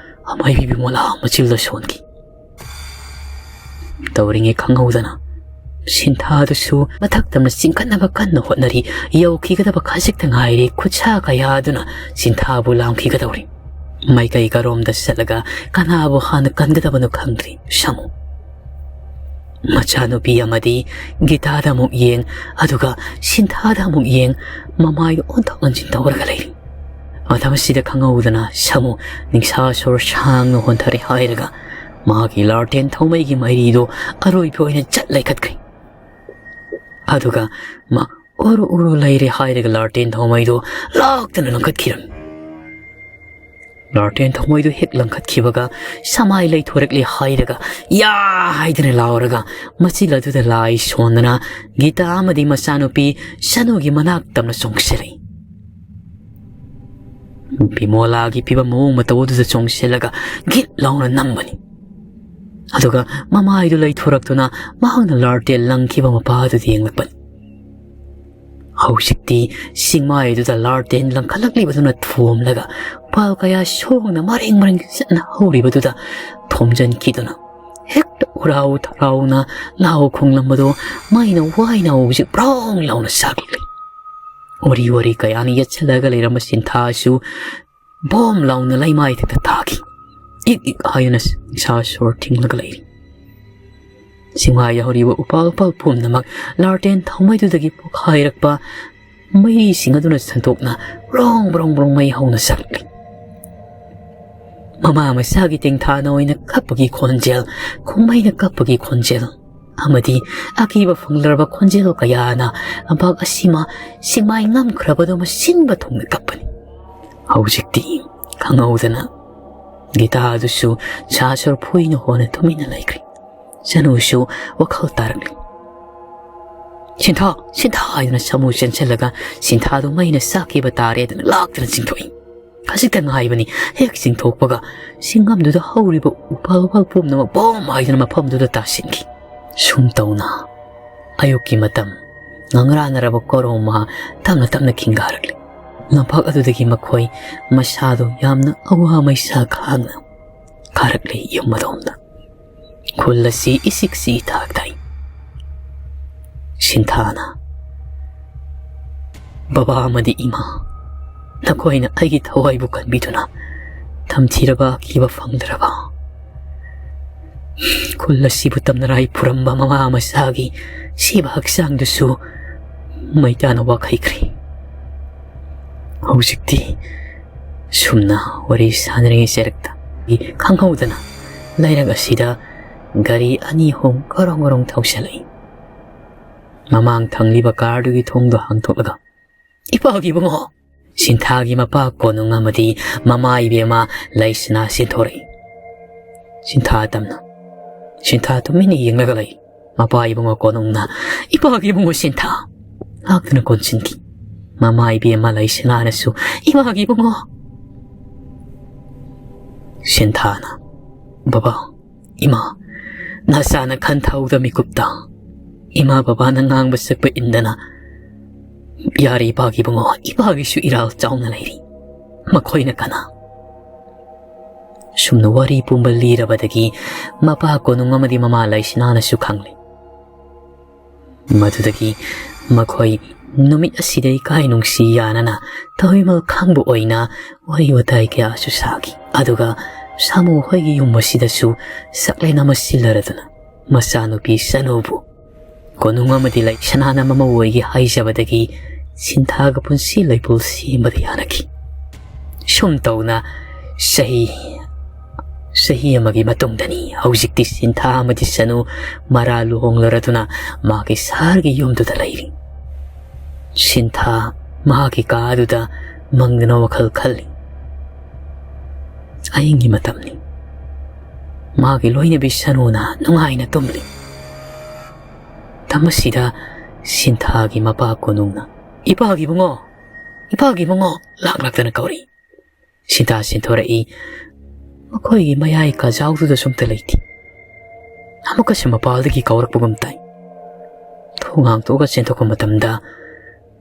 ꯑꯃꯥꯏꯕꯤ ꯕꯤꯃꯣꯂꯥ ꯃꯆꯤꯜꯗ ꯁꯣꯟꯈꯤ꯫ ꯇꯧꯔꯤꯉꯩ ꯈꯪꯍꯧꯗꯅ ꯁꯤꯟꯊꯥꯗꯨꯁꯨ ꯃꯊꯛ ꯇꯝꯅ ꯆꯤꯡꯈꯠꯅꯕ ꯀꯟꯅ ꯍꯣꯠꯅꯔꯤ꯫ ꯌꯧꯈꯤꯒꯗꯕ ꯈꯖꯤꯛꯇ ꯉꯥꯏꯔꯤ꯫ ꯈꯨꯠꯁꯥ ꯀꯌꯥ ꯑꯗꯨꯅ ꯁꯤꯟꯊꯥꯕꯨ ꯂꯥꯝꯈꯤꯒꯗꯧꯔꯤ꯫ ꯃꯥꯏꯀꯩ ꯀꯔꯣꯝꯗ ꯆꯠꯂꯒ ꯀꯅꯥꯕꯨ ꯍꯥꯟꯅ ꯀꯟꯒꯗꯕꯅꯣ ꯈꯪꯗ꯭ꯔꯤ꯫ ꯁꯥꯃꯨ ꯃꯆꯥꯅꯨꯄꯤ ꯑꯃꯗꯤ ꯒꯤꯇꯥꯗ ꯑꯃꯨꯛ ꯌꯦꯡ, ꯑꯗꯨꯒ ꯁꯤꯟꯊꯥꯗ ꯑꯃꯨꯛ ꯌꯦꯡ, ꯃꯃꯥꯏꯗ ꯑꯣꯟꯊꯣꯛ ꯑꯣꯟꯁꯤꯟ ꯇꯧꯔꯒ ꯂꯩꯔꯤ꯫ ꯃꯇꯝ ꯑꯁꯤꯗ ꯈꯪꯍꯧꯗꯅ ꯁꯥꯃꯨ ꯅꯤꯡꯁꯥ ꯁꯣꯔ ꯁꯥꯡꯅ ꯍꯣꯟꯊꯔꯦ ꯍꯥꯏꯔꯒ ꯃꯥꯒꯤ ꯂꯥꯔꯇꯦꯟ ꯊꯧꯃꯩꯒꯤ ꯃꯩꯔꯤꯗꯣ ꯑꯔꯣꯏꯕ ꯑꯣꯏꯅ ꯆꯠ ꯂꯩꯈꯠꯈ꯭ꯔꯦ꯫ ꯑꯗꯨꯒ ꯃꯥ ꯎꯔꯨ ꯎꯔꯨ ꯂꯩꯔꯦ ꯍꯥꯏꯔꯒ ꯂꯥꯔꯇꯦꯟ ꯊꯧꯃꯩꯗꯣ ꯂꯥꯛꯇꯅ ꯂꯪꯈꯠꯈꯤꯔꯝꯃꯤ꯫ ꯂꯥꯔꯇꯦꯟ ꯊꯧꯃꯩꯗꯣ ꯍꯦꯛ ꯂꯪꯈꯠꯈꯤꯕꯒ ꯁꯃꯥꯏ ꯂꯩꯊꯣꯔꯛꯂꯦ ꯍꯥꯏꯔꯒ ꯌꯥ ꯍꯥꯏꯗꯅ ꯂꯥꯎꯔꯒ ꯃꯆꯤꯜ ꯑꯗꯨꯗ ꯂꯥꯏ ꯁꯣꯟꯗꯅ ꯒꯤꯇꯥ ꯑꯃꯗꯤ ꯃꯆꯥꯅꯨꯄꯤ ꯁꯅꯨꯒꯤ ꯃꯅꯥꯛ ꯇꯝꯅ ꯆꯣꯡꯁꯤꯜꯂꯛꯏ꯫ ꯕꯤꯃꯣꯂꯥꯒꯤ ꯐꯤꯕꯝ ꯃꯑꯣꯡ ꯃꯇꯧ ꯑꯗꯨꯗ ꯆꯣꯡꯁꯤꯜꯂꯒ ꯒꯤꯠ ꯂꯥꯎꯅ ꯅꯝꯕꯅꯤ꯫ ꯑꯗꯨꯒ ꯃꯃꯥꯏꯗꯨ ꯂꯩꯊꯣꯔꯛꯇꯨꯅ ꯃꯍꯥꯛꯅ ꯂꯥꯔꯇꯦꯟ ꯂꯪꯈꯤꯕ ꯃꯄꯥ ꯑꯗꯨꯗ ꯌꯦꯡꯂꯛꯄꯅꯤ꯫ ꯍꯧꯖꯤꯛꯇꯤ ꯆꯤꯡꯃꯥꯏ ꯑꯗꯨꯗ ꯂꯥꯔꯇꯦꯟ ꯂꯪꯈꯠꯂꯛꯂꯤꯕꯗꯨꯅ ꯊꯣꯝꯂꯒ ꯎꯄꯥꯜ ꯀꯌꯥ ꯁꯣꯡꯅ ꯃꯔꯦꯡ ꯃꯔꯦꯡ ꯆꯠꯅ ꯍꯧꯔꯤꯕꯗꯨꯗ ꯊꯣꯝꯖꯤꯟꯈꯤꯗꯨꯅ ꯍꯦꯛꯇ ꯎꯔꯥꯎ ꯊꯔꯥꯎꯅ ꯂꯥꯎ ꯈꯣꯡꯂꯝꯕꯗꯨ ꯃꯩꯅ ꯋꯥꯏꯅ ꯍꯧꯖꯤꯛ ꯕ꯭ꯔꯣꯡ ꯂꯥꯎꯅ ꯁꯥꯒꯠꯂꯤ꯫ ꯋꯥꯔꯤ ꯋꯥꯔꯤ ꯀꯌꯥꯅ ꯌꯦꯠꯁꯤꯜꯂꯒ ꯂꯩꯔꯝꯕ ꯁꯤꯟꯊꯥꯁꯨ ꯕꯣꯝ ꯂꯥꯎꯅ ꯂꯩꯃꯥꯏꯊꯛꯇ ꯇꯥꯈꯤ꯫ ꯏꯛ ꯏꯛ ꯍꯥꯏꯗꯨꯅ ꯏꯁꯥ ꯁꯣꯔ ꯊꯤꯡꯂꯒ ꯂꯩꯔꯤ꯫ ꯆꯤꯡꯃꯥꯏꯗ ꯍꯧꯔꯤꯕ ꯎꯄꯥꯜ ꯎꯄꯥꯜ ꯄꯨꯝꯅꯃꯛ ꯂꯥꯔꯇꯦꯟ ꯊꯥꯎꯃꯩꯗꯨꯗꯒꯤ ꯄꯣꯈꯥꯏꯔꯛꯄ ꯃꯩꯔꯤꯁꯤꯡ ꯑꯗꯨꯅ ꯁꯟꯗꯣꯛꯅ ꯕ꯭ꯔꯣꯡ ꯕ꯭ꯔꯣꯡ ꯕ꯭ꯔꯣꯡ ꯃꯩ ꯍꯧꯅ ꯁꯥꯒꯠꯂꯤ꯫ ꯃꯃꯥ ꯃꯆꯥꯒꯤ ꯇꯦꯡꯊꯥꯅ ꯑꯣꯏꯅ ꯀꯞꯄꯒꯤ ꯈꯣꯟꯖꯦꯜ, ꯈꯣꯡꯃꯩꯅ ꯀꯞꯄꯒꯤ ꯈꯣꯟꯖꯦꯜ, ꯑꯃꯗꯤ ꯑꯀꯤꯕ ꯐꯪꯂꯔꯕ ꯈꯣꯟꯖꯦꯜ ꯀꯌꯥꯅ ꯂꯝꯄꯥꯛ ꯑꯁꯤꯃ ꯆꯤꯡꯃꯥꯏ ꯉꯝꯈ꯭ꯔꯕꯗꯨ ꯃꯁꯤꯟꯕ ꯊꯨꯡꯅ ꯀꯞꯄꯅꯤ꯫ ꯍꯧꯖꯤꯛꯇꯤ ꯈꯪꯍꯧꯗꯅ ꯒꯤꯇꯥꯗꯨꯁꯨ ꯁꯥ ꯁꯣꯔ ꯐꯣꯏꯅ ꯍꯣꯟꯅ ꯇꯨꯃꯤꯟꯅ ꯂꯩꯈ꯭ꯔꯦ꯫ ꯆꯅꯨꯁꯨ ꯋꯥꯈꯜ ꯇꯥꯔꯛꯂꯤ꯫ "ꯁꯤꯟꯊꯥ! ꯁꯤꯟꯊꯥ!" ꯍꯥꯏꯗꯨꯅ ꯁꯥꯃꯨ ꯆꯦꯟꯁꯤꯜꯂꯒ ꯁꯤꯟꯊꯥꯗꯨ ꯃꯩꯅ ꯆꯥꯛꯈꯤꯕ ꯇꯥꯔꯦꯗꯅ ꯂꯥꯛꯇꯨꯅ ꯆꯤꯡꯊꯣꯛꯏ꯫ ꯈꯖꯤꯛꯇ ꯉꯥꯏꯕꯅꯤ꯫ ꯍꯦꯛ ꯆꯤꯡꯊꯣꯛꯄꯒ ꯆꯤꯡꯉꯝꯗꯨꯗ ꯍꯧꯔꯤꯕ ꯎꯄꯥꯜ ꯋꯥꯄꯥꯜ ꯄꯨꯝꯅꯃꯛ ꯕꯣꯝ ꯍꯥꯏꯗꯨꯅ ꯃꯐꯝꯗꯨꯗ ꯇꯥꯁꯤꯟꯈꯤ꯫ ꯁꯨꯝ ꯇꯧꯅ ꯑꯌꯨꯛꯀꯤ ꯃꯇꯝ ꯉꯪꯔꯥꯟꯅꯔꯕ ꯀꯣꯔꯣꯃ ꯇꯞꯅ ꯇꯞꯅ ꯈꯤꯡꯒꯥꯔꯛꯂꯤ꯫ ꯂꯝꯄꯥꯛ ꯑꯗꯨꯗꯒꯤ ꯃꯈꯣꯏ ꯃꯁꯥꯗꯨ ꯌꯥꯝꯅ ꯑꯋꯥ ꯃꯩꯁꯥ ꯈꯥꯡꯅ ꯀꯥꯔꯛꯂꯤ ꯌꯨꯝ ꯑꯗꯣꯝꯗ꯫ ꯈꯨꯜ ꯑꯁꯤ ꯏꯆꯤꯛ ꯆꯤꯛꯏ ꯇꯥꯛ ꯇꯥꯏ꯫ ꯁꯤꯟꯊꯥꯅ, "ꯕꯕꯥ ꯑꯃꯗꯤ ꯏꯃꯥ, ꯅꯈꯣꯏꯅ ꯑꯩꯒꯤ ꯊꯋꯥꯏꯕꯨ ꯀꯟꯕꯤꯗꯨꯅ ꯇꯝꯊꯤꯔꯕ ꯑꯀꯤꯕ ꯐꯪꯗ꯭ꯔꯕ ꯈꯨꯜ ꯑꯁꯤꯕꯨ ꯇꯝꯅꯔꯥꯏ ꯐꯨꯔꯝꯕ ꯃꯃꯥ ꯃꯆꯥꯒꯤ ꯁꯤꯕ ꯍꯛꯆꯥꯡꯗꯨꯁꯨ ꯃꯩꯇꯥꯅ ꯋꯥꯈꯩꯈ꯭ꯔꯦ꯫ ꯍꯧꯖꯤꯛꯇꯤ ꯁꯨꯝꯅ ꯋꯥꯔꯤ ꯁꯥꯟꯅꯔꯤꯉꯩ ꯆꯩꯔꯛꯇ ꯈꯪꯍꯧꯗꯅ ꯂꯩꯔꯛ ꯑꯁꯤꯗ ꯒꯥꯔꯤ ꯑꯅꯤ ꯑꯍꯨꯝ ꯒꯣꯔꯣꯡ ꯒꯣꯔꯣꯡ ꯊꯧꯁꯤꯜꯂꯛꯏ꯫ ꯃꯃꯥꯡ ꯊꯪꯂꯤꯕ ꯀꯥꯔꯗꯨꯒꯤ ꯊꯣꯡꯗꯣ ꯍꯥꯡꯗꯣꯛꯂꯒ, 'ꯏꯄꯥꯒꯤ ꯏꯕꯨꯡꯉꯣ!' ꯁꯤꯟꯊꯥꯒꯤ ꯃꯄꯥ ꯀꯣꯅꯨꯡ ꯑꯃꯗꯤ ꯃꯃꯥ ꯏꯕꯦꯝꯃ ꯂꯩꯁꯅꯥ ꯆꯦꯟꯊꯣꯔꯛꯏ꯫ ꯁꯤꯟꯊꯥ ꯇꯝꯅ, ꯁꯤꯟꯊꯥ ꯇꯨꯃꯤꯟꯅ ꯌꯦꯡꯂꯒ ꯂꯩ꯫ ꯃꯄꯥ ꯏꯕꯨꯡꯉꯣ ꯀꯣꯅꯨꯡꯅ, "ꯏꯄꯥꯒꯤ ꯏꯕꯨꯡꯉꯣ ꯁꯤꯟꯊꯥ!" ꯂꯥꯛꯇꯨꯅ ꯀꯣꯟꯁꯤꯟꯈꯤ꯫ ꯃꯃꯥ ꯏꯕꯦꯝꯃ ꯂꯩꯁꯅꯥꯅꯁꯨ, "ꯏꯃꯥꯒꯤ ꯏꯕꯨꯡꯉꯣ!" ꯁꯤꯟꯊꯥꯅ, "ꯕꯕꯥ, ꯏꯃꯥ, ꯅꯆꯥꯅ ꯈꯟꯊꯍꯧꯗ ꯃꯤꯀꯨꯞꯇ ꯏꯃꯥ ꯕꯕꯥꯅ ꯉꯥꯡꯕ ꯁꯛꯄ ꯏꯟꯗꯅ ꯌꯥꯔꯦ ꯏꯄꯥꯒꯤ ꯏꯕꯨꯡꯉꯣ, ꯏꯄꯥꯒꯤꯁꯨ ꯏꯔꯥꯜ ꯆꯥꯎꯅ ꯂꯩꯔꯤ꯫ ꯃꯈꯣꯏꯅ ꯀꯅꯥ?" ꯁꯨꯝꯅ ꯋꯥꯔꯤ ꯄꯨꯝꯕ ꯂꯤꯔꯕꯗꯒꯤ ꯃꯄꯥ ꯀꯣꯅꯨꯡ ꯑꯃꯗꯤ ꯃꯃꯥ ꯂꯩꯁꯅꯥꯅꯁꯨ ꯈꯪꯂꯦ꯫ ꯃꯗꯨꯗꯒꯤ ꯃꯈꯣꯏ ꯅꯨꯃꯤꯠ ꯑꯁꯤꯗ ꯏꯀꯥꯏ ꯅꯨꯡꯁꯤ ꯌꯥꯅꯅ ꯊꯣꯏꯃꯜ ꯈꯪꯕ ꯑꯣꯏꯅ ꯋꯥꯔꯤ ꯋꯥꯇꯥꯏ ꯀꯌꯥꯁꯨ ꯁꯥꯈꯤ꯫ ꯑꯗꯨꯒ ꯁꯥꯃꯨ ꯍꯣꯏꯒꯤ ꯌꯨꯝ ꯑꯁꯤꯗꯁꯨ ꯁꯛꯂꯦꯟ ꯑꯃ ꯁꯤꯜꯂꯔꯗꯨꯅ ꯃꯆꯥꯅꯨꯄꯤ ꯁꯅꯨꯕꯨ ꯀꯣꯅꯨꯡ ꯑꯃꯗꯤ ꯂꯩꯁꯅꯥꯅ ꯃꯃꯧ ꯑꯣꯏꯒꯦ ꯍꯥꯏꯖꯕꯗꯒꯤ ꯁꯤꯟꯊꯥꯒ ꯄꯨꯟꯁꯤ ꯂꯩꯄꯨꯜ ꯁꯦꯝꯕꯗ ꯌꯥꯅꯈꯤ꯫ ꯁꯨꯝ ꯇꯧꯅ ꯆꯍꯤ, ꯆꯍꯤ ꯑꯃꯒꯤ ꯃꯇꯨꯡꯗꯅꯤ ꯍꯧꯖꯤꯛꯇꯤ ꯁꯤꯟꯊꯥ ꯑꯃꯗꯤ ꯁꯅꯨ ꯃꯔꯥ ꯂꯨꯍꯣꯡꯂꯔꯗꯨꯅ ꯃꯥꯒꯤ ꯁꯍꯔꯒꯤ ꯌꯨꯝꯗꯨꯗ ꯂꯩꯔꯤ꯫ ꯁꯤꯟꯊꯥ ꯃꯍꯥꯛꯀꯤ ꯀꯥ ꯑꯗꯨꯗ ꯃꯪꯗꯅ ꯋꯥꯈꯜ ꯈꯜꯂꯤ꯫ ꯑꯍꯤꯡꯒꯤ ꯃꯇꯝꯅꯤ꯫ ꯃꯥꯒꯤ ꯂꯣꯏꯅꯕꯤ ꯁꯅꯨꯅ ꯅꯨꯡꯉꯥꯏꯅ ꯇꯨꯝꯂꯤ꯫ ꯃꯇꯝ ꯑꯁꯤꯗ ꯁꯤꯟꯊꯥꯒꯤ ꯃꯄꯥ ꯀꯣꯅꯨꯡꯅ, "ꯏꯄꯥꯒꯤ ꯏꯕꯨꯡꯉꯣ, ꯏꯄꯥꯒꯤ ꯏꯕꯨꯡꯉꯣ!" ꯂꯥꯛ ꯂꯥꯛꯇꯅ ꯀꯧꯔꯛꯏ꯫ ꯁꯤꯟꯊꯥ ꯆꯦꯟꯊꯣꯔꯛꯏ꯫ ꯃꯈꯣꯏꯒꯤ ꯃꯌꯥꯏ ꯀꯥꯖꯥꯎꯗꯨꯗꯁꯨ ꯑꯝꯇ ꯂꯩꯇꯦ꯫ ꯑꯃꯨꯛꯀꯁꯨ ꯃꯄꯥꯜꯗꯒꯤ ꯀꯧꯔꯛꯄꯒꯨꯝ ꯇꯥꯏ꯫ ꯊꯣꯡ ꯍꯥꯡꯇꯣꯛꯑꯒ ꯆꯦꯟꯊꯣꯛꯄ ꯃꯇꯝꯗ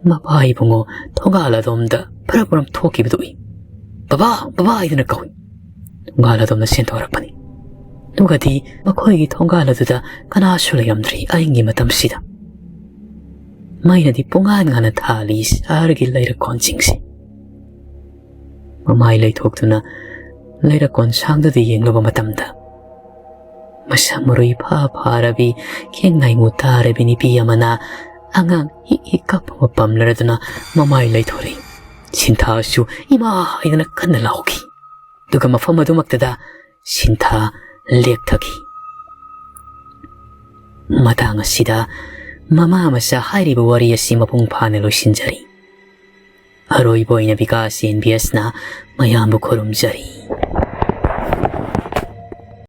ꯃꯄꯥ ꯏꯕꯨꯡꯉꯣ ꯊꯣꯡꯒꯥꯜ ꯑꯗꯣꯝꯗ ꯐꯔꯛ ꯐꯔꯛ ꯊꯣꯛꯈꯤꯕꯗꯨ ꯎꯏ꯫ "ꯕꯕꯥ, ꯕꯕꯥ!" ꯍꯥꯏꯗꯨꯅ ꯀꯧꯏ꯫ ꯊꯣꯡꯒꯥꯜ ꯑꯗꯣꯝꯗ ꯆꯦꯟꯊꯣꯔꯛꯄꯅꯤ꯫ ꯑꯗꯨꯒꯗꯤ ꯃꯈꯣꯏꯒꯤ ꯊꯣꯡꯒꯥꯜ ꯑꯗꯨꯗ ꯀꯅꯥꯁꯨ ꯂꯩꯔꯝꯗ꯭ꯔꯤ꯫ ꯑꯍꯤꯡꯒꯤ ꯃꯇꯝꯁꯤꯗ ꯃꯩꯅꯗꯤ ꯄꯨꯡꯉꯥꯟ ꯉꯥꯟꯅ ꯊꯥꯜꯂꯤ ꯁꯍꯔꯒꯤ ꯂꯩꯔꯛ ꯀꯣꯟꯁꯤꯡꯁꯦ꯫ ꯃꯃꯥꯏ ꯂꯩꯊꯣꯛꯇꯨꯅ ꯂꯩꯔꯛ ꯀꯣꯟꯁꯥꯡꯗꯨꯗ ꯌꯦꯡꯂꯨꯕ ꯃꯇꯝꯗ, ꯃꯁꯝ ꯃꯔꯨ ꯏꯐꯥ ꯐꯥꯔꯕꯤ, ꯈꯦꯡ ꯅꯥꯏꯃꯨ ꯇꯥꯔꯕꯤ ꯅꯨꯄꯤ ꯑꯃꯅ ꯑꯉꯥꯡ ꯍꯤꯛ ꯍꯤꯛ ꯀꯞꯄ ꯑꯃ ꯄꯝꯂꯔꯗꯨꯅ ꯃꯃꯥꯏ ꯂꯩꯊꯣꯔꯛꯏ꯫ ꯁꯤꯟꯊꯥꯁꯨ "ꯏꯃꯥ!" ꯍꯥꯏꯗꯨꯅ ꯀꯟꯅ ꯂꯥꯎꯈꯤ꯫ ꯑꯗꯨꯒ ꯃꯐꯝ ꯑꯗꯨꯃꯛꯇꯗ ꯁꯤꯟꯊꯥ ꯂꯦꯛꯊꯈꯤ꯫ ꯃꯇꯥꯡ ꯑꯁꯤꯗ ꯃꯃꯥ ꯃꯆꯥ ꯍꯥꯏꯔꯤꯕ ꯋꯥꯔꯤ ꯑꯁꯤ ꯃꯄꯨꯡ ꯐꯥꯅ ꯂꯣꯏꯁꯤꯟꯖꯔꯤ꯫ ꯑꯔꯣꯏꯕ ꯑꯣꯏꯅ ꯕꯤꯀꯥꯁ ꯑꯦꯟ ꯕꯤ ꯑꯦꯁꯅ ꯃꯌꯥꯝꯕꯨ ꯈꯨꯔꯨꯝꯖꯔꯤ꯫